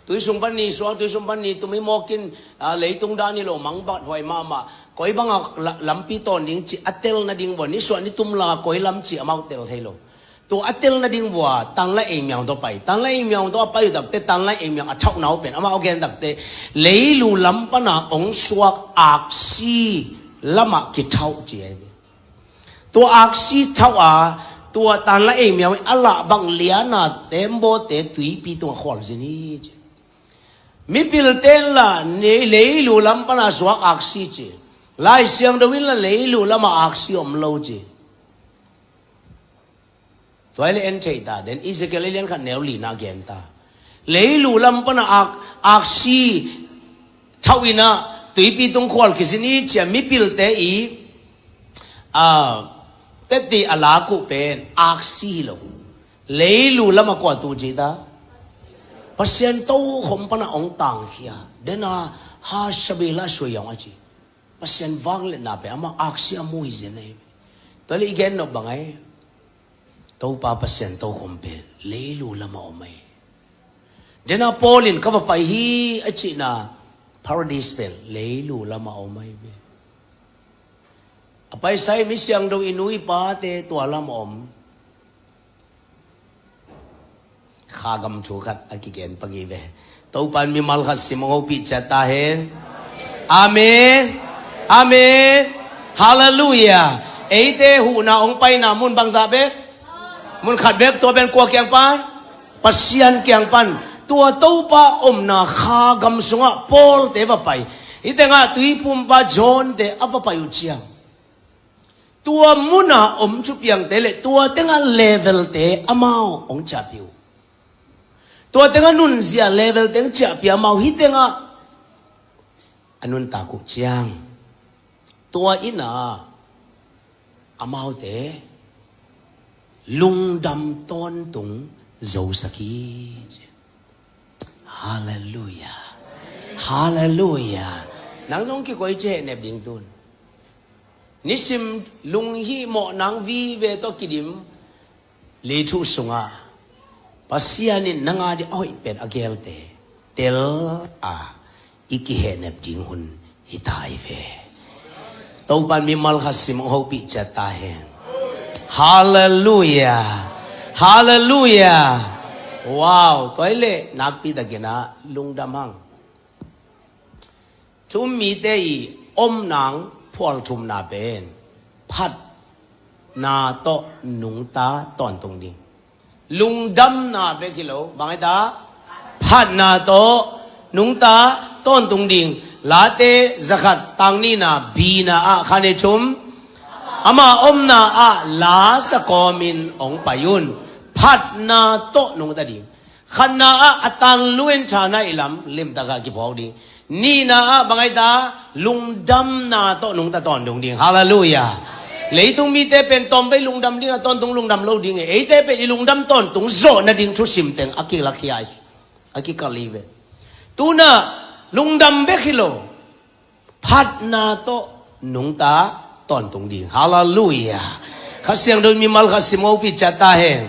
tui sung pan ni suak, tui sung pan ni tum hi mawk in, a, leitung dan hi lo, mangbathuai mahmah. Koi bangah la-, lampi tawn ding cih a tel nading vua, nisuah nitum la koi lam cih amau tel thei lo. Tua a tel nading vua Tanglai Eimiang tawh pai. Tanglai Eimiang tawh a pai uh takteh, Tanglai Eimiang a thauhna uh pen amau a gen takteh, leilu lam pana hong suak aksi lamah kithauh ci ahi ve. Tua aksi thauh a, tua Tanglai Eimiang in a lah bang liana Tembawte tuipi tungah khualzin hi ci. Mipilte in la nei-, leilu lam pana suak aksi ci. Lai Siangtho in la leilu lamah aksi om lo ci. Tua hi leh en thei ta, den Ezekiel a lian khat neu lina gen ta. Leilu lam pana ak-, aksi thauh in ah tuipi tung khual kizin hi ci a mipilte i, a, teti a lak uh pen aksi hi lo. Leilu lamah kua tu ci ta? Pasian tokhom pana hong tangkhia. Den a Hashabela suai a hong a ci. Pasian vangliatna pen amah aksi a mu hi zen ahi. Tua leh i gen nop bang ahi? Topa Pasian tokhom pen leilu lamah om ahi. Den a Paul in ka va pai hi a cihna Paradise pen leilu lamah om ahi ve. A paisa i mi siangtho i nu i pate tua lamah om. Kha gam thu khat a kigen pak hi ve. Topa in mimal khat sim hong hopih ciat ta hen. Amen. Amen. Halleluiah. Eite huhna hong paina mun bangzah bek? Mun khat bek, tua pen kua kiang pan? Pasian kiang pan. Tua Topa omna kha gam sungah Paul-te va pai. Hih tengah tuipumpa John-te a va pai uh ciang, tua muna om thupiangte le tua tengah level-te amau hong ciahpih uh. Tua tengah nunzia level-te hong ciahpih amau hih tengah a nuntak uh ciang, tua in ah amaute lungdam tawntung zosak hi ci. Halleluiah. Halleluiah. Nang zong kikoih ci, hehnep ding tun. Nisim lunghihmawh nang vive tawh kidim lei thu sungah Pasian in nang a ding a hoih pen a gelte tel a, i kihehnep ding hun hi ta hi ve. Topa in mimal khat sim hong hopih ciat ta hen. Halleluiah. Halleluiah. Wow, tua hi leh nakpi takin ah lungdam hang. Thu-um mite i om nang phual thumna pen phatna tawh nungta tawntung ding. Lungdamna bek hi lo, bang hi ta? Phatna tawh nungta tawntung ding. Late zakhat tang nihna bina ah khan i thum, ama omna ah lasa kawmin hong pai un. Phatna tawh nungta ding. Khatna ah a tan luen thana i lam limtaka kiphawk ding. Nihna ah bangaita, lungdamna tawh nungta tawntung ding. Halleluiah. Leitung mite pen tawmvei lungdam ding a tawntung lungdam lo ding e. Eite pen i lungdam tawntung zawh nading thusim teng a kilakhia, a kikalh hi ve. Tuna lungdam bek hi lo, phatna tawh nungta tawntung ding. Halleluiah. Kha Siangtho mimal khat sim, hopih ciat ta hen.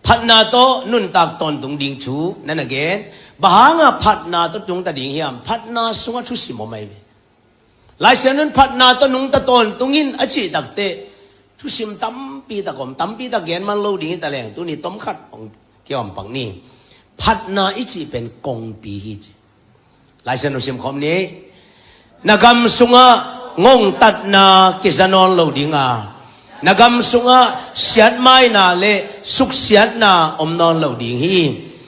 Phatna tawh nuntak tawntung ding thu na na gen. Bang hanga phatna tawh nungta ding hiam? Phatna sungah thusim om ahi ve. Laisiangtho in phatna tawh nungta tawntung in a cih takteh thusim tampi tak om, tampi tak gen man lo ding hi ta leng, tuni tomkhat hong kiom pak ni. Phatna i cih pen kongpi hi ci. Laisiangtho sim khawm ni. Na gam sungah ngongtatna kiza nawn lo ding a, na gam sungah siatmaina le suksiatna om nawn lo ding hi.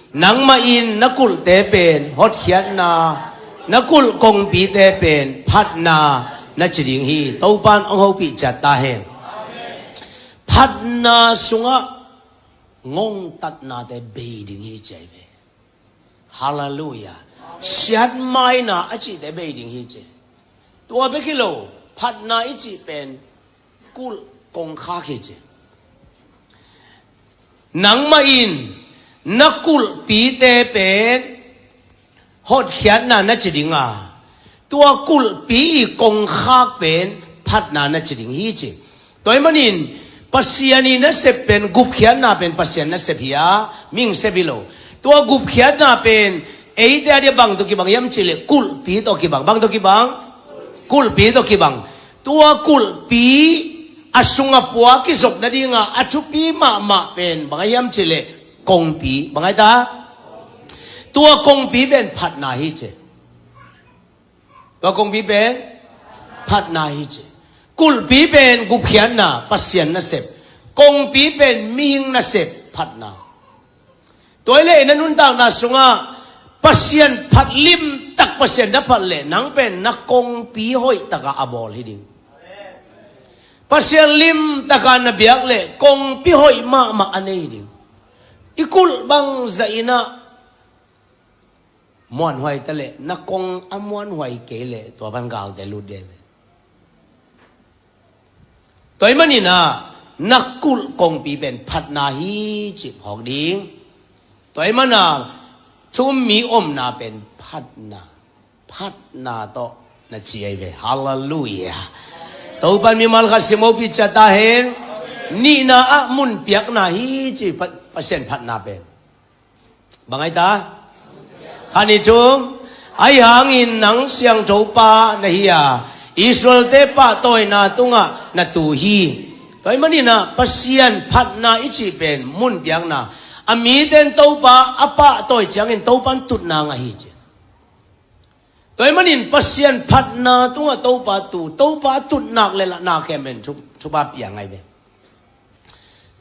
Nangmah in na kulhte pen hotkhiatna, na kulh kongpite pen phatna na ci ding hi. Topa in hong hopih ciat ta hen. Phatna sungah ngongtatnate bei ding hi ci ahi ve. Halleluiah. Siatmaina a cihte bei ding hi ci. Tua bek hi lo, phatna i cih pen kulh kongkhak hi ci. Nangmah in na kulhpite pen hotkhiatna na ci ding a, tua kulhpi i kongkhak pen phatna na ci ding hi ci. Tua ahih manin Pasian i nasep pen gupkhiatna pen Pasian nasep hi a, mihing sep hi lo. Tua gupkhiatna pen eite a dia bang tawh kibang hiam cih leh kulhpi tawh kibang. Bang tawh kibang? Kulhpi tawh kibang. Tua kulhpi a sungah pua kizop nadinga a thupi mahmah pen bang ahi hiam cih leh kongpi. Bang ahi ta? Tua kongpi pen phatna hi ci. Tua kongpi pen phatna hi ci. Kulhpi pen gupkhiatna, Pasian nasep. Kongpi pen mihing nasep, phatna. Tua hi leh na nuntakna sungah Pasian phat limtak, Pasian na phat leh nang pen na kongpi hoihtaka a bawl hi ding. Pasian limtaka na biak leh kongpi hoih mahmah a nei hi ding. I kulh bangzah in ah muanhuai ta leh, na kong a muanhuai kei leh tua pan galte lut ding hi ve. Tua ahih manin ah na kulh kongpi pen phatna hi cih phawk ding. Tua ahih manin ah thu um mi omna pen phatna, phatna tawh na ci ahi ve. Halleluiah. Topa in mimal khat sim, hopih ciat ta hen. Nihna ah mun piakna hi ci, Pa-, Pasian phatna pen. Bang ahi ta? Khan i thum. Ahi hangin nang siangtho pa na hi a, Israelte pahtawina tungah na tu hi. Tua ahih manin ah Pasian phatna i cih pen mun piakna. A mite in Topa a pahtawi ciangin Topa in tutna ngah hi ci. Tua ahih manin Pasian phatna tungah Topa tu, Topa tutnak le lahna khempeuh in thu-, thupha piang ahi ve.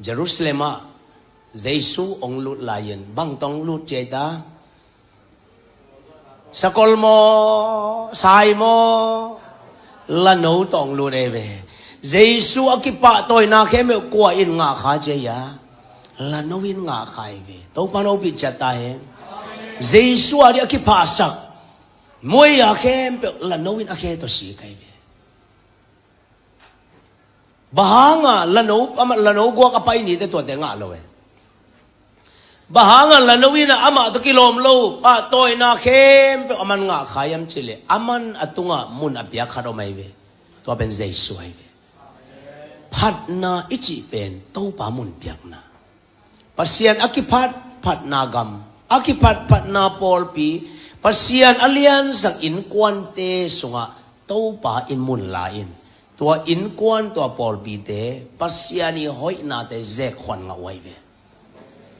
Jerusalem ah Jesu hong lut lai-in bang tawh hong lut ci ahi ta? Sakol maw, sai maw, lano tawh hong lut ahi ve. Jesu a kipahtawina khempeuh kua in ngahkha ci ahi a? Lano in ngahkha ahi ve. Topa in hopih ciat ta hen. Jesu a ding a kiphahsak muai-a khempeuh lano in a khe tawh sik ahi ve. Bang hanga lano, ama, lano guak a pai nite tuate ngah lo e. Bang hanga lano in ah amah tawh kilawm lo, pahtawina khempeuh aman ngahkha hiam cih leh, aman a tungah mun a piak khat om ahi ve. Tua pen Jesu ahi ve. Phatna i cih pen Topa mun piakna. Pasian a kiphat phatna gam, a kiphat phatna pawlpi, Pasian a liansak innkuante sungah Topa in mun la in, tua innkuan, tua pawlpite Pasian i hoihnate zekkhuan ngah uh ahi ve.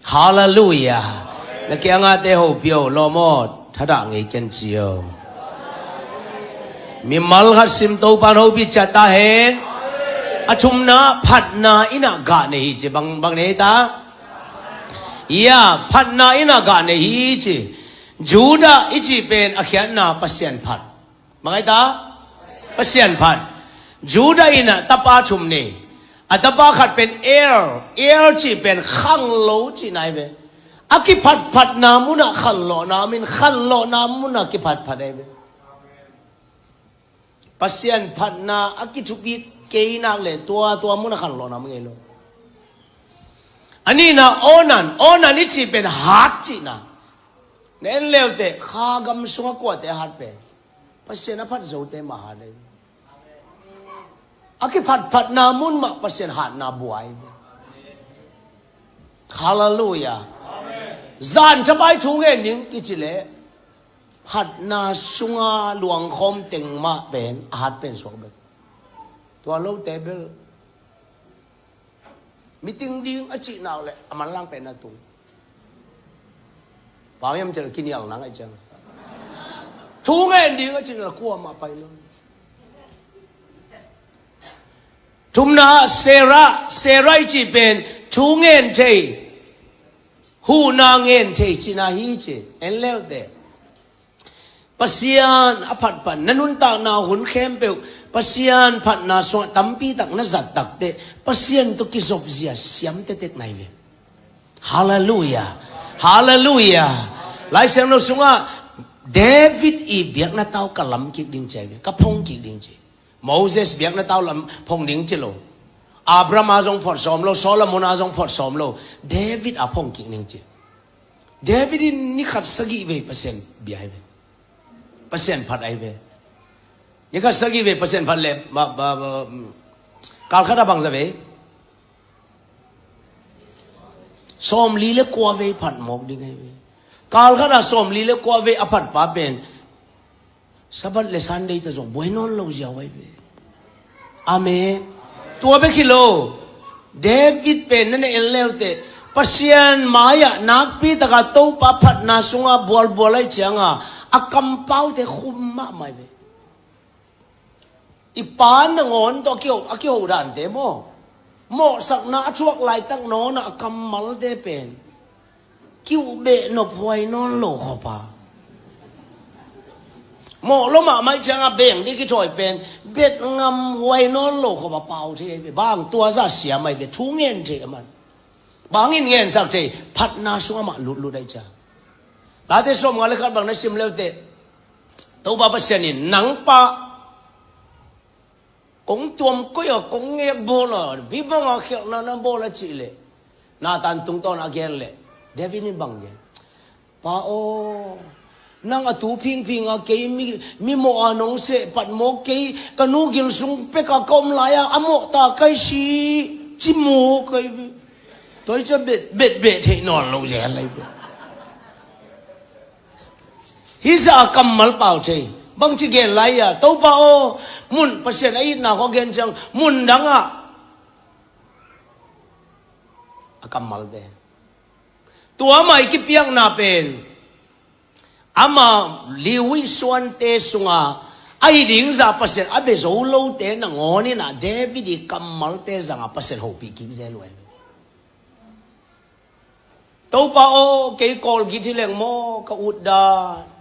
Halleluiah. Na kiangahte hopih o, lawm aw, thadah ngei ken ci o. Mimal khat sim, Topa in hopih ciat ta hen. A thumna, phatna in ah gah nei hi ci. Bang, bang nei ta? Ya, phatna in ah gah nei hi ci. Judah i cih pen a khiatna Pasian phat. Bang ai ta? Pasian phat. Judah in a tapa thum nei. A tapa khat pen Er. Er cih pen khanglo cihna hi ve. A kiphatphatna munah khanlawhna om in khanlawhna munah kiphatphat ahi ve. Pasian phatna a kithupi kei nak le tua tua munah khanlawhna om ngei lo. A nihna Onan. Onan i cih pen hat cihna. Na en leuteh kha gam sungah kuate hat pen Pasian a phat zote mah hat ahi. A kiphatphatna mun mah Pasian hatna buai. Halleluiah. Zan thapai thu ngen ding kici leh phatna sunga luangkhawm teng mah pen a hat pen suak bek. Tua lote bel meeting ding a cihna uh leh a manlang pen a tung. Pau hiam cel kinial nang ai ciang thu ngen ding a cihna leh kuamah pai lo. Thumna Sarah. Sarah i cih pen thu ngen thei, huhna ngen thei cihna hi ci. En leuteh Pasian a phatphat na nuntakna hun khempeuh Pasian phatna sungah tampi tak na zat takteh Pasian tawh kizopzia siam tektek na hi ve. Halleluiah. Halleluiah. Lai Siangtho sungah David i biakna tau ka lam kik ding ci ahi ve. Ka phong kik ding ci. Moses biakna tau lam phong ding ci lo. Abraham a zong phot sawm lo, Solomon a zong phot sawm lo. David a phong kik ding ci. David in ni khat sagih vei Pasian bia ahi ve. Pasian phat ahi ve. Ni khat sagih vei Pasian phat le ma, ma, ma, kal khat a bangza vei? Sawmli le kua vei phat mawk ding ahi ve. Kal khat a sawmli le kua vei a phat pa pen Sabbath le Sunday ta zong buai nawn lo ziau ahi ve. Amen. Tua bek hi lo. David pen na na en leuteh Pasian mai-ah nakpi taka Topa phatna sunga bualbual ahi cianga a kampaute khum mahmah ahi ve. I pa nangawn tawh a kiho, a kiho dante maw? Mawhsakna a thuak laitak nawnah a kammalte pen kiuhbeh nophuai nawn lo khawpa. Mawh lo mahmah cianga beng dih kithawi pen bet ngamhuai nawn lo khawpa pau thei ahi ve. Bang tua zah siam ahi ve. Thu ngen thei a man. Bangin ngensak thei? Phatna sung amah lutlut ahi ciang. Late sawmnga le khat bang na sim leuteh Topa Pasian in nang pa kong tuam koih a kong ngek bawl a vibanga khialhna na bawl a cih leh Nathan tungtawn a gen leh David in bang gen? Pa aw, nang a tu phingphinga kei mi, mi mawh a nong seh pat mawk kei, ka nu gil sung peka ka om lai-a a mawh ta kai si ci mawk kai ve. Tua hi cia bet, bet, bet theih nawn lo zel lai ve. Hih zah a kammal pau thei. Bangci gen lai-a Topa aw, mun Pasian a itna khawng gen ciang mun dangah a kammalte. Tua amah i kipiakna pen ama Levi suante sunga a hi ding zah Pasian a bia zo lote nangawn inah David i kammalte zangah Pasian hopih kik zel uh ahi. Topa aw, kei kawlgit hi leng maw ka utdan?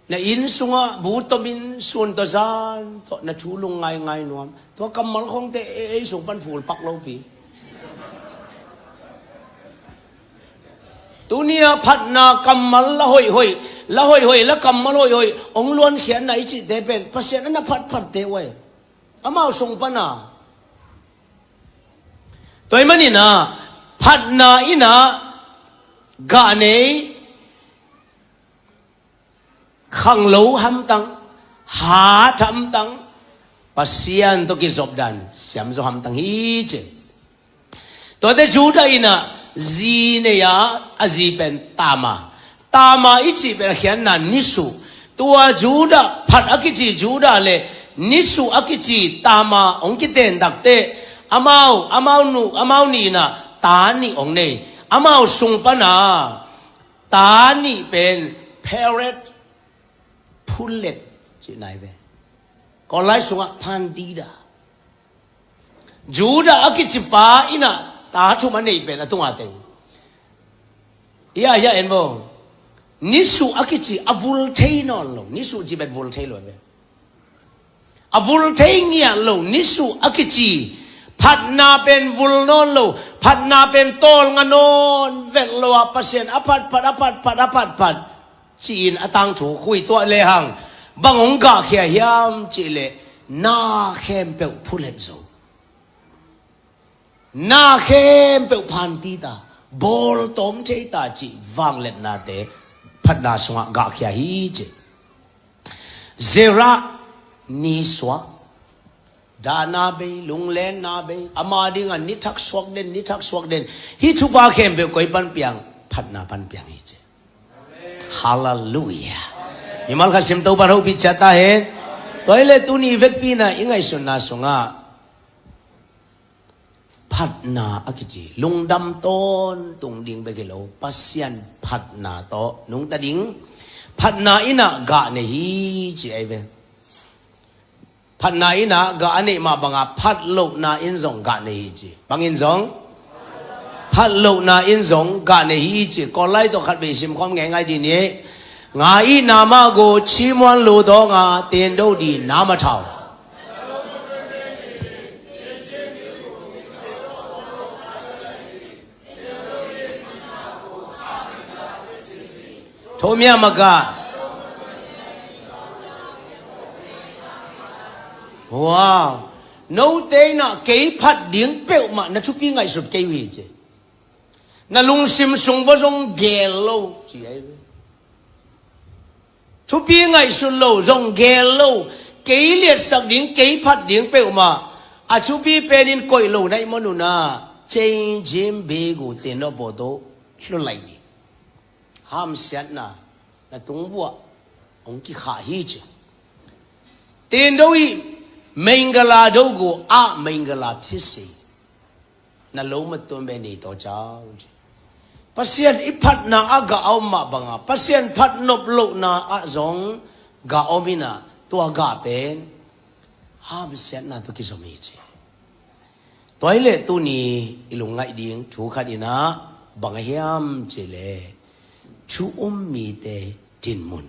Na inn sungah bu tomin sun tawh zan tawh na thu lungngaingai nuam. Tua kammal khawngte ei, ei sung pan phul pak lopi. Tuni-a phatna kammal la hoihhoih, la hoihhoih, la kammal hoihhoih hong luankhiatna i cihte pen Pasian a na phatphatte uh ahi. Amau sung pana tua ahih maninah phatna inah gah nei, khanglo hamtang, hat hamtang, Pasian tawh kizopdan siamzaw hamtang hi ci. Tuate Judah inah zi nei-a a zi pen Tamar. Tamar i cih pen a khiatna nisuh. Tua Judah, phat a kici Judah le nisuh a kici Tamar hong kiten takteh amau, amau nu, amau nih inah ta nih hong nei. Amau sung pana ta nih pen Peret, Phulet cihna hi ve. Kawl lai sungah Phan Dida. Judah a kicipa inah ta thum a neih pen a tunga teng. Hiah, hiah en vo. Nisuh a kici a vul thei nawn lo, nisuh cibet vul thei lo ve. A vul thei ngiat lo, nisuh a kici phatna pen vul nawn lo, phatna pen tawlnga nawn vet lo a, Pasian a phatphat, a phatphat, a phatphat ci-in a tangthu khui tuah lehang bang hong gahkhia hiam cihleh na khempeuh phulet zo. Na khempeuh phan tita, bawltawm theita cih vangliatnate phatna sungah gahkhia hi ci. Zerah nisuak, dahna bei, lunglenna bei, ama dingah nithak suak den, nithak suak den. Hih thupha khempeuh koi pan piang, phatna pan piang hi ci. Halleluiah. Mimal khat sim Topa hopih ciat ta hen. Tua hileh tuni vekpi-in ah i ngaihsutna sungah phatna a kici lungdam tawntung ding bek hi lo, Pasian phatna tawh nungta ding. Phatna in ah gah nei hi ci ahi ve. Phatna in ah gah a neih mah bangah phatlohna in zong gah nei hi ci. Bangin zong? Phatlohna in zong gah nei hi ci. Kawllai tawh khatvei simkhawm ngeingai dih ni. Nga itna mah gu, cimuan lu dawng a, tendo dih nam a thau. Thomiam a gah. Wow. Note in ah kei phat ding peuhmah na thupi ngaihsut kei uh hi ci. Na lungsim sung va zong gel lo ci ahi ve. Thupi ngaihsut lo, zong gel lo, kei liatsak ding, kei phat ding peuhmah a thupi penin koih lo na hih man un ah, cei jim begu tendo pawto hlulaih dih. Hamsiatna na tung vuah hong kikhah hi ci. Tendo ih meingala do gu ah meingala phisi. Na lo matuam be nei tawh ciau ci. Pasian i phatna ah gah a om mah bangah Pasian phat nop lohna ah zong gah om in ah, tua gah pen hamsiatna tawh kizom hi ci. Tua hileh tuni i lungngaih ding thu khat in ah bang a hiam cihleh, thu um mite dinmun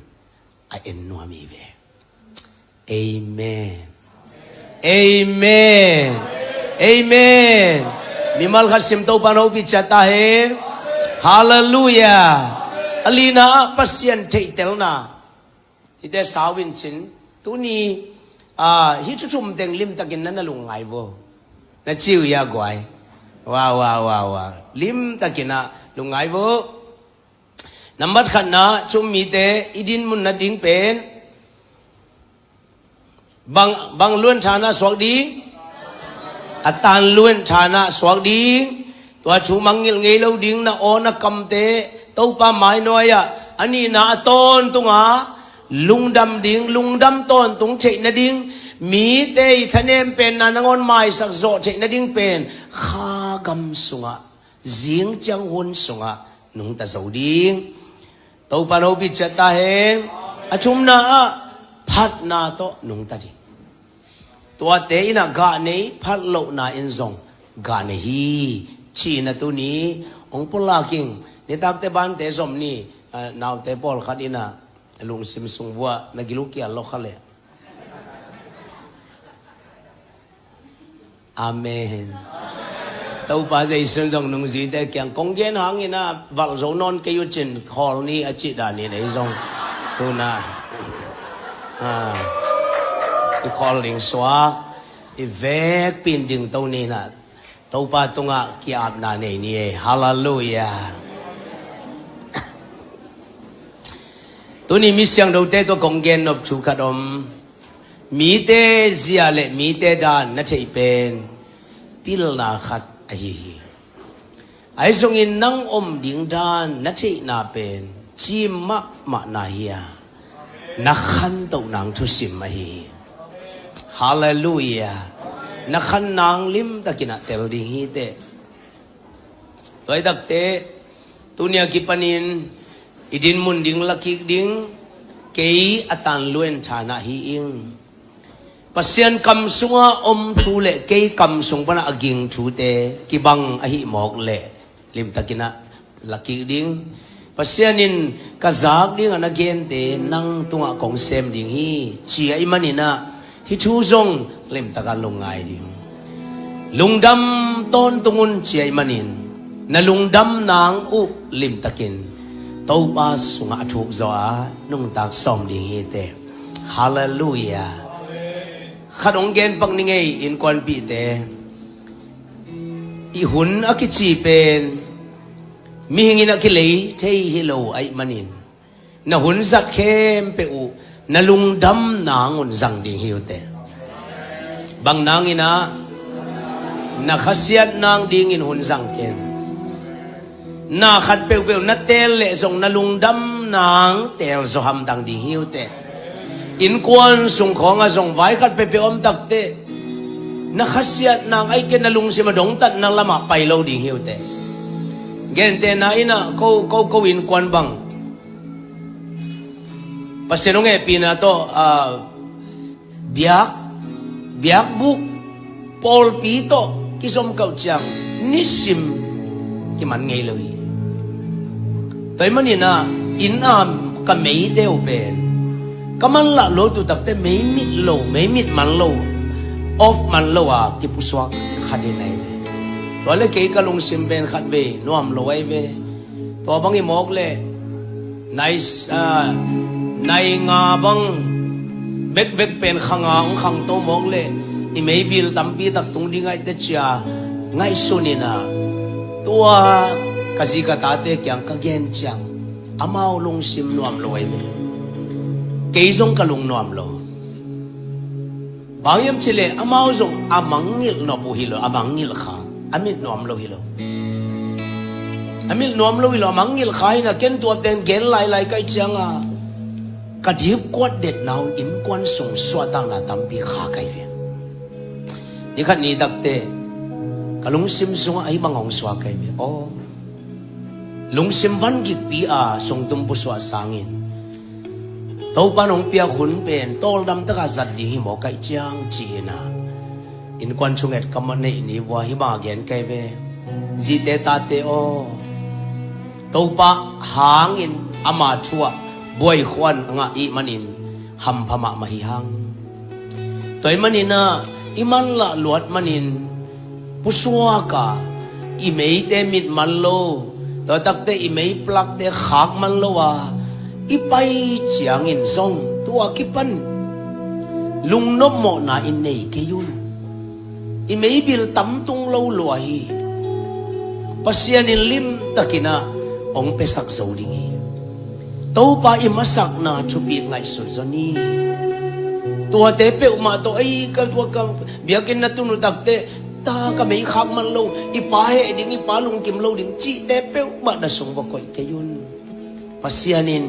a en nuam hi ve. Amen. Amen. Amen. Mimal khat sim Topa hopih ciat ta hen. Halleluiah. A lina ah Pasian theihtelna. Hihte sau in cin. Tuni, ah, hih thu thum teng limtakin na na lungngai vo. Na ciu ia guai. Wa, wa, wa, wa. Limtakin ah lungngai vo. Nambat khatna, thu um mite i dinmun nading pen bang, bang luan thanah suak ding, a tan luan thanah suak ding, tua thu mangngilh ngei lo ding na aw na kamte Topa mai nuai-ah a nihna a tawntunga lungdam ding, lungdam tawntung theih nading, mite i thanem penna nangawn maisak zawh theih nading pen kha gam sungah zing ciang hun sungah nungta zo ding. Topa hopih ciat ta hen. A thumna ah phatna tawh nungta ding. Tuate in ah gah nei, phatlohna in zong gah nei hi ci-in ah tuni hong pulak ing. Nitakte bante zom ni, ah, naute pawlkhat in ah lungsim sung vuah na gil uh kial lo kha leh. Amen. Topa Jesu in zong nungzuite kiang kong gen hangin ah valh zo nawn kei uh cin khawl ni a cih danin ei zong tuna, ah, i khawl ding suak, i vekpi in dingto ni in ah Topa tungah ki-apna nei ni ei. Halleluiah. Tuni mi siangthote tawh kong gen nop thu khat om. Mite zia le mite dan na theih pen pilna khat ahi hi. Ahi zongin nang om ding dan na theihna pen cim mahmah na hi a, na khantoh nang thusim ahi hi. Halleluiah. Na khan nang limtakin ah tel ding hi teh. Tua hi takte, tuni a kipanin i dinmun ding lakik ding, kei a tanluen thanah hi ing. Pasian kam sunga om thu le kei kam sung panah a ging thute kibang ahi mawk leh limtakin ah lakik ding. Pasian in ka zak dingah na gente nang tungah kong sem ding hi, ci ahih manin ah hih thu zong limtakin lungngai ding. Lungdam tawntung un, ci ahih manin na lungdam nang uh limtakin Topa sungah a thuk zawh a nungtak sawm ding hi teh. Halleluiah. Khat hong gen pak ning ei, innkuanpihte. I hun a kici pen mihing in a kilei thei hi lo ahih manin, na hun zat khempeuh uh na lungdam nang un zang ding hi uh teh. Bang nang in ah? Na khasiat nang dingin hun zang ken. Na khat peuhpeuh na teel leh zong na lungdam nang teel zaw hamtang ding hi uh teh. Innkuan sung khawngah zong vai khat peuhpeuh om takteh na khasiat nang ahih kei leh na lungsim a dongtatna lamah pai lo ding hi uh teh. Gentehna in ah ko, ko, ko innkuan bang Pasian hong hehpihna tawh, ah, biak, biakbuk, pawlpi tawh kizom kawh ciang nisim kiman ngei lo hi. Tua ahih manin ah inn a ka meite uh pen ka manlah luat uh takteh mei mit lo, mei mit man lo, off man lo a kipusuak khat in ahi ve. Tua leh kei ka lungsim pen khatvei nuam lo ahi ve. Tua bang hi mawk leh nai, ah, nai nga bang bekbek pen kha nga hong khangto mawk leh i mei bill tampi tak tung ding ahih teh ci a ngaihsun in ah, tua ka zi ka tate kiang ka gen ciang amau lungsim nuam lo ahi ve. Kei zong ka lung nuam lo. Bang hiam cih leh amau zong a mangngilh nop uh hi lo, a mangngilh kha, a mit nuam lo hi lo. A mit nuam lo hi lo, a mangngilh kha hi in ah ken tua teng gen lailai ka hih ciang a ka dipkuat detna uh innkuan sung suahtakna tampi khak ahi ve. Ni khat ni takteh ka lungsim sungah ahi bang hong suak ahi ve. Aw, lungsim van gikpi a sungtum pusuah sangin Topa in hong piak hun pen tawldam takin zat ding hi mawk ka hih ciang ci in ah innkuan thunget ka mawh neih ni vua hih bang gen ka hi ve. Zite tate aw, Topa hangin ama thu ah buaikhuan a ngah i hih manin hampha mahmah hi hang. Tua ahih manin ah i manlah luat manin pusuak a i meite mit man lo, tua takteh i mei plakte khak man lo a i pai ciangin zong tua kipan lungnop mawhna in nei kei un. I mei bill tam tung lo lua hi. Pasian in limtakin ah hong piasak zo ding hi. Topa i masakna thupit ngaihsun zaw ni. Tuate peuhmah tawh, ei, ka, tua ka biakinn na tun uh takteh ta ka mei khak man lo, i pa heh ding, i pa lungkim lo ding cihte peuhmah na sung va koih kei un. Pasian in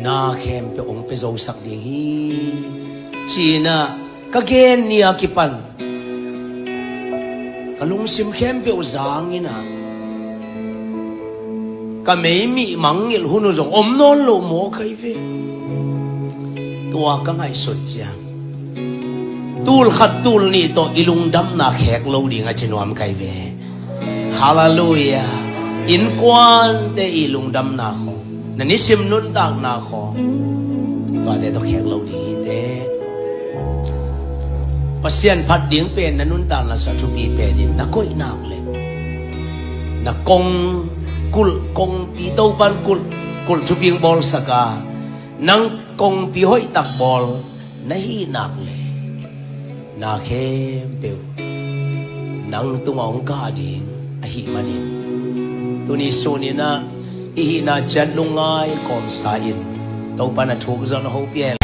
na khempeuh hong pia zosak ding hi, ci in ah ka gen ni a kipan ka lungsim khempeuh zang in ah ka mei mih mangngilh hun uh zong om nawn lo mawk ahi ve. Tua ka ngaihsut ciang tul khat tul nih tawh i lungdamna khek lo ding a ci nuam ka hi ve. Halleluiah. Innkuante i lungdamna khawng, na nisim nuntakna khawng, tuate tawh khek lo ding hi teh. Pasian phat ding pen na nuntakna sung a thupi pen in na koih nak leh na kong kulh kongpi, Topa in kulh, kulh thupi hong bawlsak a, nang kongpi hoihtak bawl na hih nak leh na khempeuh nang tungah hong kah ding ahih manin tuni sun in ah i hihna ciat lungngai kawmsa in Topa in a thuk zawh na hopih hen.